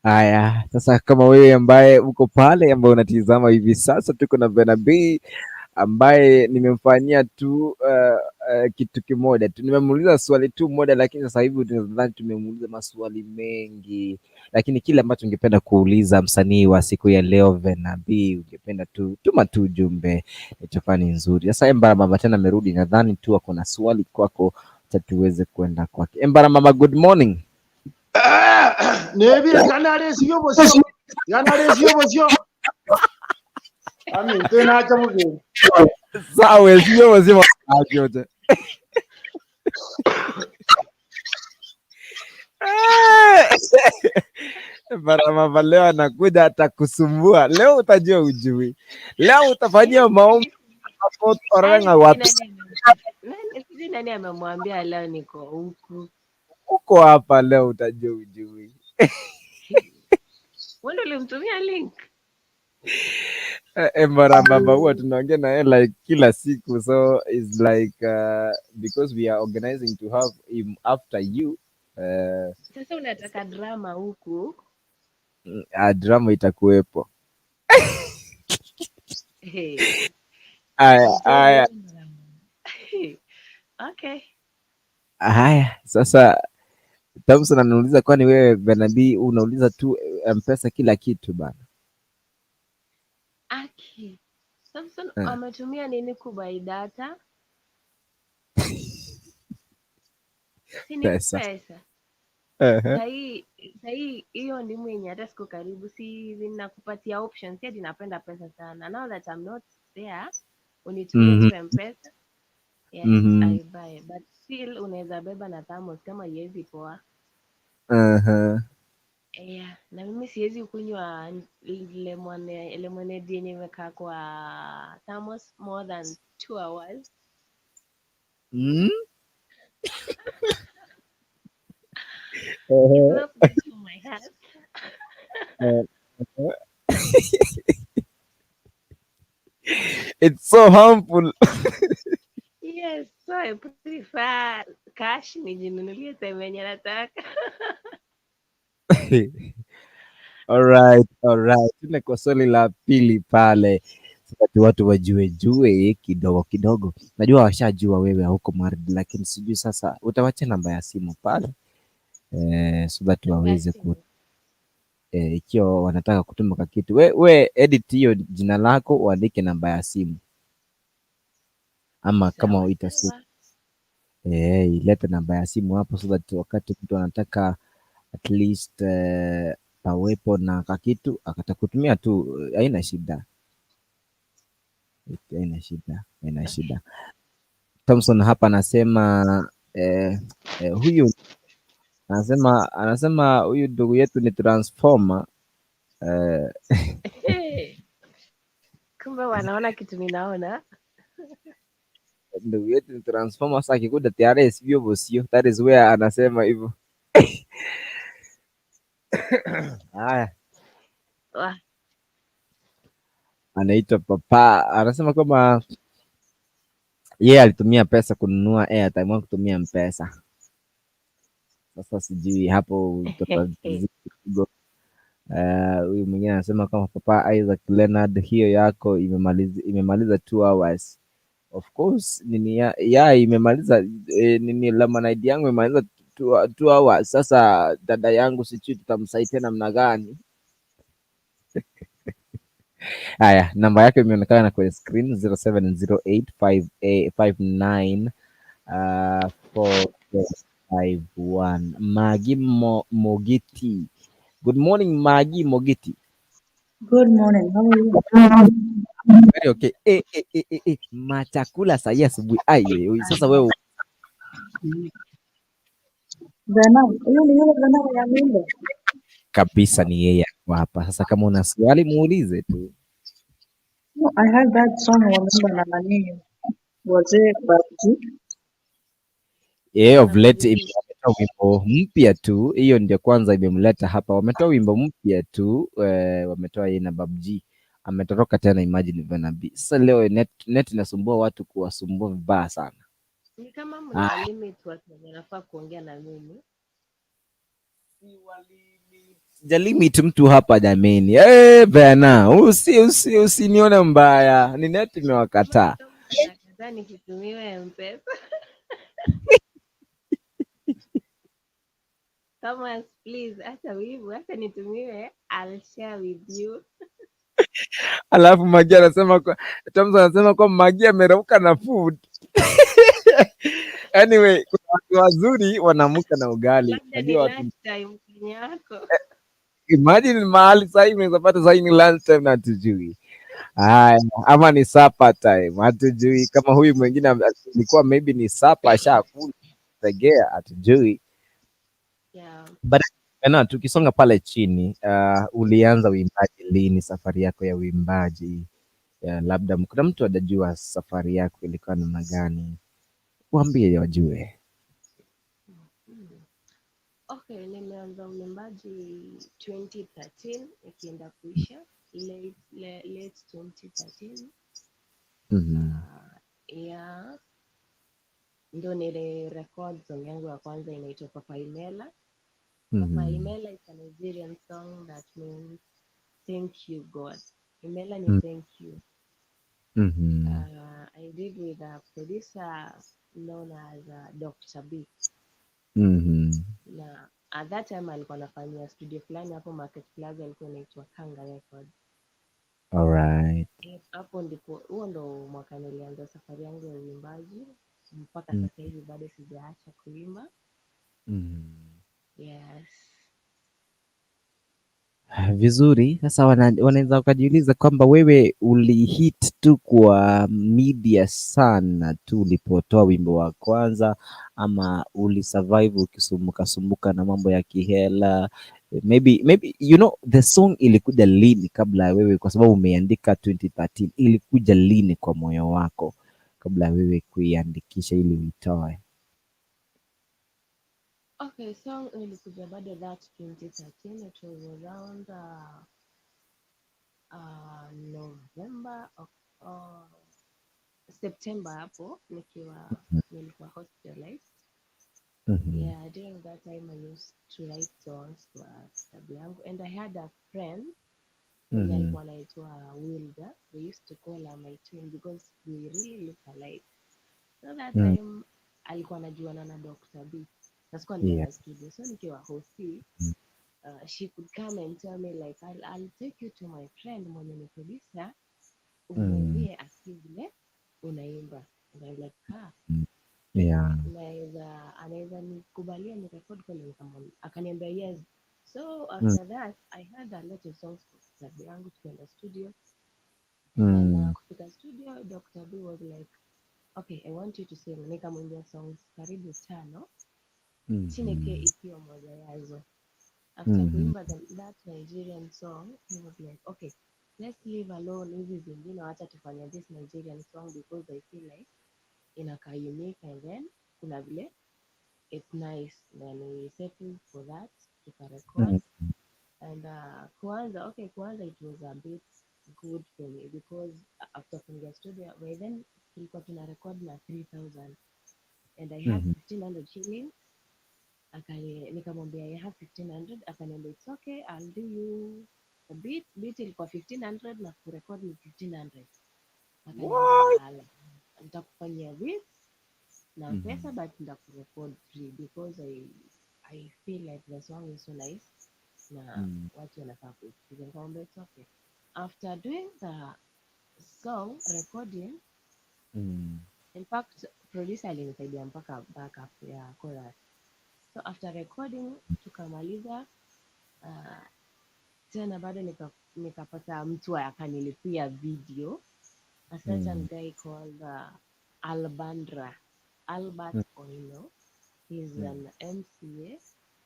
Speaker 2: Haya, sasa kama wewe ambaye uko pale ambaye unatizama hivi sasa, tuko na Venna B ambaye nimemfanyia tu kitu kimoja tu, nimemuuliza swali tu moja, lakini sasa hivi tunadhani tumemuuliza maswali mengi, lakini kile ambacho ungependa kuuliza msanii wa siku ya leo Venna B, ungependa tu tuma tu ujumbe, itakuwa ni nzuri. Sasa Embara Mama tena amerudi, nadhani tu ako na swali kwako, acha tuweze kwenda kwake. Embara Mama, good morning.
Speaker 7: Nebire kanare sio bosio. Kanare sio bosio. Ami tena mubi.
Speaker 2: Sawa, sio wazima yote. Barama leo anakuja atakusumbua. Leo utajua ujui. Leo utafanyia maombi
Speaker 6: Yaani
Speaker 2: wapi?
Speaker 6: Sijui nani amemwambia leo niko huku.
Speaker 2: Uko hapa leo utajua ujui.
Speaker 6: Wewe ndio ulimtumia link.
Speaker 2: Mara baba huwa tunaongea na yeye like kila siku, so it's like because we are organizing to have him after you.
Speaker 6: Sasa unataka drama huku.
Speaker 2: Drama itakuwepo.
Speaker 6: Hey.
Speaker 2: Aya, aya.
Speaker 6: Okay.
Speaker 2: Haya, sasa Thompson anauliza, kwani wewe Benabi unauliza tu Mpesa kila kitu bana?
Speaker 6: Aki. Samson
Speaker 2: Eh.
Speaker 6: ametumia nini kubuy data? Si ni
Speaker 2: Pesa.
Speaker 6: pesa.
Speaker 2: Ehe.
Speaker 6: Sahii hiyo ndimu yenye hata siko karibu, si nakupatia option, si ati napenda pesa sana. Now that I'm not there, unitumie tu M-Pesa. Yes, I buy. But still unaweza beba na thermos kama iwezi poa. Yeah, na mimi siwezi kunywa lemonade yenye imekaa kwa thermos more than 2 hours. It's not good for my health.
Speaker 2: It's so harmful.
Speaker 6: Yes, so I prefer cash nijinunulie time yenye nataka.
Speaker 2: Alright, alright. Tuna kwa swali la pili pale. Sasa watu wajue jue kidogo kidogo. Najua washajua wewe hauko married, lakini sijui sasa utawacha namba ya simu pale so that
Speaker 6: Namba ya
Speaker 2: waweze ku
Speaker 6: simu.
Speaker 2: ikiwa wanataka kutuma ka kitu. We edit hiyo jina lako uandike namba ya simu ama kama
Speaker 6: Sawa
Speaker 2: itasu
Speaker 6: sawa.
Speaker 2: Ilete namba ya simu hapo so that wakati mtu anataka at least pawepo na kakitu akatakutumia tu, haina shida, haina shida, haina shida. Thompson hapa anasema huyu anasema huyu ndugu yetu ni transformer.
Speaker 6: Hey, kumbe wanaona kitu ninaona.
Speaker 2: Ndugu yetu ni transformer. Sasa akikuja tayari sivyo bosio, that is where anasema hivyo. Haya,
Speaker 6: Wah,
Speaker 2: anaitwa Papa anasema kwamba yeye alitumia pesa kununua airtime, hakutumia Mpesa. Sasa sijui hapo tofauti kidogo. Huyu mwingine anasema kama Papa Isaac Leonard, hiyo yako imemaliza 2 hours. Of course nini ya imemaliza nini lemonade yangu imemaliza 2 hours. Sasa dada yangu sijui tutamsaidia namna gani? Haya, namba yake imeonekana kwenye screen 0708 59 4451. Magi Mogiti. Good morning, Magi Mogiti.
Speaker 8: Good morning. How are you?
Speaker 2: Very okay. Eh. Machakula saa hii asubuhi. Ai, sasa wewe
Speaker 8: Bernard, huyu ni yule Bernard ya Mimba.
Speaker 2: Kabisa ni yeye ako hapa. Sasa kama una swali muulize tu.
Speaker 8: No, I heard that song wameimba na nani, wazee Babji.
Speaker 2: Yeah, of late wametoa wimbo mpya tu, hiyo ndio kwanza imemleta hapa. Wametoa wimbo mpya tu, wametoa yeye na Babji. Ametoroka tena, imagine Venabi. Sasa leo net inasumbua watu, kuwasumbua vibaya sana.
Speaker 6: Ni kama mna limit watu wenye wanafaa kuongea na mimi.
Speaker 2: Sijalimit mtu hapa jameni. Eh, bana, usinione mbaya. Ni net imewakataa.
Speaker 6: Nakataa nikitumiwa M-Pesa. Thomas, please, acha wivu, acha nitumiwe. I'll share with you.
Speaker 2: Alafu Magi anasema kwa Thompson anasema kwa Magi amerauka na food. Anyway, kuna watu wazuri wanaamka na ugali.
Speaker 6: Labda ni
Speaker 2: Najua watu
Speaker 6: lunchtime kwenye yako.
Speaker 2: Imagine mahali sahii unaweza pata sahii ni lunch time na hatujui. Haya, ama ni supper time, hatujui kama huyu mwingine ilikuwa maybe ni supper ashakula tegea, hatujui. But na tukisonga pale chini, ulianza uimbaji lini? Safari yako ya uimbaji, labda kuna mtu hajajua safari yako ilikuwa namna gani, waambie wajue.
Speaker 6: Okay, nimeanza uimbaji 2013 ikienda kuisha, late 2013. Yeah, ndo nilirecord song yangu ya kwanza inaitwa Papa Imela. Papa Imela is a Nigerian song that means thank you, God. Imela ni thank you. I did with a producer known as Dr. B. Na at that time alikuwa anafanyia studio fulani hapo Market Plaza, ilikuwa inaitwa Kanga Records. Hapo ndipo, huo ndo mwaka nilianza safari yangu ya uimbaji mpaka sasa hivi bado sijaacha kuimba. Yes.
Speaker 2: Vizuri. Sasa wanaweza wakajiuliza kwamba wewe ulihit tu kwa media sana tu ulipotoa wimbo wa kwanza, ama ulisurvive ukisumbuka sumbuka na mambo ya kihela? Maybe the song ilikuja lini kabla ya wewe, kwa sababu umeandika 2013, ilikuja lini kwa moyo wako kabla ya wewe kuiandikisha ili uitoe?
Speaker 6: Okay, song ilikuja bado that 2013. It was around November, September hapo nikiwa nilikuwa hospitalized. Yeah, during that time I used to write songs kwa kitabu yangu and I had a friend mwenye alikuwa anaitwa Wilda. We used to call her my twin because we really look alike. So that time alikuwa anajuana na Dr. B. Na sikuwa nimeenda studio. So nikiwa hosi, she could come and tell me like, I'll take you to my friend mwenye ni producer, umwambie asikie vile unaimba." And I'm like, "Ah, naweza anaweza nikubalia ni record kweli?" Akaniambia yes. So after that I had a lot of songs kwa kitabu yangu, tukaenda studio and kufika studio, Dr. B was like, "Okay, I want you to sing." Nikamwimbia songs karibu tano, Chineke ikiwa moja yazo. After kuimba that Nigerian song, he was like, "Okay, let's leave alone hizi zingine, wacha tufanye this Nigerian song because I feel like inakaa unique and then kuna vile it's nice." Then we settled for that, tukarecord and kuanza, okay, kuanza it was a bit good for me because after kuingia studio, by then tulikuwa tuna record na 3000 and I had 1500 shillings. Nikamwambia, "I have 1500." Akaniambia, "It's okay, I'll do you a beat." Beat ilikuwa 1500 na kurecord ni 1500.
Speaker 2: What?
Speaker 6: Akaniambia, "Nitakufanyia beat na pesa, but nitakurecord free because I feel like the song is so nice na watu wanafaa kuisikiza." Nikamwambia, "It's okay." After doing the song recording, in fact producer alinisaidia mpaka backup ya chorus. So after recording tukamaliza, tena bado nikapata mtu akanilipia video, a certain guy called Albandra Albert Oino. He's an MCA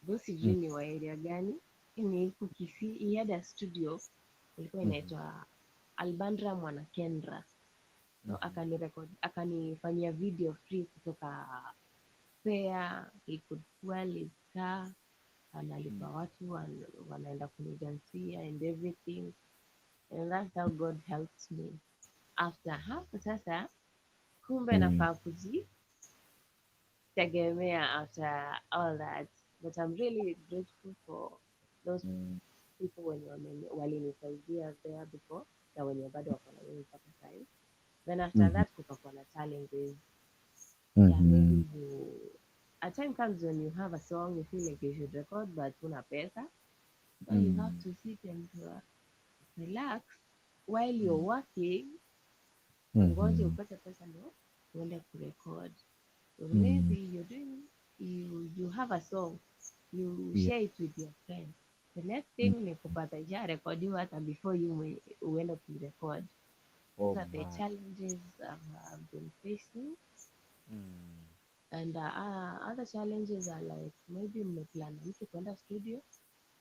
Speaker 6: though, sijui ni wa area gani, ni huku Kisii. He had a studio ilikuwa inaitwa Albandra Mwanakendra. So akanirecord, akanifanyia video free kutoka fare. He could fuel his car, analipa watu wanaenda kunidansia and everything, and that's how God helped me. After hapo sasa kumbe nafaa kujitegemea after all that, but I'm really grateful for those people wenye walinisaidia there before na wenye bado wako na mimi mpaka sahi. Then after that kukakuwa na challenges. Yeah, maybe you a time comes when you have a song you feel like you should record, but huna pesa, so you have to sit and relax while you're working, ungoje upate pesa ndo uende kurecord. Or maybe you have a song, you share it with your friend, the next thing ni kupata isharekodiwa hata before you uende kuirecord.
Speaker 2: Oh
Speaker 6: These are the
Speaker 2: my.
Speaker 6: Challenges I've been facing. And other challenges are like maybe mmeplan na mtu kwenda studio,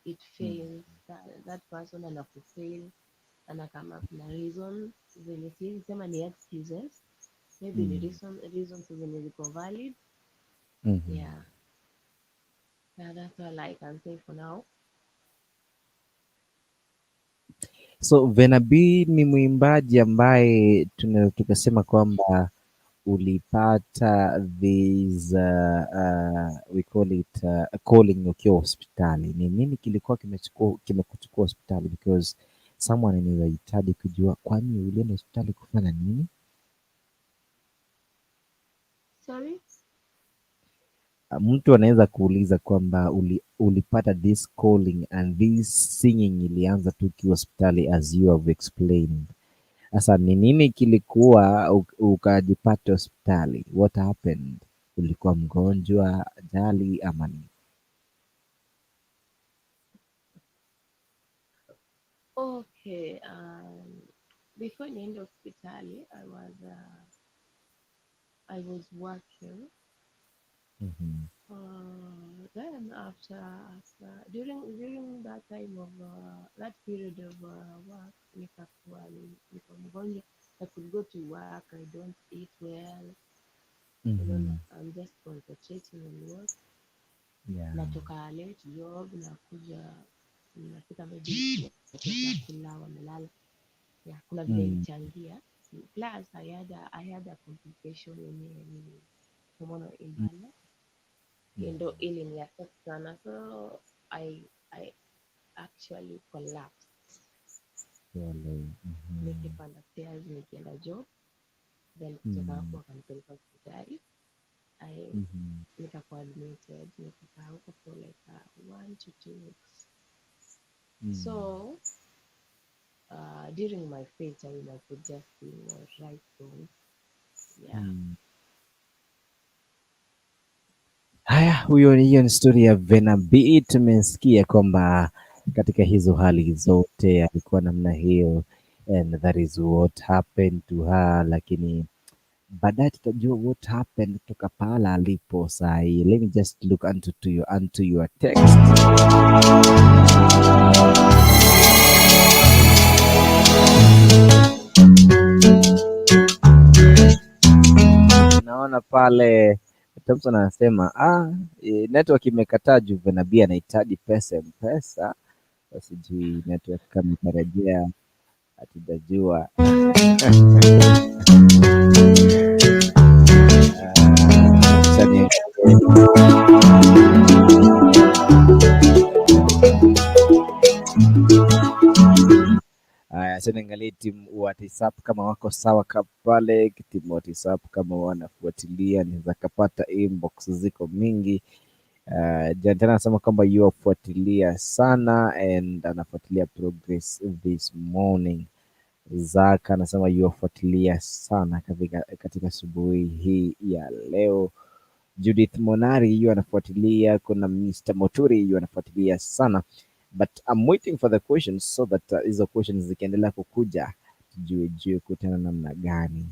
Speaker 6: it fails. That person anakufail, ana come up na reasons zenye siwezi sema ni excuses, maybe ni reasons zenye ziko valid. Yeah, that's all I can say for now.
Speaker 2: So Venna B ni mwimbaji ambaye tunaweza tukasema kwamba ulipata this we call it calling ukiwa hospitali. Ni nini kilikuwa kimekuchukua hospitali? Because someone anaweza hitaji kujua kwani ulienda hospitali kufanya nini?
Speaker 6: Sorry?
Speaker 2: Mtu anaweza kuuliza kwamba ulipata this calling and this singing ilianza tu ukiwa hospitali, as you have explained. Sasa ni nini kilikuwa ukajipata hospitali? What happened? Ulikuwa mgonjwa, ajali ama nini?
Speaker 6: Okay, before niende hospitali, I was working. Then after during that time of that period of work, nikakuwa niko mgonjwa. I could go to work, I don't eat well. Unaona, I'm just concentrating on work. Natoka late job, nakuja, nafika maybe watoto kula wamelala. Yeah, kuna vile ilichangia. Plus I had a complication yenye ni hormonal imbalance. Ndo ili affect sana, so I actually collapsed.
Speaker 2: Pole.
Speaker 6: Nikipanda stairs nikienda job, then kutoka hapo wakanipeleka hospitali. I nikakuwa admitted, nikakaa huko for like 1 to 2 weeks. So during my free time I could just sing or write songs, yeah.
Speaker 2: Haya, hiyo ni story ya Venna B. Tumesikia kwamba katika hizo hali zote alikuwa namna hiyo, and that is what happened to her, lakini baadaye tutajua what happened kutoka pahala alipo saa hii. Let me just look unto your text. Naona pale Thompson anasema network imekataa juu Venna B anahitaji pesa M-Pesa. Sijui network kama itarejea, hatujajua. Acha niangalie. Haya, acha niangalie timu WhatsApp kama wako sawa pale. Timu WhatsApp kama wanafuatilia, naweza kapata inbox ziko mingi. Jantana anasema kwamba yuafuatilia sana and anafuatilia progress this morning. Zaka anasema yuafuatilia sana katika asubuhi hii ya leo. Judith Monari yu anafuatilia. Kuna Mr. Moturi yu anafuatilia sana, but I'm waiting for the questions so that hizo questions zikiendelea kukuja tujue juu kutana namna gani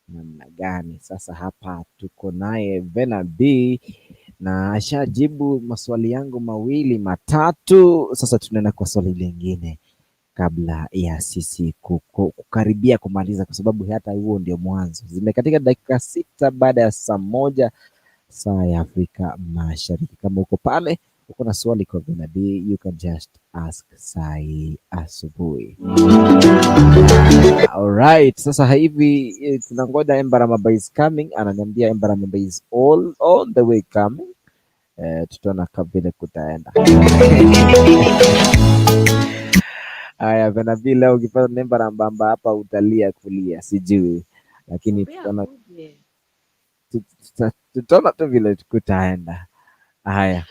Speaker 2: namna gani. Sasa hapa tuko naye Venna B na ashajibu maswali yangu mawili matatu. Sasa tunaenda kwa swali lingine kabla ya sisi kukaribia kumaliza, kwa sababu hata huo ndio mwanzo. Zimekatika dakika 6 baada ya saa 1 saa ya Afrika Mashariki. Kama uko pale uko na swali kwa Venna B, you can just ask saa hii asubuhi. Alright, sasa hivi tunangoja Embarambamba is coming. Ananiambia Embarambamba is all on the way coming. Tutaona kama vile kutaenda. Haya, Venna B, leo ukipata Embarambamba hapa utalia kulia, sijui, lakini
Speaker 6: Mwambie akuje.
Speaker 2: Tutaona tu vile kutaenda. Haya.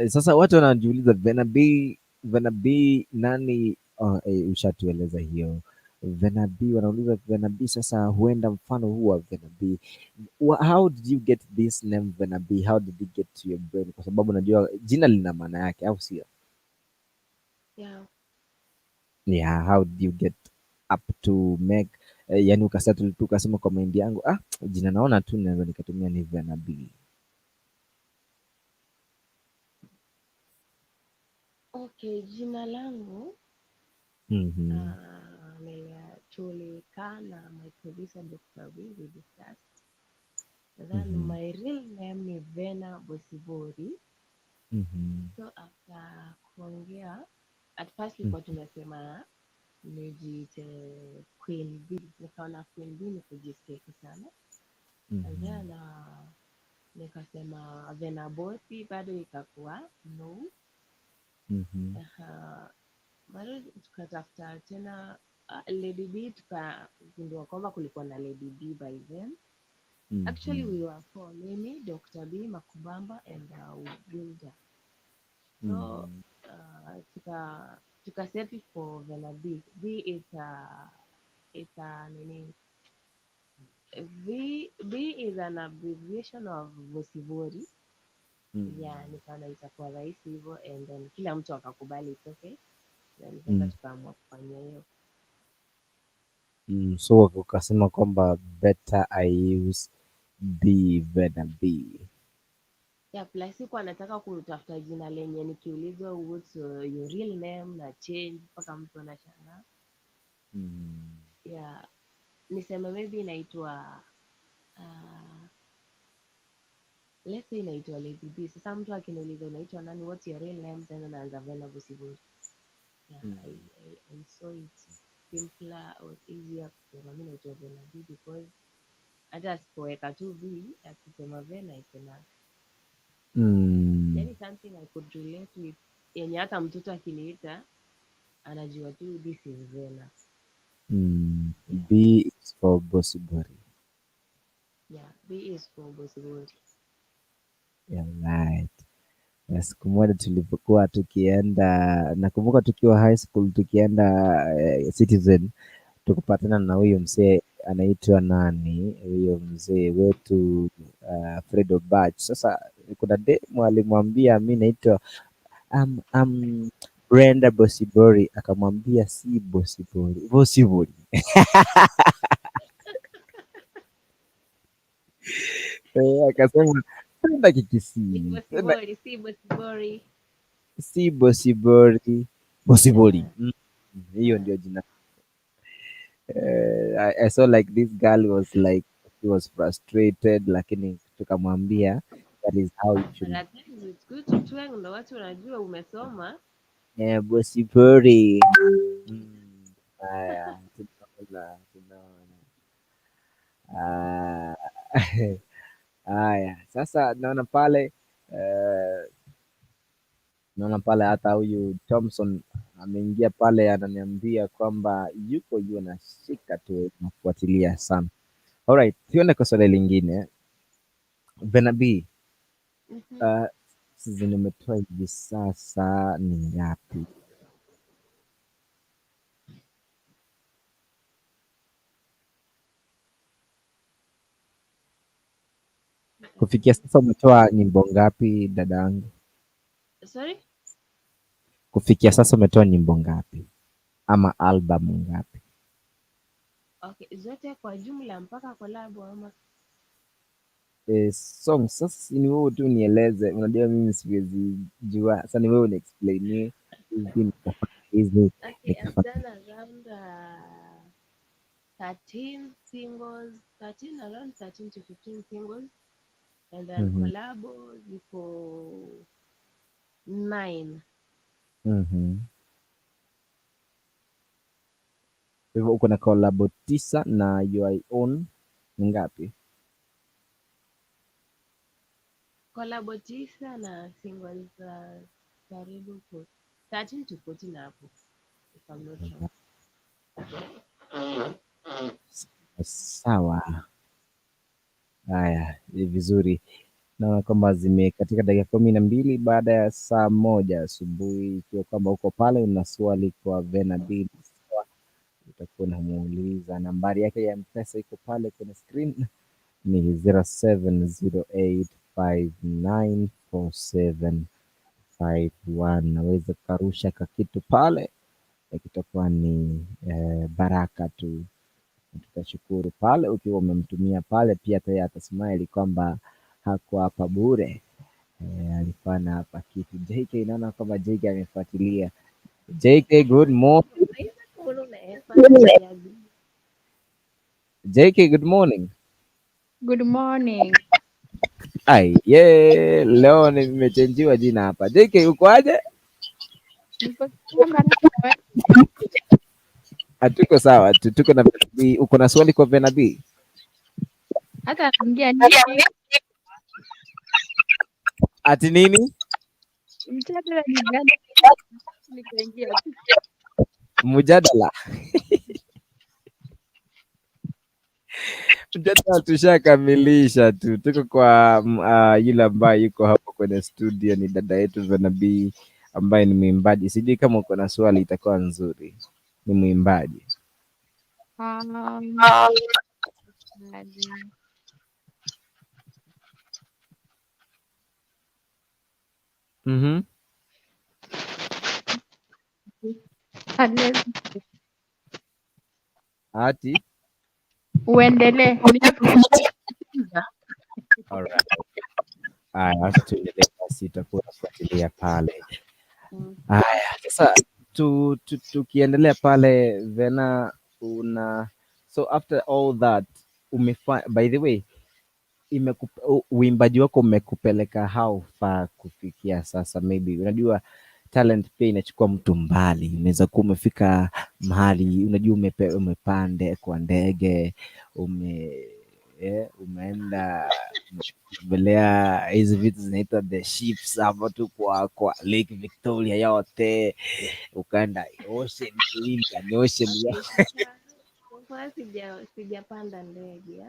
Speaker 2: Sasa watu wanajiuliza Venna B, Venna B nani? Oh, ushatueleza hiyo Venna B. Wanauliza Venna B sasa, huenda mfano huu wa Venna B. How did you get this name Venna B? How did it get to your brain? Kwa sababu najua jina lina maana yake, au sio?
Speaker 6: Yeah.
Speaker 2: Yeah, how did you get up to make, yani ukasettle tu ukasema kwa mind yangu, "Ah, jina naona tu naweza nikatumia ni Vena B"?
Speaker 6: Okay, jina langu, tulikaa na my producer Dr. B, we discussed. Then my real name ni Vena Bosibori. So after kuongea, at first ilikuwa tumesema nijiite Queen B. Nikaona Queen B ni kujisifu sana. And then nikasema Vena Bosi, bado ikakuwa no. Aha. Bado tukatafuta tena Lady B, tukagundua kwamba kulikuwa na Lady B by then. Actually we were four, mimi, Dr. B, Makubamba and Gilda. So tuka settle for Vena B. B is a it's a nini, V B is an abbreviation of Bosibori. Yeah, nikaona itakuwa rahisi hivyo and then kila mtu akakubali, it's okay. Then sasa tukaamua kufanya hiyo.
Speaker 2: So ukasema kwamba better I use B, Vena B.
Speaker 6: Yeah, plus sikuwa nataka kutafuta jina lenye nikiulizwa, "What's your real name?" na change mpaka mtu anashangaa. Yeah, niseme maybe inaitwa, let's say inaitwa Lady B. Sasa mtu akiniuliza, "Unaitwa nani? What's your real name?" Tena naanza Vena Bosibori. Yeah, I saw it simpler or easier kusema mi naitwa Vena B because hata asipoweka tu B, akisema Vena, it's enough. Yani something I could relate with, yenye hata mtoto akiniita anajua tu this is Vena. Yeah.
Speaker 2: B is for Bosibori.
Speaker 6: Yeah, B is for Bosibori.
Speaker 2: Yeah, right. Na siku moja tulipokuwa tukienda, nakumbuka tukiwa high school tukienda Citizen, tukapatana na huyo mzee anaitwa nani, huyo mzee wetu Fredo Bach. Sasa kuna demu alimwambia, "Mi naitwa Brenda Bosibori," akamwambia, "Si Bosibori, Bosibori." Eh, akasema tena
Speaker 6: Ni
Speaker 2: Kikisii tena
Speaker 6: Bosibori, si Bosibori.
Speaker 2: Si Bosibori, Bosibori. Hiyo ndio jina. I saw like this girl was like, she was frustrated, lakini tukamwambia that is how you
Speaker 6: But
Speaker 2: should.
Speaker 6: at times it's good to twang ndo watu wanajua umesoma.
Speaker 2: Yeah, Bosibori. Haya, tunaona tunaona. Ah, haya, sasa naona pale hata huyu Thompson ameingia pale, ananiambia kwamba yuko yu anashika tu, nafuatilia sana. Alright, tuende kwa swali lingine. Vena B, zenye umetoa hivi sasa ni ngapi? Kufikia sasa umetoa nyimbo ngapi, dadangu?
Speaker 6: Sorry?
Speaker 2: Kufikia sasa umetoa nyimbo ngapi ama albamu ngapi?
Speaker 6: Okay, zote kwa jumla mpaka collab ama?
Speaker 2: Song sasa ni wewe tu nieleze. Unajua mimi siwezi jua. Sasa ni wewe uniexplainie hizi nikafanya hizi
Speaker 6: Okay, I've
Speaker 2: nikafanya.
Speaker 6: done around 13 singles, 13, around 13 to 15 singles and then collabo ziko 9.
Speaker 2: Kwa hivyo uko na collabo 9 na your own ni ngapi?
Speaker 6: Collabo 9 na singles karibu 13 to 14 hapo, if I'm not wrong.
Speaker 2: Sawa. Haya, ni vizuri. Naona kwamba zimekatika dakika 12 baada ya saa 1 asubuhi. Ikiwa kwamba uko pale una swali kwa Vena B, utakuwa unamuuliza. Nambari yake ya M-Pesa iko pale kwenye screen ni 0708594751. Naweza karusha kakitu pale. Kitakuwa ni baraka tu, tutashukuru pale ukiwa umemtumia pale, pia hata yeye atasmile kwamba hakuwa hapa bure. Alifanya hapa kitu. JK, naona kwamba JK amefuatilia. JK, good morning.
Speaker 6: Mbona unaefanya?
Speaker 2: JK, good morning.
Speaker 7: Good morning.
Speaker 2: Ai, ye, leo nimechenjiwa jina hapa. JK, uko aje?
Speaker 7: Niko salama na wewe?
Speaker 2: Hatuko sawa tu, tuko na Venabii. Uko na swali kwa Venabii?
Speaker 7: Hata naongea nini?
Speaker 2: Ati nini?
Speaker 7: Mjadala ni gani? Nikaingia tu.
Speaker 2: Mjadala. Mjadala tushakamilisha tu, tuko kwa yule ambaye yuko hapo kwenye studio ni dada yetu Venabii ambaye ni mwimbaji. Sijui kama uko na swali, itakuwa nzuri. Ni mwimbaji.
Speaker 7: Swali.
Speaker 2: Ati
Speaker 7: Uendelee.
Speaker 2: Alright. Haya, acha tuendelee basi, tutakuwa tunafuatilia pale. Haya, sasa tukiendelea pale Vena, una so after all that by the way, uimbaji wako umekupeleka how far kufikia sasa? Maybe unajua talent pia inachukua mtu mbali. Unaweza kuwa umefika mahali, unajua umepande kwa ndege, umeenda kutembelea hizi vitu zinaitwa the ships hapo tu kwa Lake Victoria yote, ukaenda ocean, Indian Ocean.
Speaker 6: Kwa sijapanda ndege.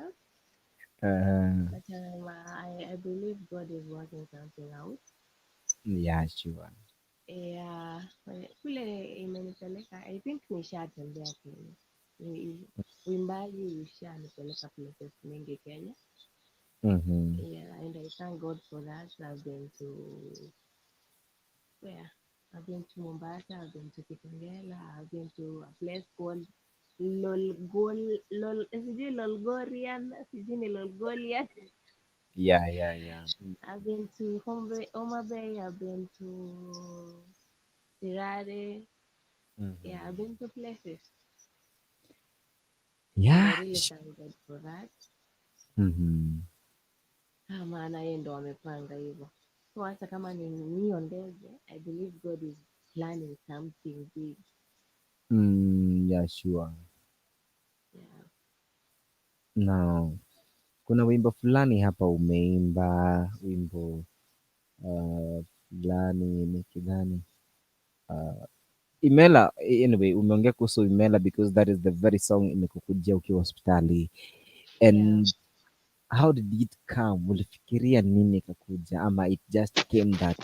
Speaker 6: But I believe God is working something out.
Speaker 2: Yeah, sure.
Speaker 6: Yeah, kule imenipeleka, I think nishatembea Kenya. Uimbaji ushanipeleka places mingi Kenya. Yeah, and I thank God for that. I've been to where? I've been to Mombasa, I've been to Kitengela, I've been to a place called Lolgol, Lol, sijui Lolgorian, sijui ni Lolgolian.
Speaker 2: Yeah.
Speaker 6: I've been to Homa Bay, I've been to Sirare. Yeah, I've been to places. I really thank God for that. Maana yeye ndo amepanga hivyo. So hata kama ni hiyo ndege, I believe God is planning something big.
Speaker 2: Yeah, sure.
Speaker 6: Yeah.
Speaker 2: Now, kuna wimbo fulani hapa umeimba, wimbo fulani nikidhani Imela. Anyway, umeongea kuhusu Imela because that is the very song imekukujia ukiwa hospitali. And how did it come? Ulifikiria nini ikakuja ama it just came that?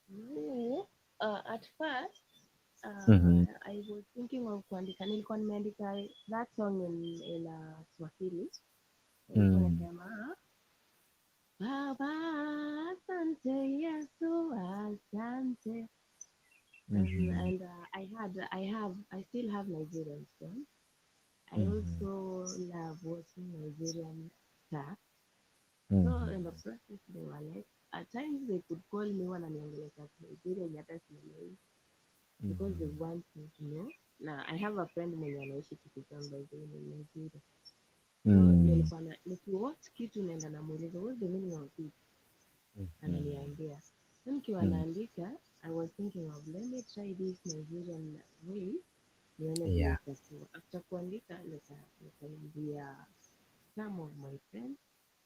Speaker 6: No, at first I was thinking of kuandika, nilikuwa nimeandika that song in Swahili. Nilikuwa nasema Baba asante Yesu asante. And I still have Nigerian friends. I also love watching Nigerian stuff. So in the process they were like, at times they could call me wananiongelesha Nigeria hata sielewi because they want me to know. Now I have a friend mwenye anaishi Kisumu by the way in Nigeria. So nilikuwa na nikiwatch kitu naenda namuuliza what's the meaning of this? Ananiambia. So nikiwa naandika, I was thinking of let me try this Nigerian way nione vile itakuwa. After kuandika nikaiambia some of my friends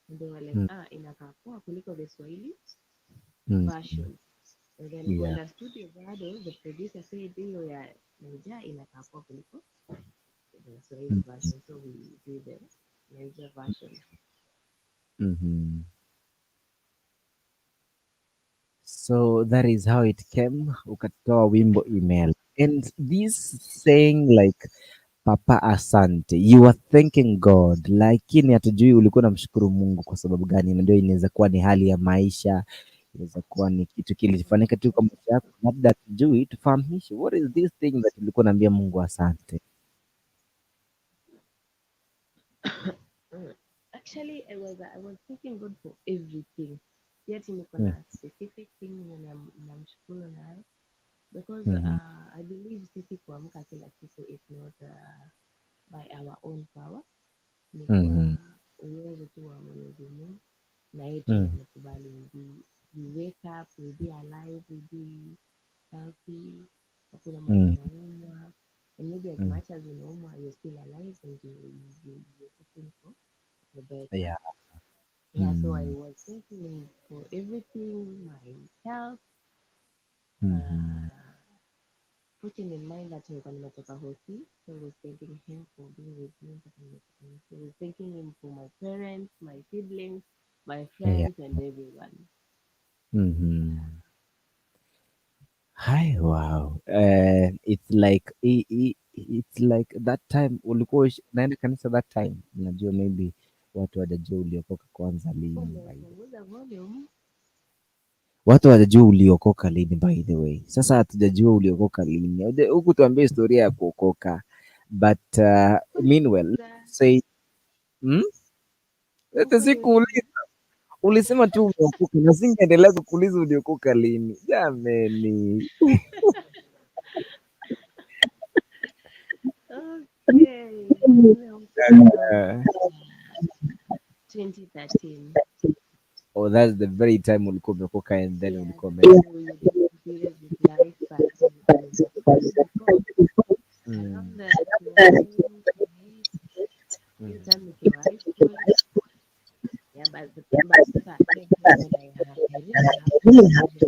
Speaker 6: and they were like, inakaa poa kuliko the Swahili version. And then kwenda studio bado the producer said hiyo ya Naija inakaa poa kuliko the Swahili version, so we do the Naija version.
Speaker 2: So that is how it came, ukatoa wimbo Imela. And this saying like Papa asante, you are thanking God, lakini hatujui ulikuwa unamshukuru Mungu kwa sababu gani. Unajua inaweza kuwa ni hali ya maisha, Inaweza kuwa ni kitu kilifanyika tu kwa maisha yako, labda tujui, tufahamishe. What is this thing that ulikuwa unaambia Mungu asante?
Speaker 6: Actually, I was thanking God for everything. Yet niko na specific thing yenye namshukuru nayo because I believe sisi kuamka kila siku is not by our own power, ni kwa uwezo tu wa Mwenyezi Mungu na yeye tu amekubali we wake up, we be alive, we be healthy, hakuna mtu anaumwa, and maybe as much as unaumwa, you're still alive and you're hoping for the better. Yeah, so I was thanking for everything, my health, putting in mind that nilikuwa nimetoka hosi, so I was thanking him for being with me mpaka nimetoka hosi. I was thanking him for my parents, my siblings, my friends and everyone.
Speaker 2: Hi, wow. It's like that time ulikuwa unaenda kanisa that time. Najua maybe watu hawajajua uliokoka kwanza lini by the way.
Speaker 6: Umepunguza volume.
Speaker 2: Watu hawajajua uliokoka lini by the way. Sasa hatujajua uliokoka lini. Huku tuambie historia ya kuokoka. But meanwhile, say Ete sikuuliza. Ulisema tu umeokoka na singeendelea kukuuliza uliokoka lini. Jameni.
Speaker 6: Okay, nimeokoka 2013.
Speaker 2: Oh, that's the very time ulikuwa umeokoka and then ulikuwa
Speaker 6: So you get serious with life, but before around the 2008, hiyo time nikiwa high school. Yeah, but sasa I think when I really have to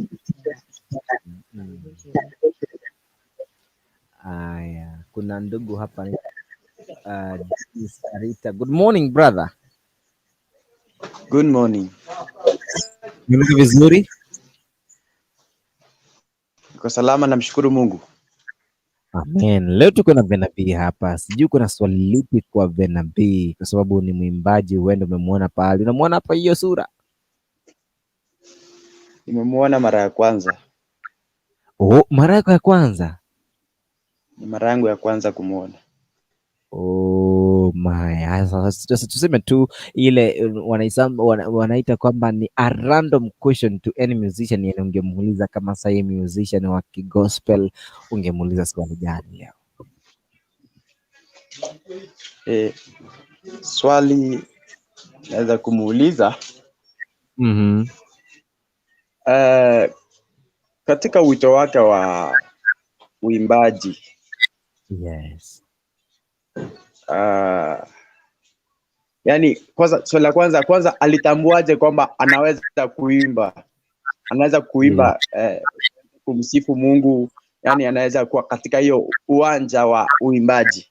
Speaker 6: salvation.
Speaker 2: Aya, kuna ndugu hapa Dennis Arita. Good morning, brother.
Speaker 9: Good morning.
Speaker 2: Nimeamka vizuri?
Speaker 9: Niko salama, namshukuru Mungu.
Speaker 2: Amen. Leo tuko na Venabii hapa. Sijui kuna swali lipi kwa Venabii kwa sababu ni mwimbaji, huenda umemwona pale. Unamwona hapa hiyo sura?
Speaker 9: Nimemuona mara ya kwanza.
Speaker 2: Oh, mara yako ya kwanza?
Speaker 9: Ni mara yangu ya kwanza kumuona.
Speaker 2: Oh my. Sasa tuseme tu ile wanaita kwamba ni a random question to any musician, yani ungemuuliza kama sasa musician wa kigospel ungemuuliza swali gani leo?
Speaker 9: Swali naweza kumuuliza katika wito wake wa uimbaji. Yani kwanza, swali la kwanza alitambuaje kwamba anaweza kuimba? Anaweza kuimba kumsifu Mungu, yani anaweza kuwa katika hiyo uwanja wa uimbaji.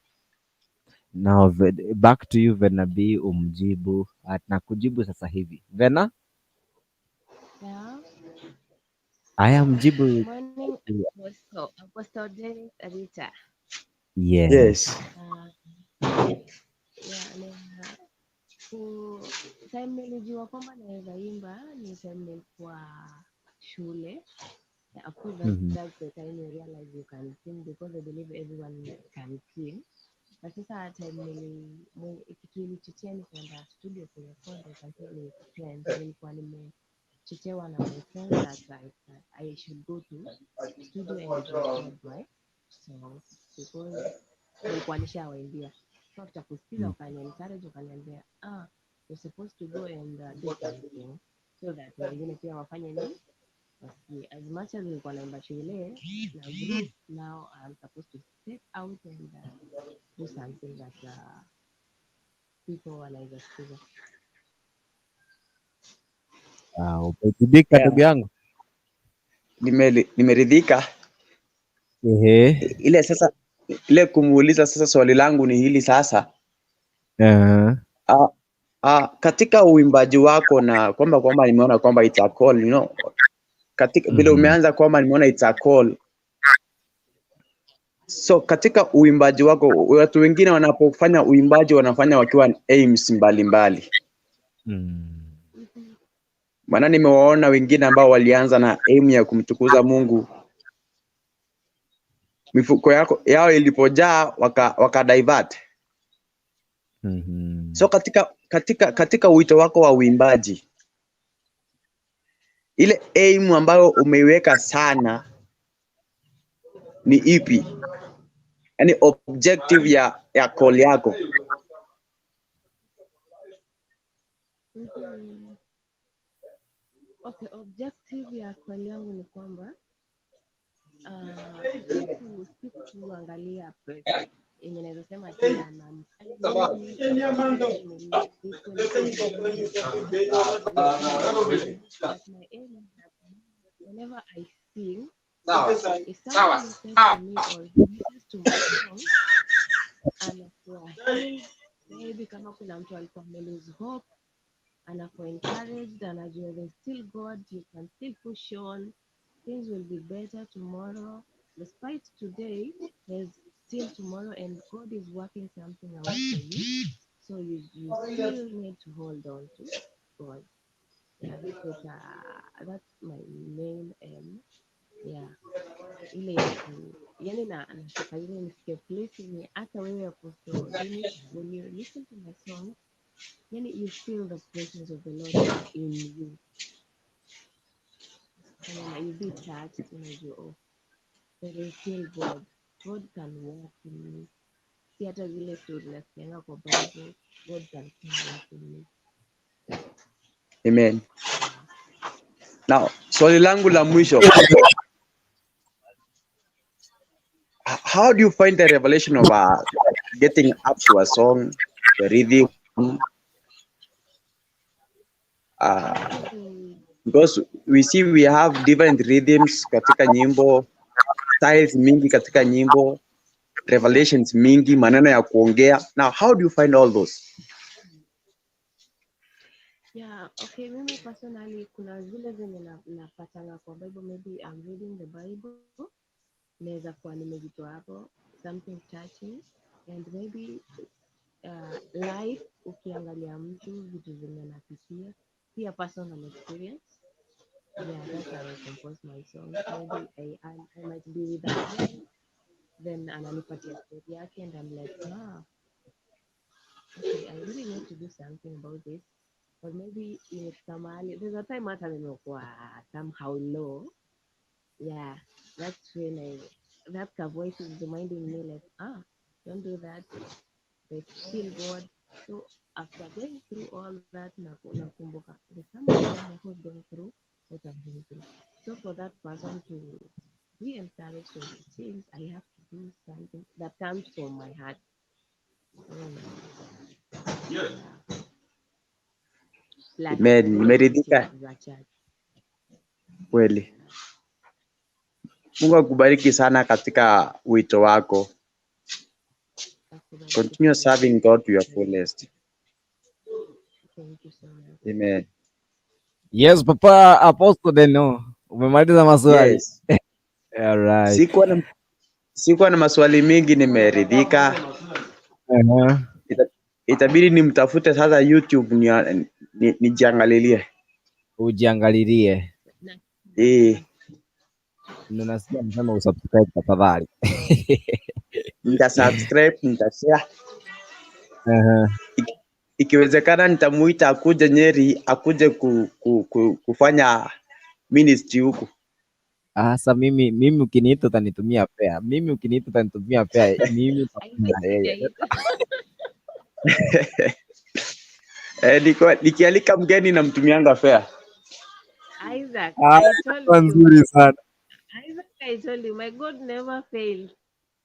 Speaker 2: Now back to you Venabii, umjibu na kujibu sasa hivi. Vena?
Speaker 6: Yeah.
Speaker 2: Aya, mjibu.
Speaker 6: Morning, Apostle Dennis Arita.
Speaker 2: Yes.
Speaker 9: Yes.
Speaker 6: Yeah, na time nilijua kwamba naweza imba ni time nilikuwa shule. Yeah, of course that's the time you realize you can sing, because I believe everyone can sing. Na sasa time kitu ilichochea ni kwenda studio kurekodi, I ni friends. Nilikuwa nimechochewa na my friends that I should go to studio and record my songs because nilikuwa nishawaimbia. So after kusikiza wakani encourage, wakaniambia, "Ah, you're supposed to go and do something so that wengine pia wafanye nini, wasikie." As much as nilikuwa naimba shule na group, now I'm supposed to step out and do something that people wanaweza sikiza.
Speaker 2: Ah, umeridhika ndugu yangu?
Speaker 9: Nimeridhika. Ile sasa ile kumuuliza sasa, swali langu ni hili sasa. Katika uimbaji wako na kwamba nimeona kwamba it's a call, katika vile umeanza kwamba nimeona it's a call. So katika uimbaji wako, watu wengine wanapofanya uimbaji wanafanya wakiwa na aims mbalimbali. Maana nimewaona wengine ambao walianza na aim ya kumtukuza Mungu, mifuko yao ilipojaa waka divert. So katika wito wako wa uimbaji, ile aim ambayo umeiweka sana ni ipi? Yaani objective ya call yako.
Speaker 6: Okay, objective ya call yangu ni kwamba sikuangalia pesa yenye naweza sema ati anamfanya mimi, but my aim is that whenever I sing, if someone listens to me or listens to my song, anakuwa healed. Maybe kama kuna mtu alikuwa ame lose hope, anakuwa encouraged, anajua there's still God, you can still push on, things will be better tomorrow. Despite today, there's still tomorrow and God is working something out for you. So you still need to hold on to God. Yeah, that's my main aim. Yeah. Ile ya ku, yani na nataka ile nifike place yenye hata wewe Apostle Dennis, when you listen to my song, yani you feel the presence of the Lord in you. And you be touched, unajua, oh, there is still God. God can work in me. Si hata zile story nasikianga kwa Bible, God can still work in me.
Speaker 9: Amen. Now, swali langu la mwisho. How do you find the revelation of getting up to a song, the rhythm? Because we see we have different rhythms katika nyimbo, styles mingi katika nyimbo, revelations mingi, maneno ya kuongea. Now, how do you find all those?
Speaker 6: Yeah, okay, mimi personally kuna zile zenye napatanga kwa Bible, maybe I'm reading the Bible, naweza kuwa nimejitoa hapo, something touching, and maybe life, ukiangalia mtu vitu zenye anapitia, pia personal experience. Yeah, that's how I compose my songs. Maybe I might be with a friend, then ananipatia story yake and I'm like, okay, I really need to do something about this. Or maybe imefika mahali, there's a time hata nimekuwa somehow low. Yeah, that's when that voice is reminding me like, don't do that. There's still God. So after going through all that, nakumbuka there's someone who's going through what I'm going through. So for that person to be encouraged to change, I have to do something that comes from my heart. Yeah. Plus,
Speaker 9: Amen. Nimeridhika
Speaker 6: za church.
Speaker 9: kweli. Mungu akubariki sana katika wito wako. Continue serving God to your fullest.
Speaker 6: Thank you so much.
Speaker 9: Amen.
Speaker 2: Yes, Papa Apostle Deno. Umemaliza maswali?
Speaker 9: Yes.
Speaker 2: All right.
Speaker 9: Sikuwa na maswali mingi, nimeridhika. Itabidi nimtafute sasa YouTube nijiangalilie.
Speaker 2: Ujiangalilie. Ndio nasikia msema usubscribe tafadhali.
Speaker 9: Nita subscribe, nita share. Ikiwezekana nitamuita akuje Nyeri, akuje kufanya ministry huku.
Speaker 2: Sasa mimi ukiniita utanitumia fare. Mimi ukiniita utanitumia fare. Mimi nitakuja yeye.
Speaker 9: Nikialika mgeni namtumianga fare.
Speaker 6: Isaac, I told
Speaker 2: Kwa
Speaker 6: you.
Speaker 2: nzuri sana.
Speaker 6: Isaac, I told you, my God never fails.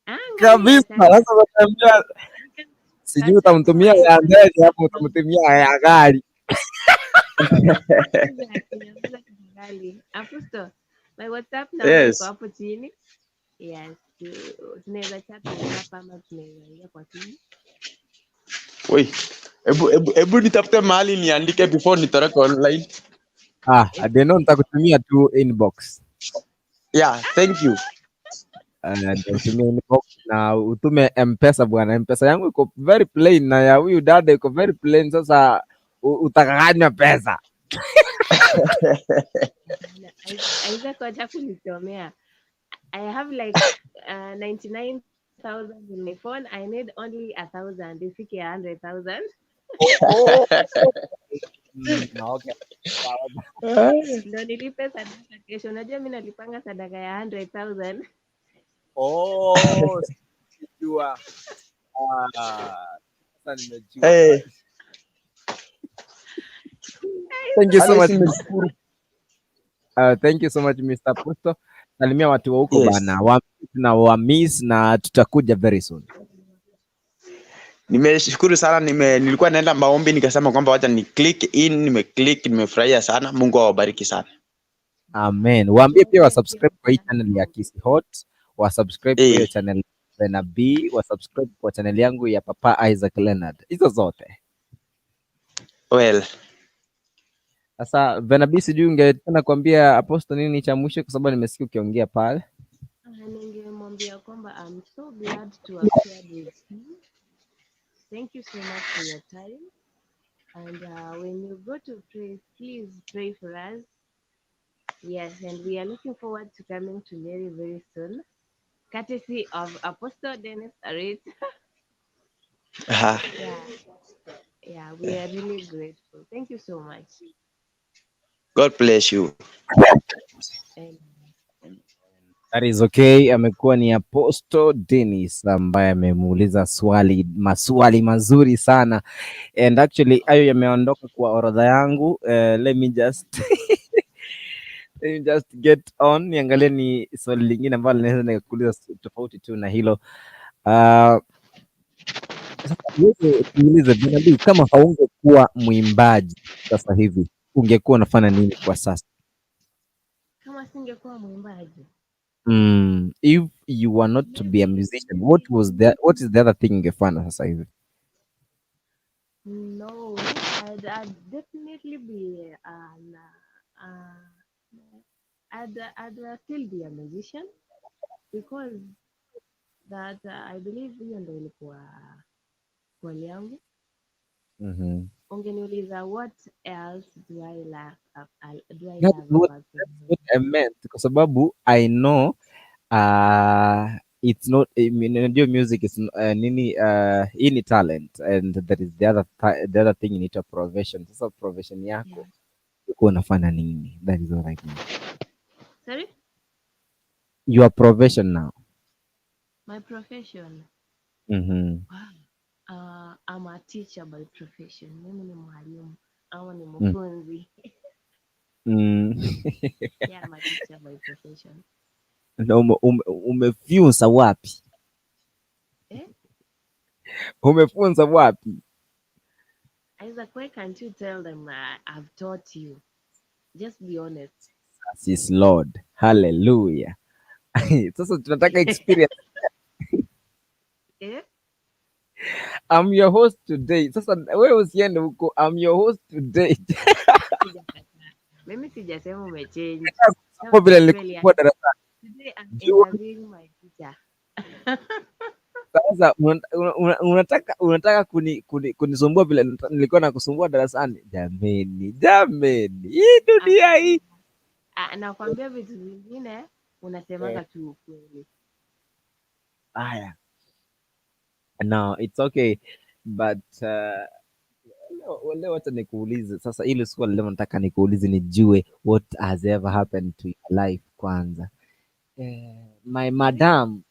Speaker 6: Angalia
Speaker 2: Kabisa.
Speaker 6: sasa.
Speaker 2: Sasa utaambia sijui utamtumia ya ndege hapo utamtumia ya gari.
Speaker 6: Isaac, niambia tafadhali. Apostle, my WhatsApp number
Speaker 9: Yes.
Speaker 6: iko hapo chini. Yes, tunaweza chat WhatsApp ama tunaweza ingia kwa simu.
Speaker 9: Oi, ebu nitafute mahali niandike before nitoroke online.
Speaker 2: Adeno nitakutumia tu inbox.
Speaker 9: Yeah, thank you.
Speaker 2: Nitakutumia inbox na utume M-Pesa bwana. M-Pesa yangu iko very plain na ya huyu dada iko very plain. Sasa utakanganywa pesa.
Speaker 6: Na Isaac, wacha kunichomea. I have like 99,000 in my phone. I need only 1,000. Ifike 100,000.
Speaker 2: Oh. Okay. Sawa.
Speaker 6: Ndo nilipe sadaka kesho. Unajua mi nalipanga sadaka ya 100,000.
Speaker 2: Oh, sijua. Ah, sasa nimejua.
Speaker 9: Hey.
Speaker 2: Thank you so
Speaker 9: Alex,
Speaker 2: much.
Speaker 9: nimeshukuru.
Speaker 2: Thank you so much, Mr. Apostle. Salimia watu wa huko
Speaker 9: Yes.
Speaker 2: bana. Wa na wa miss na tutakuja very soon.
Speaker 9: Nimeshukuru sana, nilikuwa naenda maombi nikasema kwamba wacha ni click in, nimeclick, nimefurahia sana. Mungu awabariki sana.
Speaker 2: Amen. Waambie pia
Speaker 6: Wewe
Speaker 2: wa
Speaker 6: pia
Speaker 2: subscribe kwa hii channel ya Kisi Hot, wa subscribe kwa hiyo channel ya Bena B, wa subscribe kwa channel yangu ya Papa Isaac Leonard. Hizo zote.
Speaker 9: Well,
Speaker 2: Sasa Bena B, sijui ungependa kuambia Apostle nini cha mwisho kwa sababu nimesikia ukiongea pale.
Speaker 6: Ningemwambia kwamba I'm so glad to have shared with you. Thank you so much for your time. And when you go to pray, please pray for us. Yes, and we are looking forward to coming to Nyeri very soon, courtesy of Apostle Dennis Arit.
Speaker 9: Aha.
Speaker 6: Yeah, we are really grateful. Thank you so much.
Speaker 9: God bless you.
Speaker 6: Amen.
Speaker 2: That is okay. Amekuwa ni Apostle Dennis ambaye amemuuliza swali maswali mazuri sana, and actually hayo yameondoka kwa orodha yangu. Let me just get on niangalie ni swali lingine ambalo naweza nikakuuliza tofauti tu na hilo. Sasa wewe tuulize Binabii, kama haungekuwa mwimbaji sasa hivi ungekuwa unafanya nini kwa sasa?
Speaker 6: Kama singekuwa mwimbaji,
Speaker 2: If you were not to be a musician, what is the other thing ungefanya sasa hivi?
Speaker 6: No, I'd definitely be an I'd still be a musician because that I believe hiyo ndo ilikuwa goal yangu. Ungeniuliza what else do I love, do I
Speaker 2: That
Speaker 6: love
Speaker 2: is what,
Speaker 6: about
Speaker 2: that's what I meant, kwa sababu I know it's not, I mean, unajua music is nini, hii ni talent and there is the other thing inaitwa profession. Sasa profession yako ulikuwa unafanya nini? That is what I mean.
Speaker 6: Sorry?
Speaker 2: Your profession now.
Speaker 6: My profession. Wow. I'm a teacher by profession. Mimi ni mwalimu ama ni mfunzi. Yeah, I'm a teacher by profession.
Speaker 2: Na umefunza wapi?
Speaker 6: Eh?
Speaker 2: Umefunza wapi?
Speaker 6: Isaac, why can't you tell them I've taught you? Just be honest.
Speaker 2: Jesus is Lord. Hallelujah. Sasa tunataka experience.
Speaker 6: Eh?
Speaker 2: I'm your host today. Sasa wewe usiende huko. I'm your host today.
Speaker 6: Sijakataa. Mimi sijasema umechange.
Speaker 2: Kwa vile
Speaker 6: Sema kweli,
Speaker 2: nilikuwa darasani.
Speaker 6: today I'm
Speaker 2: Jua
Speaker 6: interviewing my teacher.
Speaker 2: Sasa unataka kunisumbua vile nilikuwa nakusumbua darasani. Jameni, jameni, hii dunia hii.
Speaker 6: Ah, nakwambia vitu vingine unasemaga tu ukweli.
Speaker 2: Haya. No, it's okay, but leo wacha nikuulize sasa, hili swali leo nataka nikuulize nijue what has ever happened to your life kwanza. My madam,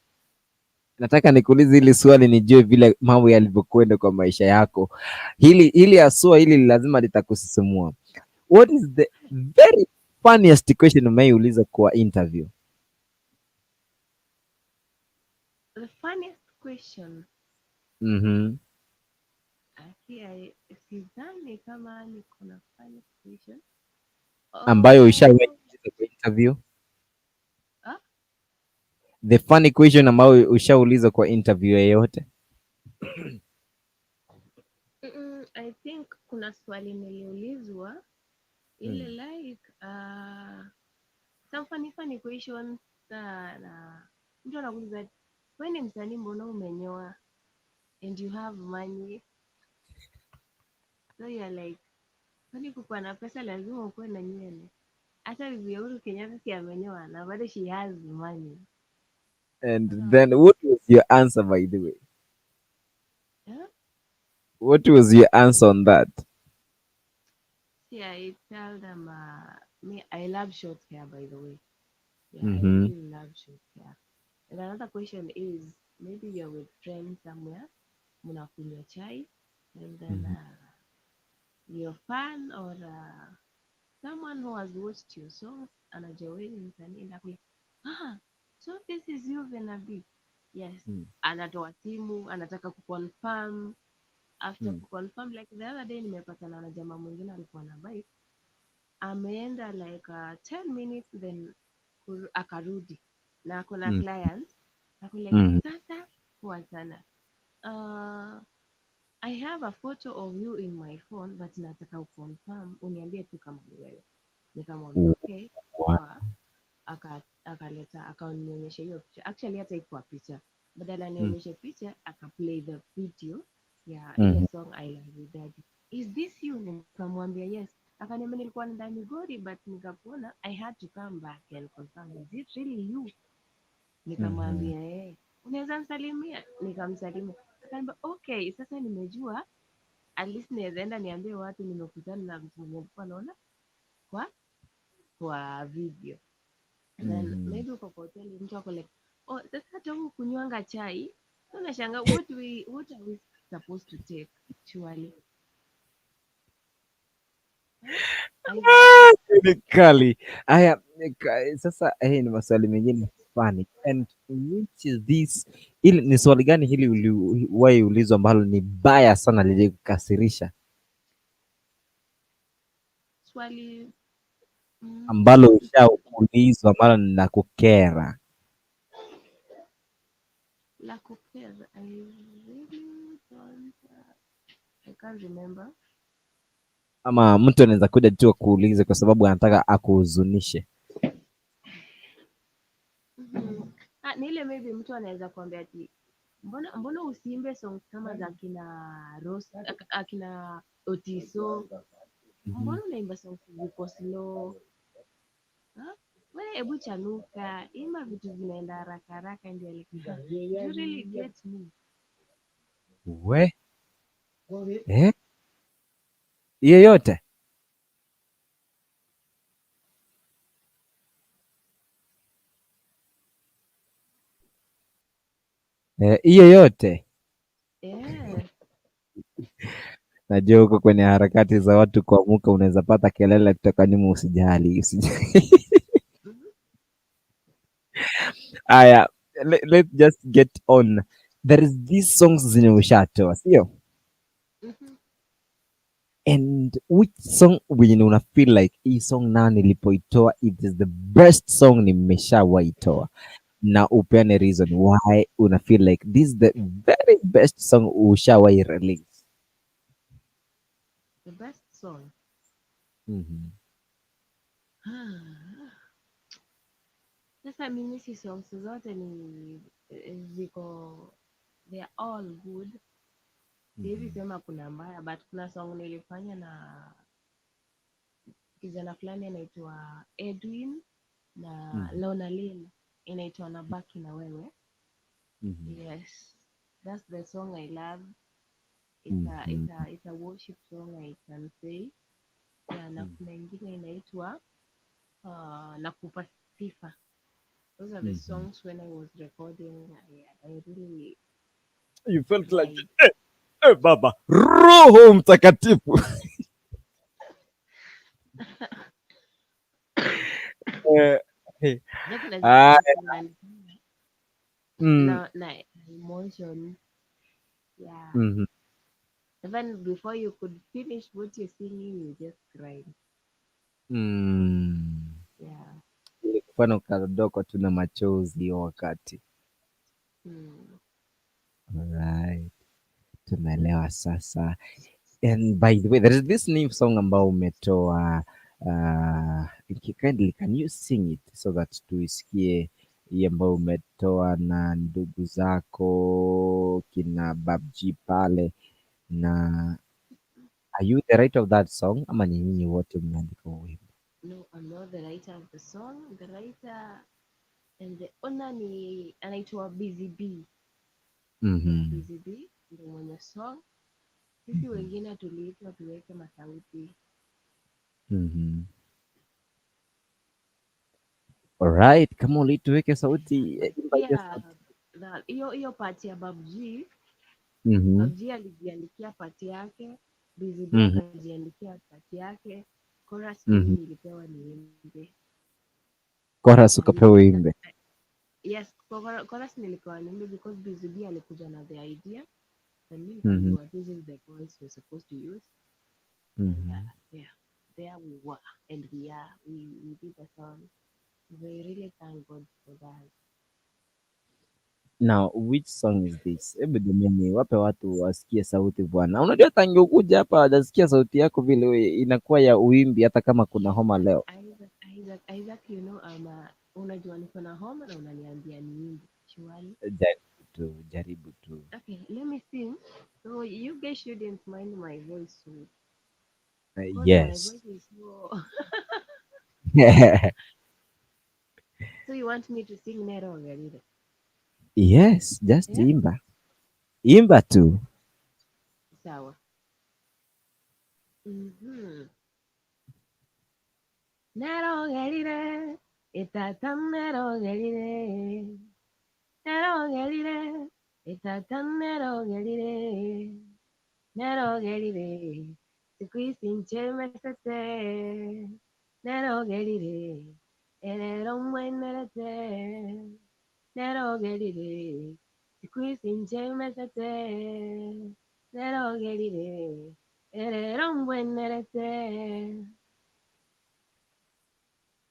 Speaker 2: nataka nikuulize hili swali nijue vile mambo yalivyokwenda kwa maisha yako. Hili haswa hili lazima litakusisimua. What is the very funniest question umeiuliza kwa interview?
Speaker 6: The funniest question. Aki, sidhani kama niko na funniest question.
Speaker 2: Ambayo ushawahi
Speaker 6: Oh,
Speaker 2: kuuliza kwa interview?
Speaker 6: Ah?
Speaker 2: The funny question ambayo ushauliza kwa interview yoyote?
Speaker 6: I think kuna swali niliulizwa ile like some funny funny questions na mtu anakuuliza, wewe ni msanii, mbona umenyoa and you have money? So you're like, Kwani kukuwa na pesa lazima ukuwe na nywele? Hata bibi ya Uhuru Kenyatta si amenyoa na bado she has money.
Speaker 2: And then what was your answer, by the way?
Speaker 6: Huh?
Speaker 2: What was your answer on that?
Speaker 6: See, I tell them, me, I love short hair, by the way. Yeah, I really love short hair. And another question is, maybe you're with friends somewhere, mnakunywa chai, and then your fan or someone who has watched your songs anajua wewe ni msanii na ah, so this is you, Venabi. Yes. Anatoa simu, anataka kuconfirm. After kuconfirm, like the other day nimepatana na jamaa mwingine alikuwa na bike, ameenda like 10 minutes, then akarudi na ako na client. Ako like, "Sasa poa sana, I have a photo of you in my phone, but nataka uconfirm, uniambie tu kama ni wewe." Nikamwambia okay, poa. Akaleta, akanionyesha hiyo picha. Actually hata ikuwa picha, badala nionyeshe picha, akaplay the video ya ile song "I Love You Daddy". "Is this you?" Nikamwambia yes. Akaniambia, "Nilikuwa naenda Migori but nikakuona, I had to come back and confirm, is it really you?" Nikamwambia eh. "Unaweza msalimia?" Nikamsalimia. Akaniambia, "Okay, sasa nimejua, at least naweza enda niambie watu nimekutana na mtu mwenye nilikuwa naona kwa video." And then maybe uko kwa hoteli, mtu ako like, "Oh, sasa hata huku kunywanga chai." So unashangaa, what are we supposed to take, surely?
Speaker 2: Ah, ni kali. Aya, sasa ni maswali mengine funny. And which is this? Ili ni swali gani hili uliwahi ulizwa ambalo ni baya sana lilikukasirisha?
Speaker 6: Swali
Speaker 2: Ambalo ushaulizwa ambalo linakukera?
Speaker 6: La kukera, I really don't, I can't remember.
Speaker 2: Ama mtu anaweza kuja tu akuulize kwa sababu anataka akuhuzunishe.
Speaker 6: Ah, ni ile maybe mtu anaweza kuambia ati mbona usiimbe songs kama za akina Rose, akina Otiso, mbona unaimba songs ziko slow? Huh? We hebu chanuka, imba vitu zinaenda haraka haraka. Ndio like, do you really get me?
Speaker 2: We eh? Hiyo yote. Hiyo yote.
Speaker 6: Yeah.
Speaker 2: Najua huko kwenye harakati za watu kuamuka unaweza pata kelele kutoka nyuma, usijali, usijali. Aya, let's just get on. There is these songs zenye ushatoa, sio?
Speaker 6: Mhm.
Speaker 2: And which song wenye una feel like hii song na nilipoitoa it is the best song nimeshawaitoa, na upeane reason why una feel like this is the very best song ushawahi release.
Speaker 6: The best song. Sasa mimi si songs zote ni ziko, they are all good. Siwezi sema kuna mbaya, but kuna song nilifanya na kijana fulani anaitwa Edwin na Lona Lynn, inaitwa "Nabaki na Wewe". Yes, that's the song I love. It's a, it's a worship song, I can say. Yeah, na kuna ingine inaitwa "Nakupa Sifa". Those are the songs when I was recording, I really
Speaker 2: You felt like
Speaker 6: cried.
Speaker 2: Eh, eh, Baba Roho Mtakatifu. Eh,
Speaker 6: Na kuna
Speaker 2: ah,
Speaker 6: zingine zinanifanya na emotion. Yeah. Even before you could finish what you're singing, you just cried. Yeah.
Speaker 2: Ilikufanya ukadondokwa tu na machozi hiyo wakati. Alright. Tumeelewa sasa. And by the way, there is this new song ambao umetoa, kindly can you sing it so that tuisikie hii ambayo umetoa na ndugu zako kina Babji pale na Are you the writer of that song ama ni nyinyi wote mmeandika huo wimbo?
Speaker 6: No, I'm not the writer of the song. The writer and the owner ni anaitwa Busy B. Busy B ndio mwenye song. Sisi wengine tuliitwa tuweke masauti.
Speaker 2: Alright, kama ulituweke sauti, imba hiyo
Speaker 6: Pia
Speaker 2: sauti.
Speaker 6: hiyo part ya Bab G, Bab G alijiandikia part yake, Busy B akajiandikia part yake, chorus mimi nilipewa niimbe.
Speaker 2: Chorus
Speaker 6: Na
Speaker 2: ukapewa uimbe.
Speaker 6: Yes, chorus nilipewa niimbe because Busy B alikuja na the idea and mi nikaambiwa this is the voice we're supposed to use. Yeah, there we were and we are we did the song. We really thank God for that.
Speaker 2: Now, which song is this? Hebu jamani, wape watu wasikie sauti bwana. Unajua tangu ukuja hapa hawajasikia sauti yako vile inakuwa ya uimbi hata kama kuna homa leo.
Speaker 6: Isaac, Isaac, Isaac, you know I'm a, unajua niko na homa na unaniambia niimbe. Surely.
Speaker 2: Jaribu tu, jaribu tu.
Speaker 6: Okay, let me sing. So you guys shouldn't mind my voice so because my
Speaker 2: Yes.
Speaker 6: voice is so. So you want me to sing Nero Garida?
Speaker 2: Yes, just
Speaker 6: Yeah?
Speaker 2: imba. Imba tu.
Speaker 6: Sawa. Nero Garida, itata Nero Garida. Nero Garida, itata Nero Garida. Nero Garida, siku hizi nchemesete. Nero Garida, erero mwenerete. Nero Garida, siku hizi nchemesete. Nero Garida, erero mwenerete.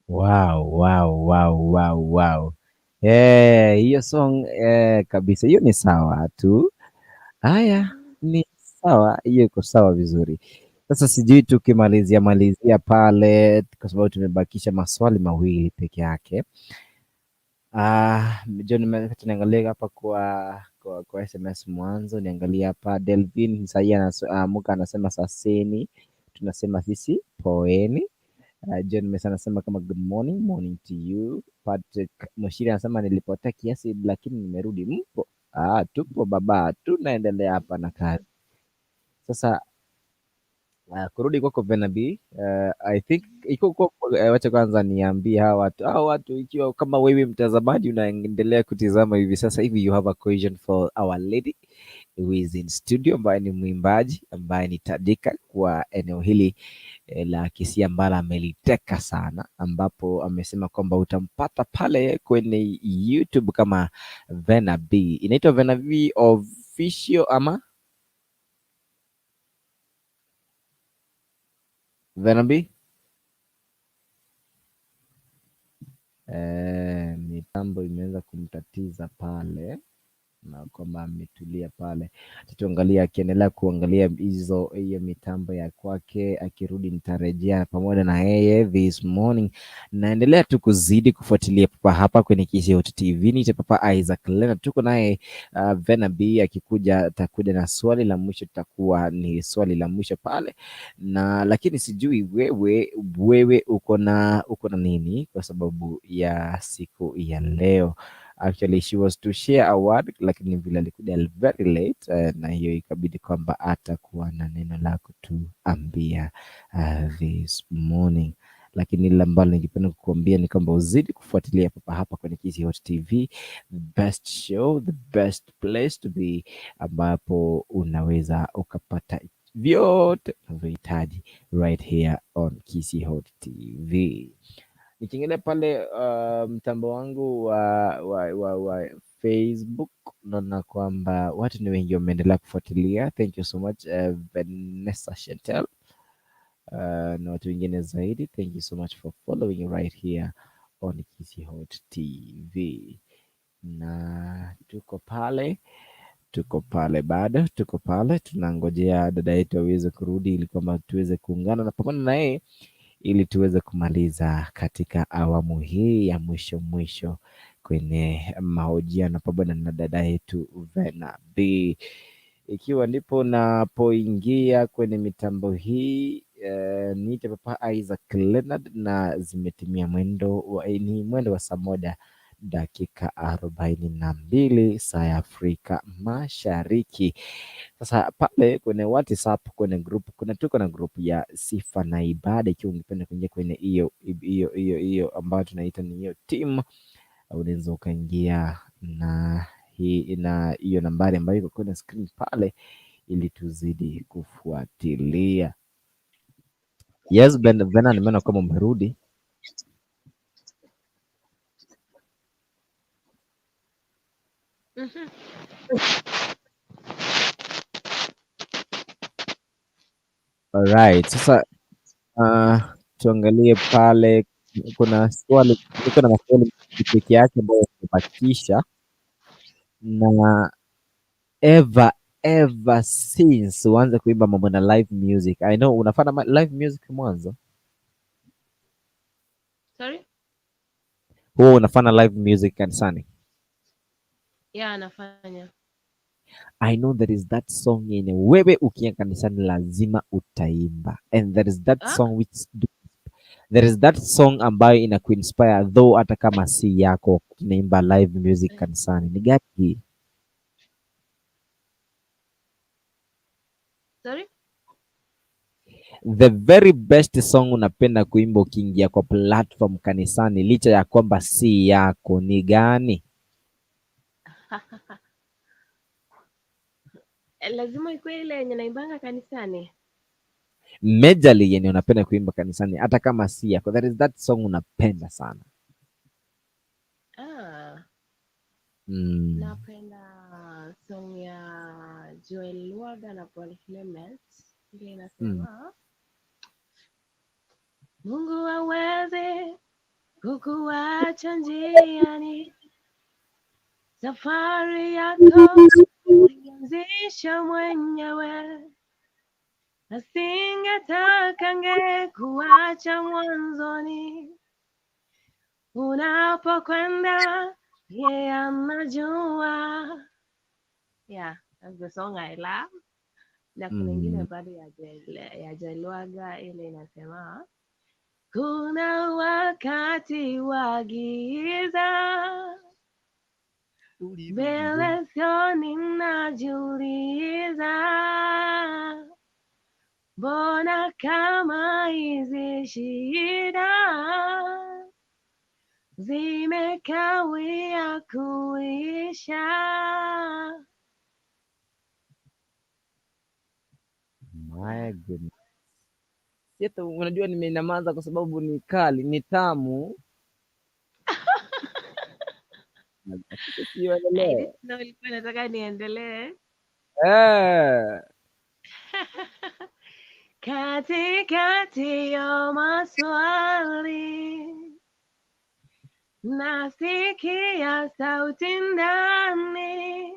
Speaker 2: Wow. Eh, hiyo song kabisa hiyo ni sawa tu. Haya, ni sawa, hiyo iko sawa vizuri. Sasa sijui tukimalizia malizia pale, kwa sababu tumebakisha maswali mawili peke yake. Ah, John, niangalie hapa kwa SMS mwanzo, niangalie hapa Delvin Saia anaamka anasema saseni, tunasema sisi poeni. John Mesa anasema kama good morning, morning to you. Patrick Mushiri anasema nilipotea kiasi lakini nimerudi. Mpo? Ah, tupo baba, tunaendelea hapa na kazi. Sasa kurudi kwako Venabi, I think iko kwa, wacha kwanza niambie hawa watu, ikiwa kama wewe mtazamaji unaendelea kutizama hivi sasa hivi, you have a question for our lady who is in studio, ambaye ni mwimbaji ambaye ni tadika kwa eneo hili la Kisii ambalo ameliteka sana, ambapo amesema kwamba utampata pale kwenye YouTube kama Vena B. Inaitwa Vena B Official ama Vena B? Mitambo imeanza kumtatiza pale na kwamba ametulia pale. Tuangalie akiendelea kuangalia hiyo mitambo ya kwake, akirudi nitarejea pamoja na yeye this morning. Naendelea tu kuzidi kufuatilia papa hapa kwenye Kisii Hot TV. Niite Papa Isaac Leonard, tuko naye Vena B akikuja, atakuja na swali la mwisho, tutakuwa ni swali la mwisho pale na lakini sijui wewe uko na nini kwa sababu ya siku ya leo. Actually she was to share a word, lakini vile alikuja very late na hiyo ikabidi kwamba atakuwa na neno la kutuambia this morning. Lakini lile ambalo ningependa kukuambia ni kwamba uzidi kufuatilia papa hapa kwenye Kisii Hot TV, the best show, the best place to be, ambapo unaweza ukapata vyote unavyohitaji right here on Kisii Hot TV. Nikiangalia pale mtambo wangu wa Facebook naona kwamba watu ni wengi wameendelea kufuatilia. Thank you so much Vanessa Chantel na watu wengine zaidi. Thank you so much for following right here on Kisii Hot TV, na tuko pale bado tuko pale, tunangojea dada yetu aweze kurudi ili kwamba tuweze kuungana na pamoja na yeye ili tuweze kumaliza katika awamu hii ya mwisho mwisho kwenye mahojiano pamoja na dada yetu Vena B. Ikiwa ndipo napoingia kwenye mitambo hii, niite Papa Isaac Leonard, na zimetimia ni mwendo wa 1:42 saa ya Afrika Mashariki. Sasa pale kwenye WhatsApp kwenye group, kuna tuko na group ya sifa na ibada. Ikiwa ungependa kuingia kwenye hiyo hiyo hiyo hiyo ambayo tunaita ni hiyo team, unaweza ukaingia na hii na hiyo nambari ambayo iko kwenye screen pale, ili tuzidi kufuatilia. Yes, Ben, Bena, nimeona kama umerudi. Alright, sasa tuangalie pale, kuna swali, niko na maswali peke yake ambayo tumebakisha, na ever since uanze kuimba mambo na live music. I know unafanya live music mwanzo.
Speaker 6: Sorry?
Speaker 2: Huwa unafanya live music kanisani?
Speaker 6: Yeah, anafanya.
Speaker 2: I know there is that song yenye wewe ukienda kanisani lazima utaimba, and there is that song which there is that song ambayo inakuinspire though hata kama si yako, tunaimba live music kanisani. Ni gani hii?
Speaker 6: Sorry?
Speaker 2: The very best song unapenda kuimba ukiingia kwa platform kanisani licha ya kwamba si yako ni gani?
Speaker 6: Lazima ikuwe ile yenye naimbanga kanisani.
Speaker 2: Majorly yenye unapenda kuimba kanisani hata kama si yako, there is that song unapenda sana.
Speaker 6: Napenda song ya Joel Lwaga na Paul Clement ile inasema Mungu hawezi kukuacha njiani, safari yako ulianzisha mwenyewe, asingetaka angekuacha mwanzoni. Unapokwenda yeye anajua. Yeah, that's the song I love. Na kuna ingine bado ya Joel Lwaga ile inasema kuna wakati wa giza, mbele sioni najiuliza, mbona kama hizi shida zimekawia kuisha.
Speaker 2: My goodness. Yeto, unajua nimenyamaza kwa sababu ni kali, ni tamu. Siendelee.
Speaker 6: No, ilikuwa nataka niendelee. Katikati ya maswali nasikia sauti ndani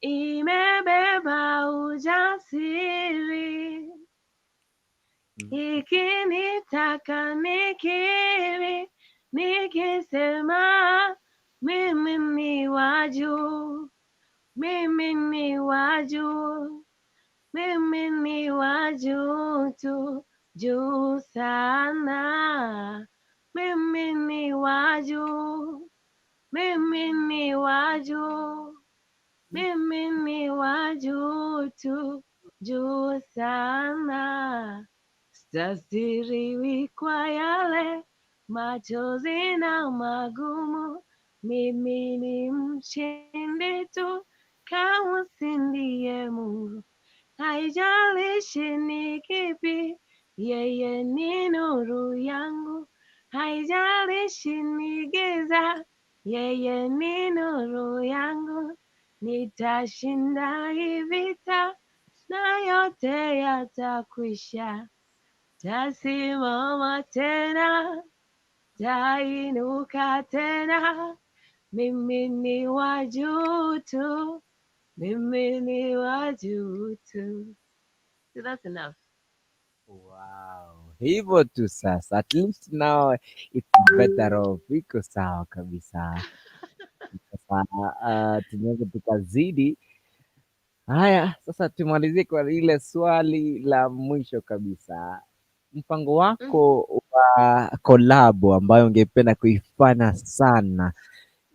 Speaker 6: imebeba ujasiri, ikinitaka nikiri, nikisema mimi ni wa juu, mimi ni wa juu, mimi ni wa juu tu, juu sana. Mimi ni wa juu, mimi ni wa juu, mimi ni wa juu tu, juu sana. Sitasiriwi kwa yale machozi na magumu, mimi ni mshindi tu, kama si ndiye Mungu. Haijalishi ni kipi, yeye ni nuru yangu. Haijalishi ni giza, yeye ni nuru yangu. Nitashinda hii vita na yote yatakwisha. Tasimama tena, tainuka tena. Mimi ni wa juu tu, mimi ni wa juu tu. So that's enough.
Speaker 2: Wow. Hivyo tu sasa. At least now it's better off. Iko sawa kabisa. Sasa tunaweza tukazidi. Haya, sasa tumalizie kwa lile swali la mwisho kabisa. Mpango wako wa kolabo ambayo ungependa kuifanya sana,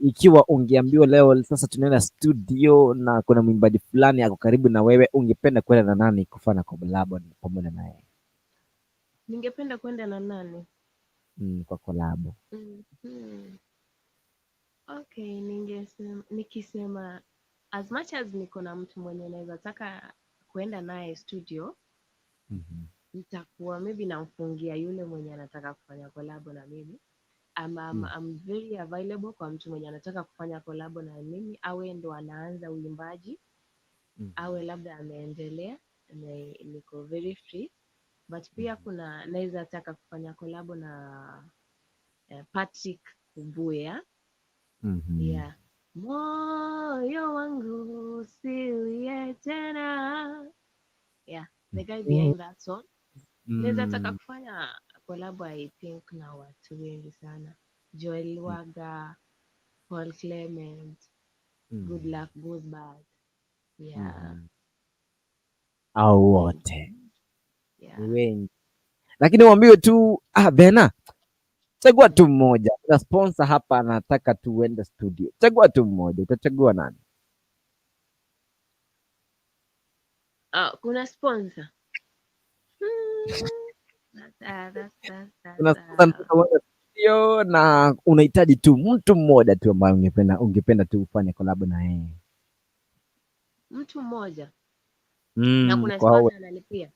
Speaker 2: ikiwa ungeambiwa leo sasa tunaenda studio na kuna mwimbaji fulani ako karibu na wewe, ungependa kwenda na nani kufanya kolabo pamoja naye?
Speaker 6: Ningependa kwenda na nani?
Speaker 2: Kwa kolabo.
Speaker 6: Okay, ningesema nikisema as much as niko na mtu mwenye naweza taka kuenda naye studio, nitakuwa maybe namfungia yule mwenye anataka kufanya kolabo na mimi. I'm very available kwa mtu mwenye anataka kufanya kolabo na mimi, awe ndo anaanza uimbaji, awe labda ameendelea, na niko very free. But pia kuna naweza taka kufanya kolabo na Patrick Kubuya. Yeah. Moyo wangu usilie tena. Yeah, the guy behind that song. Naweza taka kufanya kolabo, I think, na watu wengi sana. Joel Waga, Paul Clement, Good Luck Goes Bad. Yeah.
Speaker 2: Au wote
Speaker 6: Yeah.
Speaker 2: ni wengi, lakini uambiwe tu, ah, Bena, chagua tu mmoja. Kuna sponsor hapa anataka tuende studio, chagua tu mmoja, utachagua nani?
Speaker 6: Ah, kuna sponsor. That's,
Speaker 2: Kuna sponsor anataka uende studio na unahitaji tu mtu mmoja tu ambaye ungependa tu ufanye collab na yeye.
Speaker 6: Mtu mmoja na kuna
Speaker 2: Kwa hao
Speaker 6: sponsor analipia.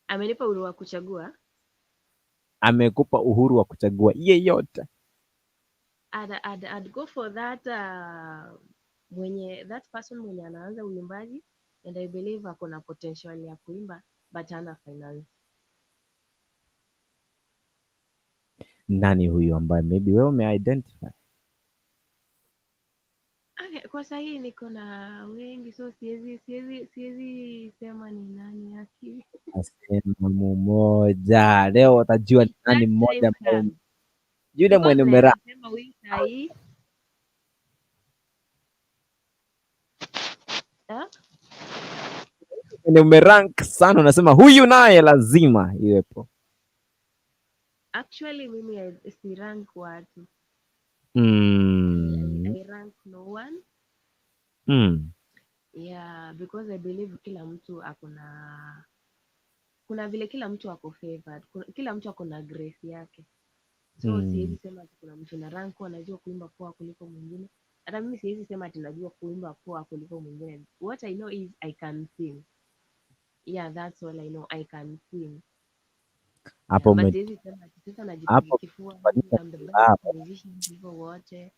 Speaker 6: Amenipa uhuru wa kuchagua.
Speaker 2: Amekupa uhuru wa kuchagua yeyote.
Speaker 6: I'd go for that mwenye that person mwenye anaanza uimbaji and I believe ako na potential ya kuimba but hana finance.
Speaker 2: Nani huyu ambaye maybe wewe umeidentify?
Speaker 6: Okay, kwa sahii niko na wengi, so siwezi sema ni nani aki.
Speaker 2: Asema mmoja leo watajua ni nani
Speaker 6: That
Speaker 2: mmoja
Speaker 6: time
Speaker 2: ambaye
Speaker 6: comes.
Speaker 2: yule
Speaker 6: Because
Speaker 2: mwenye
Speaker 6: naweza
Speaker 2: umera
Speaker 6: sema huyu sahii, eh?
Speaker 2: Mwenye umerank sana, unasema huyu naye lazima iwepo.
Speaker 6: Actually mimi si rank watu. I rank no one. Yeah, because I believe kila mtu akona, kuna vile kila mtu ako favored, kila mtu ako na grace yake. So siwezi sema ati kuna mtu na rank anajua kuimba poa kuliko mwingine. Hata mimi siwezi sema ati najua kuimba poa kuliko mwingine. What I know is I can sing. Yeah, that's all I know. I can sing.
Speaker 2: Hapo
Speaker 6: Yeah, but siwezi sema ati sasa najipiga kifua, mimi
Speaker 2: umenitupanisha
Speaker 6: I'm the best
Speaker 2: hapo
Speaker 6: musician kuliko wote.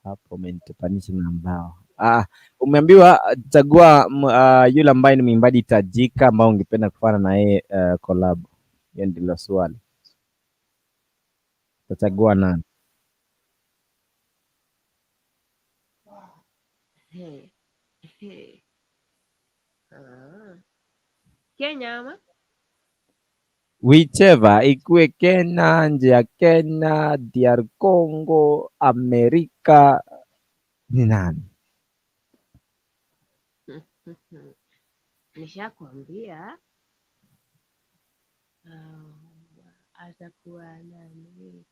Speaker 2: Hapo umenitupanisha na mbao. Ah, umeambiwa chagua yule ambaye ni mwimbaji tajika ambao ungependa kufanya na yeye collab. Hiyo ndilo swali. Utachagua nani?
Speaker 6: Hey, hey. Ah. Kenya ama?
Speaker 2: Whichever, ikuwe Kenya, nje ya Kenya, DR Congo, Amerika, ni nani?
Speaker 6: Nishakwambia atakuwa nani?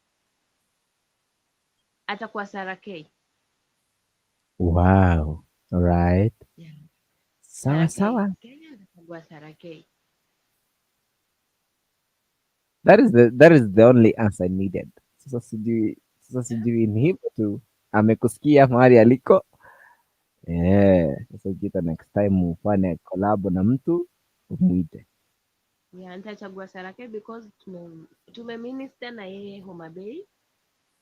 Speaker 6: Atakuwa Sarah K.
Speaker 2: Wow. Alright.
Speaker 6: Yeah.
Speaker 2: Sawa
Speaker 6: Sarah K.
Speaker 2: sawa.
Speaker 6: Kenya nitachagua Sarah K.
Speaker 2: That is the only answer needed. Sasa sijui ni hivyo tu. Amekusikia mahali aliko. Sasa ukiita next time ufanye collab na mtu, umuite.
Speaker 6: Yeah, nitachagua Sarah K because tume minister na yeye Homa Bay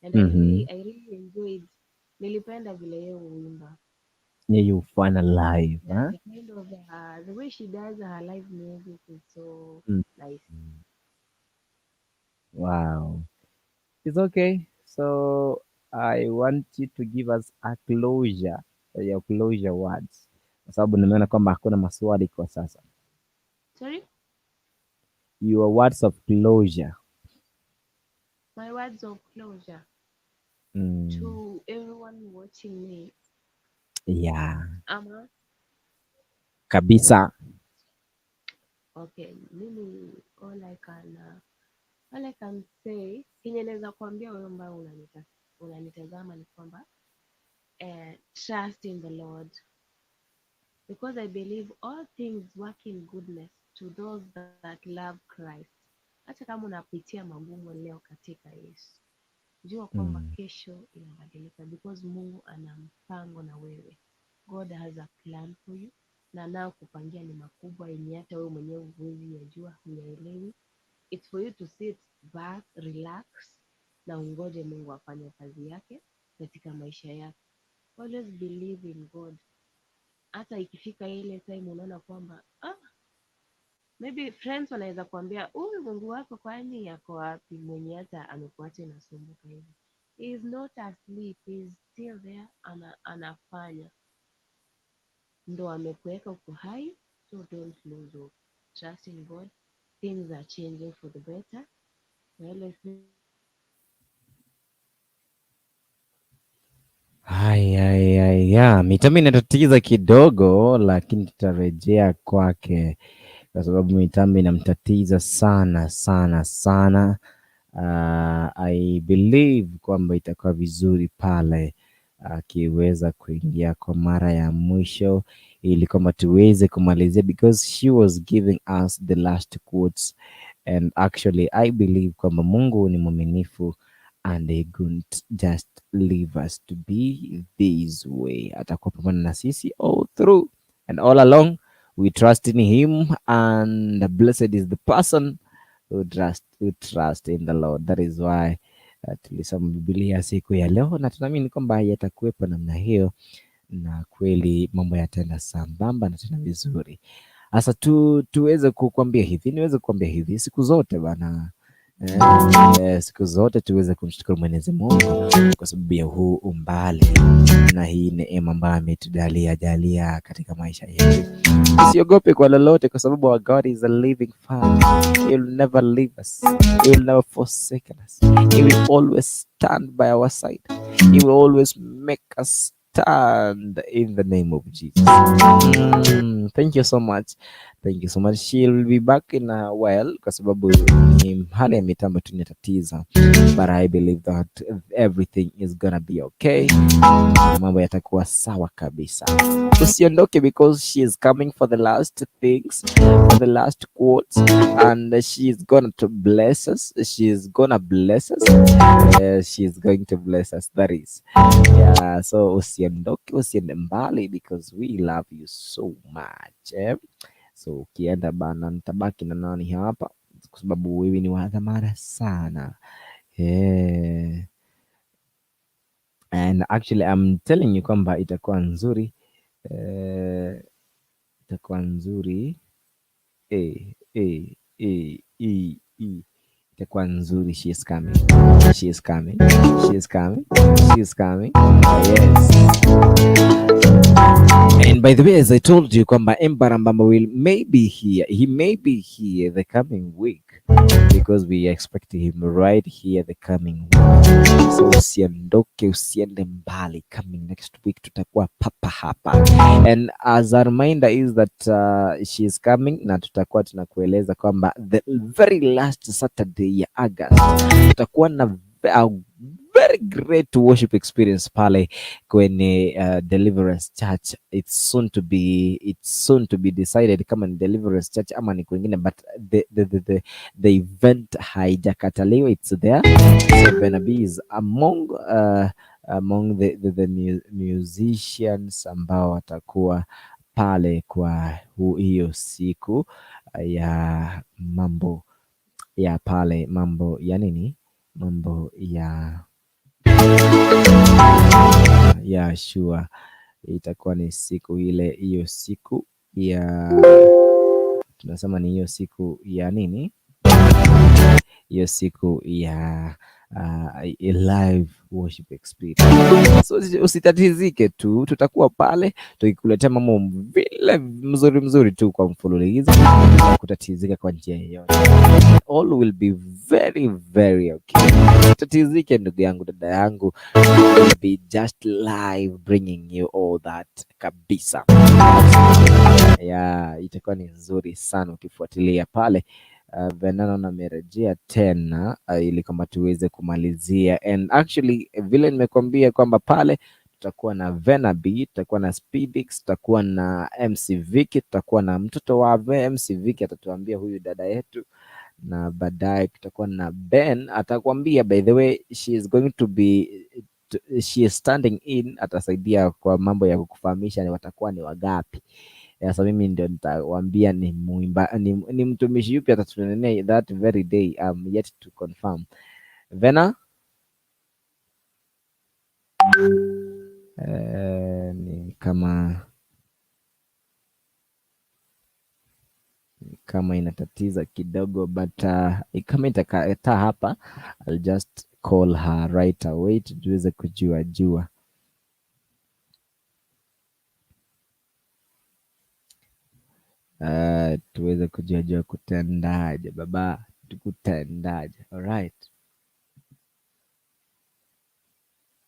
Speaker 6: and I really, I really enjoyed. Nilipenda vile yeye huimba.
Speaker 2: Yeye hufanya live,
Speaker 6: Yeah,
Speaker 2: huh?
Speaker 6: the kind of the way she does her live music is so nice.
Speaker 2: Wow. It's okay. So I want you to give us a closure, your closure words. Kwa sababu nimeona kwamba hakuna maswali kwa sasa.
Speaker 6: Sorry?
Speaker 2: Your words of closure.
Speaker 6: My words of closure to everyone watching me.
Speaker 2: Yeah,
Speaker 6: Ama
Speaker 2: kabisa.
Speaker 6: Okay, mimi all I can say, kenye naweza kuambia wewe ambaye unanitazama ni kwamba trust in the Lord, because I believe all things work in goodness to those that love Christ. Hata kama unapitia magumu leo katika Yesu, jua kwamba kesho inabadilika because Mungu ana mpango na wewe. God has a plan for you, na anayokupangia ni makubwa yenye hata wewe mwenyewe huwezi yajua, huyaelewi. It's for you to sit back, relax na ungoje Mungu afanye kazi yake katika maisha yako. Always believe in God. Hata ikifika ile time unaona kwamba maybe friends wanaweza kuambia, "Huyu Mungu wako kwani yako wapi, mwenye hata amekuacha inasumbuka hivi?" He is not asleep, he is still there, anafanya, ndo amekuweka uko hai. So don't lose hope, trust in God, things are changing for the better. I always
Speaker 2: Haya, mitambo inatatiza kidogo, lakini tutarejea kwake kwa sababu mitambo inamtatiza sana sana sana. I believe kwamba itakuwa vizuri pale akiweza kuingia kwa mara ya mwisho ili kwamba tuweze kumalizia, because she was giving us the last quotes, and actually I believe kwamba Mungu ni mwaminifu and he couldn't just leave us to be this way. Atakuwa pamoja na sisi all through and all along. We trust in him, and blessed is the person who trust in the Lord. That is why tulisoma Biblia siku ya leo na tunaamini kwamba yatakuwepo namna hiyo, na kweli mambo yataenda sambamba na tena vizuri. Sasa tuweze kukwambia hivi, niweze kukwambia hivi siku zote bana. Siku zote tuweze kumshukuru Mwenyezi Mungu kwa sababu ya huu umbali na hii neema ambayo ametujalia jalia katika maisha yetu. Usiogope kwa lolote, kwa sababu our God is a living Father. He will never leave us. He will never forsake us. He will always stand by our side. He will always make us stand in the name of Jesus. Thank you so much. Thank you so much. She'll be back in a while kwa sababu ni hali ya mitambo tu inatatiza. But I believe that everything is gonna be okay. Mambo yatakuwa sawa kabisa. Usiondoke because she is coming for the last things, for the last quotes, and she is gonna to bless us. She is gonna bless us. She is going to bless us. That is. Yeah, so usiondoke, usiende mbali because we love you so much. Eh? So ukienda bana, nitabaki na nani hapa kwa sababu wewe ni wa dhamana sana. Yeah. And actually I'm telling you kwamba itakuwa nzuri, itakuwa nzuri, E, E, E, E. Itakuwa nzuri. She is coming. She is coming. She is coming. She is coming. Yes. And by the way, as I told you, kwamba Embarambamba will may be here. He may be here the coming week because we expect him right here the coming week. So usiondoke, usiende mbali. Coming next week tutakuwa papa hapa. And as a reminder is that she is coming na tutakuwa tunakueleza kwamba the very last Saturday ya August tutakuwa na a very great worship experience pale kwenye Deliverance Church. It's soon to be decided kama ni Deliverance Church ama ni kwingine, but the event haijakataliwa, it's there. So Benabi is among the musicians ambao watakuwa pale kwa hiyo siku ya mambo ya pale, mambo ya nini, mambo ya sure, itakuwa ni siku ile, hiyo siku ya, tunasema ni hiyo siku ya nini, hiyo siku ya a live worship experience. So usitatizike tu, tutakuwa pale tukikuletea mambo vile mzuri mzuri tu kwa mfululizo, kutatizika kwa njia yoyote. All will be very very okay. Usitatizike ndugu yangu, dada yangu, we'll be just live bringing you all that kabisa. Yeah, itakuwa ni nzuri sana ukifuatilia pale. Venano amerejea tena ili kwamba tuweze kumalizia, and actually vile nimekuambia kwamba pale tutakuwa na Venabi, tutakuwa na Speedix, tutakuwa na MC Vicky, tutakuwa na mtoto wa MC Vicky atatuambia huyu dada yetu, na baadaye tutakuwa na Ben atakwambia, by the way she is going to be she is standing in, atasaidia kwa mambo ya kukufahamisha ni watakuwa ni wagapi. Sasa mimi ndio nitawaambia ni muimba, ni mtumishi yupi atatunenea that very day. I'm yet to confirm. Vena ni kama inatatiza kidogo, but kama itakataa hapa, I'll just call her right away tuweze kujua jua. Tuweze kujua jua kutendaje baba, tukutendaje. Alright.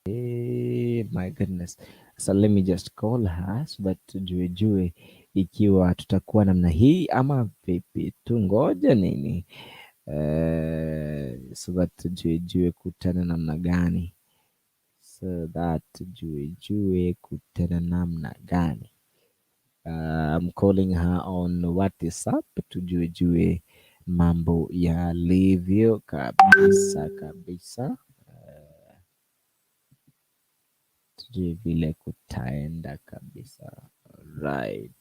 Speaker 2: Hey, my goodness. So let me just call her so that tujue jue ikiwa tutakuwa namna hii ama vipi, tungoje nini? So that tujue jue kutana namna gani, so that tujue jue kutana namna gani. I'm calling her on WhatsApp tujue jue mambo yalivyo kabisa kabisa. Tujue vile kutaenda kabisa. Right.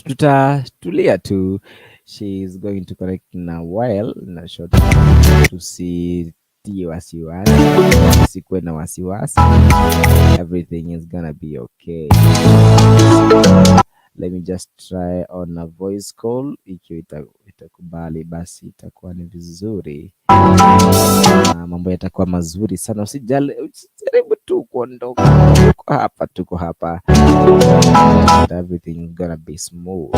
Speaker 2: Tutatulia tu, she is going to connect in a while na short, tusitie wasiwasi, usikuwe na wasiwasi, everything is gonna be okay. Let me just try on a voice call, ikiwa itakubali basi itakuwa ni vizuri na mambo yatakuwa mazuri sana. Usijali, usijaribu tu kuondoka, tuko hapa, tuko hapa, and everything is gonna be smooth.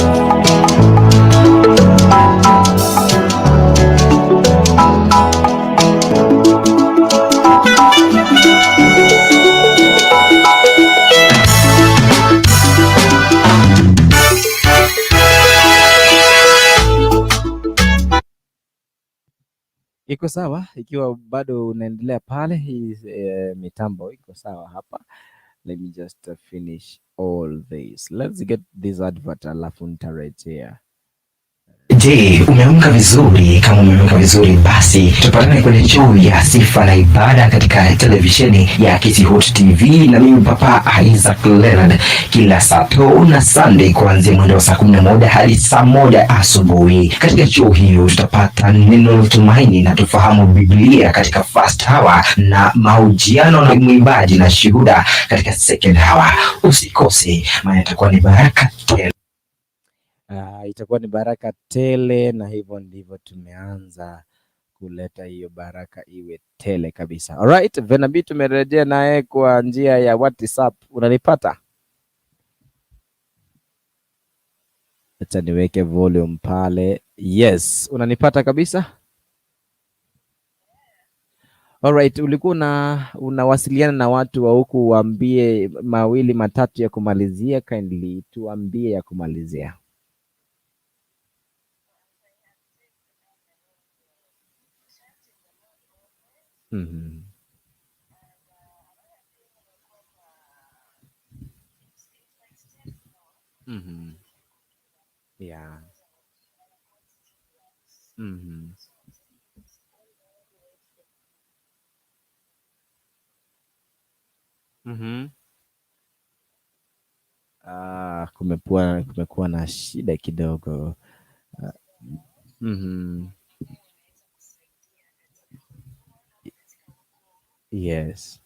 Speaker 2: Iko sawa, ikiwa bado unaendelea pale, hii mitambo iko sawa hapa. Let me just finish all this. Let's get this advert alafu nitarejea.
Speaker 1: Je, umeamka vizuri? Kama umeamka vizuri, basi tupatane kwenye show ya sifa na ibada katika televisheni ya Kisii Hot TV na mimi Papa Isaac Leonard kila Sato na Sunday kuanzia mwendo wa saa 11 hadi saa 1 asubuhi. Katika show hiyo tutapata neno la tumaini na tufahamu Biblia katika first hour na mahojiano na mwimbaji na shuhuda katika second hour. Usikose, maana itakuwa ni baraka tele.
Speaker 2: Itakuwa ni baraka tele, na hivyo ndivyo tumeanza kuleta hiyo baraka iwe tele kabisa. Alright, Venabi tumerejea naye kwa njia ya WhatsApp. Unanipata? Acha niweke volume pale. Yes, unanipata kabisa? Alright, ulikuwa unawasiliana na watu wa huku, waambie mawili matatu ya kumalizia. Kindly tuambie ya kumalizia. Yeah. Ah, kumekuwa na shida kidogo. Yes.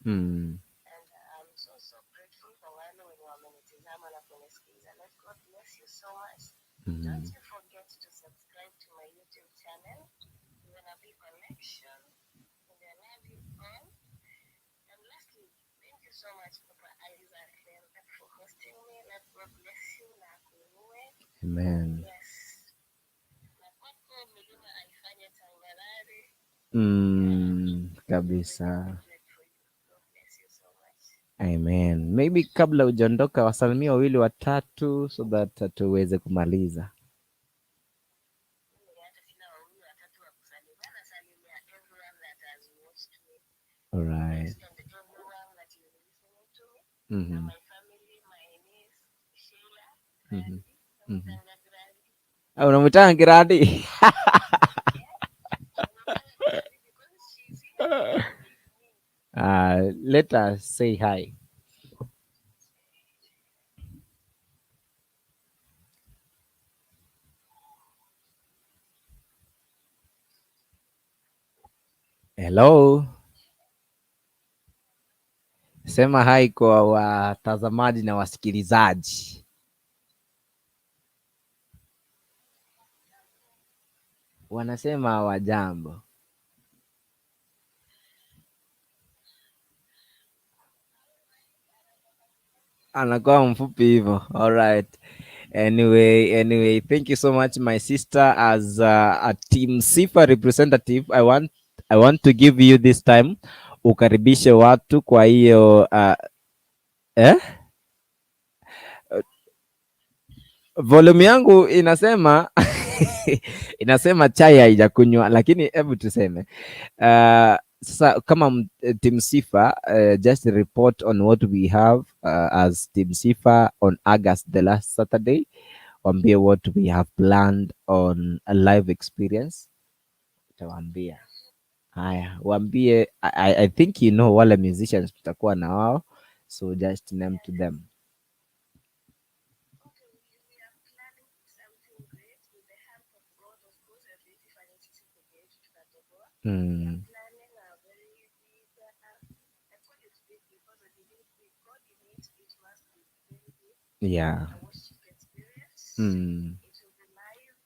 Speaker 6: And I'm so so grateful kwa wale wenye wamenitizama na kunisikiza. Let God bless you so much. Don't you forget to subscribe to my YouTube channel, Be Connection, and I love you all. And lastly, thank you so much, Papa Isaac Leonard, for hosting me. Let God bless you na akuinue.
Speaker 2: Amen.
Speaker 6: Yes. Na kwako milima aifanye tambarare.
Speaker 2: Kabisa.
Speaker 6: Grateful. God bless you so much.
Speaker 2: Amen. Maybe kabla hujaondoka wasalimia wawili watatu so that tuweze kumaliza.
Speaker 6: Mimi hata sina wawili watatu wa kusalimia, nasalimia everyone that has watched me and everyone that is listening to me. Na my family, my niece, Sheila, Grandi, namwitanga Grandi.
Speaker 2: Ah, unamwitanga Grandi?
Speaker 6: Namwitanga Grandi because she's here with me.
Speaker 2: Let us say hi. Hello. Sema hi kwa watazamaji na wasikilizaji. Wanasema wajambo. Anakuwa mfupi hivyo. All right. Anyway, thank you so much, my sister. As a Team Sifa representative, I want to give you this time ukaribishe watu kwa hiyo eh? Volume yangu inasema chai haijakunywa, lakini hebu tuseme sasa kama Team Sifa, just report on what we have as Team Sifa on August the last Saturday. Waambie what we have planned on a live experience. Utawaambia haya, waambie I think you know wale musicians tutakuwa na wao, so just name to them.
Speaker 6: Okay, we are planning something great with the help of God, of course. Hatuwezi fanya sisi peke yetu tukatoboa. We are planning a very big, I call it big because I believe with God in it, it must be very big. A worship experience. It will be live.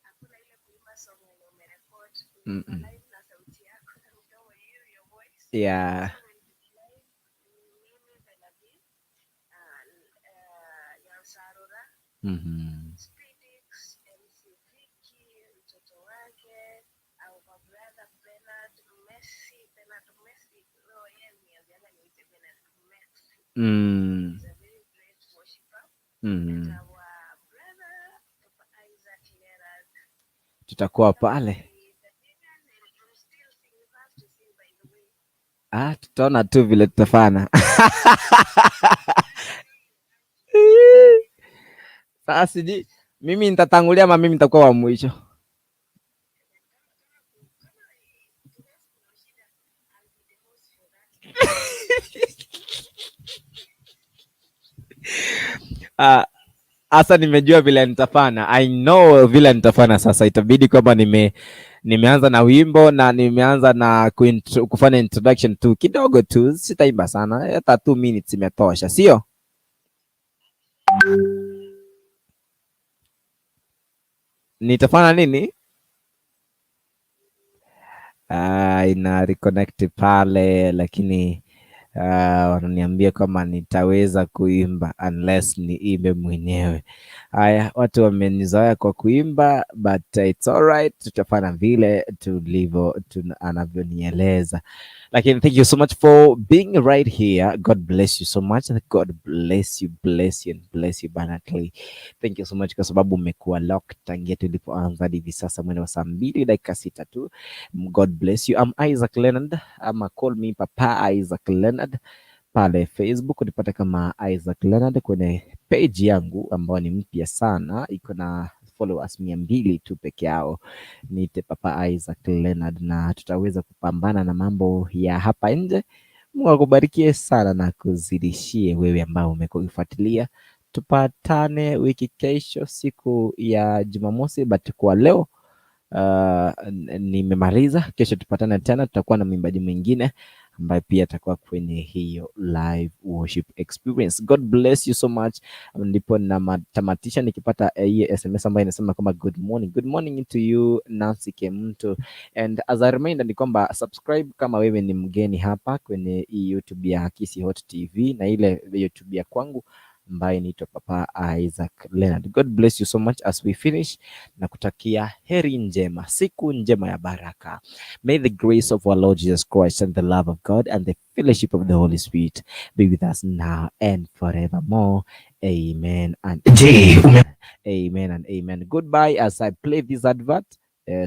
Speaker 6: Hakuna ile kuimba song yenye umerecord. Unaimba live na sauti yako na mdomo, you, your voice. So will be live. Mimi, Benavi, Yansarura, Speedix, MC Vicky, mtoto wake, our brother Bernard Messi, Bernard Messi, oh yeye aliniambianga niite Bernard Messi. He's a very great worshipper. And our brother Papa Isaac Leonard.
Speaker 2: Tutakuwa pale.
Speaker 6: The singers will still sing. You have to sing, by the way.
Speaker 2: Ah, tutaona tu vile tutafanya. Sasa sijui mimi nitatangulia ama mimi nitakuwa wa mwisho.
Speaker 6: Kama kuna shida, I'll be the host for that.
Speaker 2: Ah, hasa nimejua vile nitafanya. I know vile nitafanya sasa. Itabidi kwamba nimeanza na wimbo na nimeanza na kufanya introduction tu kidogo tu, sitaimba sana, hata 2 minutes imetosha, sio? Nitafanya nini? Ina reconnect pale, lakini wananiambia kwamba nitaweza kuimba unless niimbe mwenyewe. Haya, watu wamenizoea kwa kuimba, but it's alright, tutafanya vile tulivyo anavyonieleza. Lakini thank you so much for being right here. God bless you so much. God bless you, bless you and bless you abundantly. Thank you so much kwa sababu umekuwa locked tangia tulipoanza hadi hivi sasa mwendo wa saa 2 dakika 6 tu. God bless you. I'm Isaac Leonard, ama call me Papa Isaac Leonard. Pale Facebook unipata kama Isaac Leonard kwenye page yangu ambayo ni mpya sana, iko na followers 200 tu peke yao. Niite Papa Isaac Leonard na tutaweza kupambana na mambo ya hapa nje. Mungu akubarikie sana na kuzidishie wewe ambao umekuwa ukifuatilia. Tupatane wiki kesho siku ya Jumamosi, but kwa leo nimemaliza. Kesho tupatane tena, tutakuwa na mwimbaji mwingine. ambaye pia atakuwa kwenye hiyo live worship experience. God bless you so much. Ndipo natamatisha nikipata hiyo SMS ambayo inasema kwamba good morning. Good morning to you, Nancy Kemunto. And as a reminder ni kwamba subscribe kama wewe ni mgeni hapa kwenye hii YouTube ya Kisii Hot TV na ile YouTube ya kwangu ambaye inaitwa Papa Isaac Leonard. God bless you so much as we finish na kutakia heri njema, siku njema ya baraka. May the grace of our Lord Jesus Christ and the love of God and the fellowship of the Holy Spirit be with us now and forevermore. Amen and
Speaker 1: Je, ume
Speaker 2: amen and amen. Goodbye as I play this advert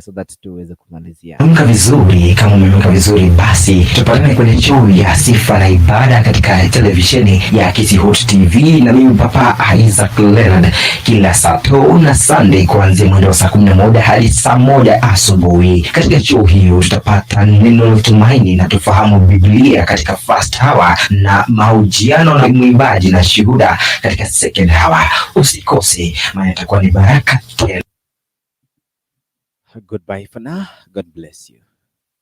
Speaker 2: so that tuweze kumalizia.
Speaker 1: Amka vizuri. Kama umeamka vizuri, basi tupatane kwenye show ya sifa na ibada katika televisheni ya Kisii Hot TV na mimi Papa Isaac Leonard kila Sato na Sunday kuanzia mwendo wa saa 11 hadi saa 1 asubuhi. Katika show hiyo tutapata neno la tumaini na tufahamu Biblia katika first hour na mahojiano na mwimbaji na shuhuda katika second hour. Usikose, maana itakuwa ni baraka tele.
Speaker 2: Goodbye for now. God bless you.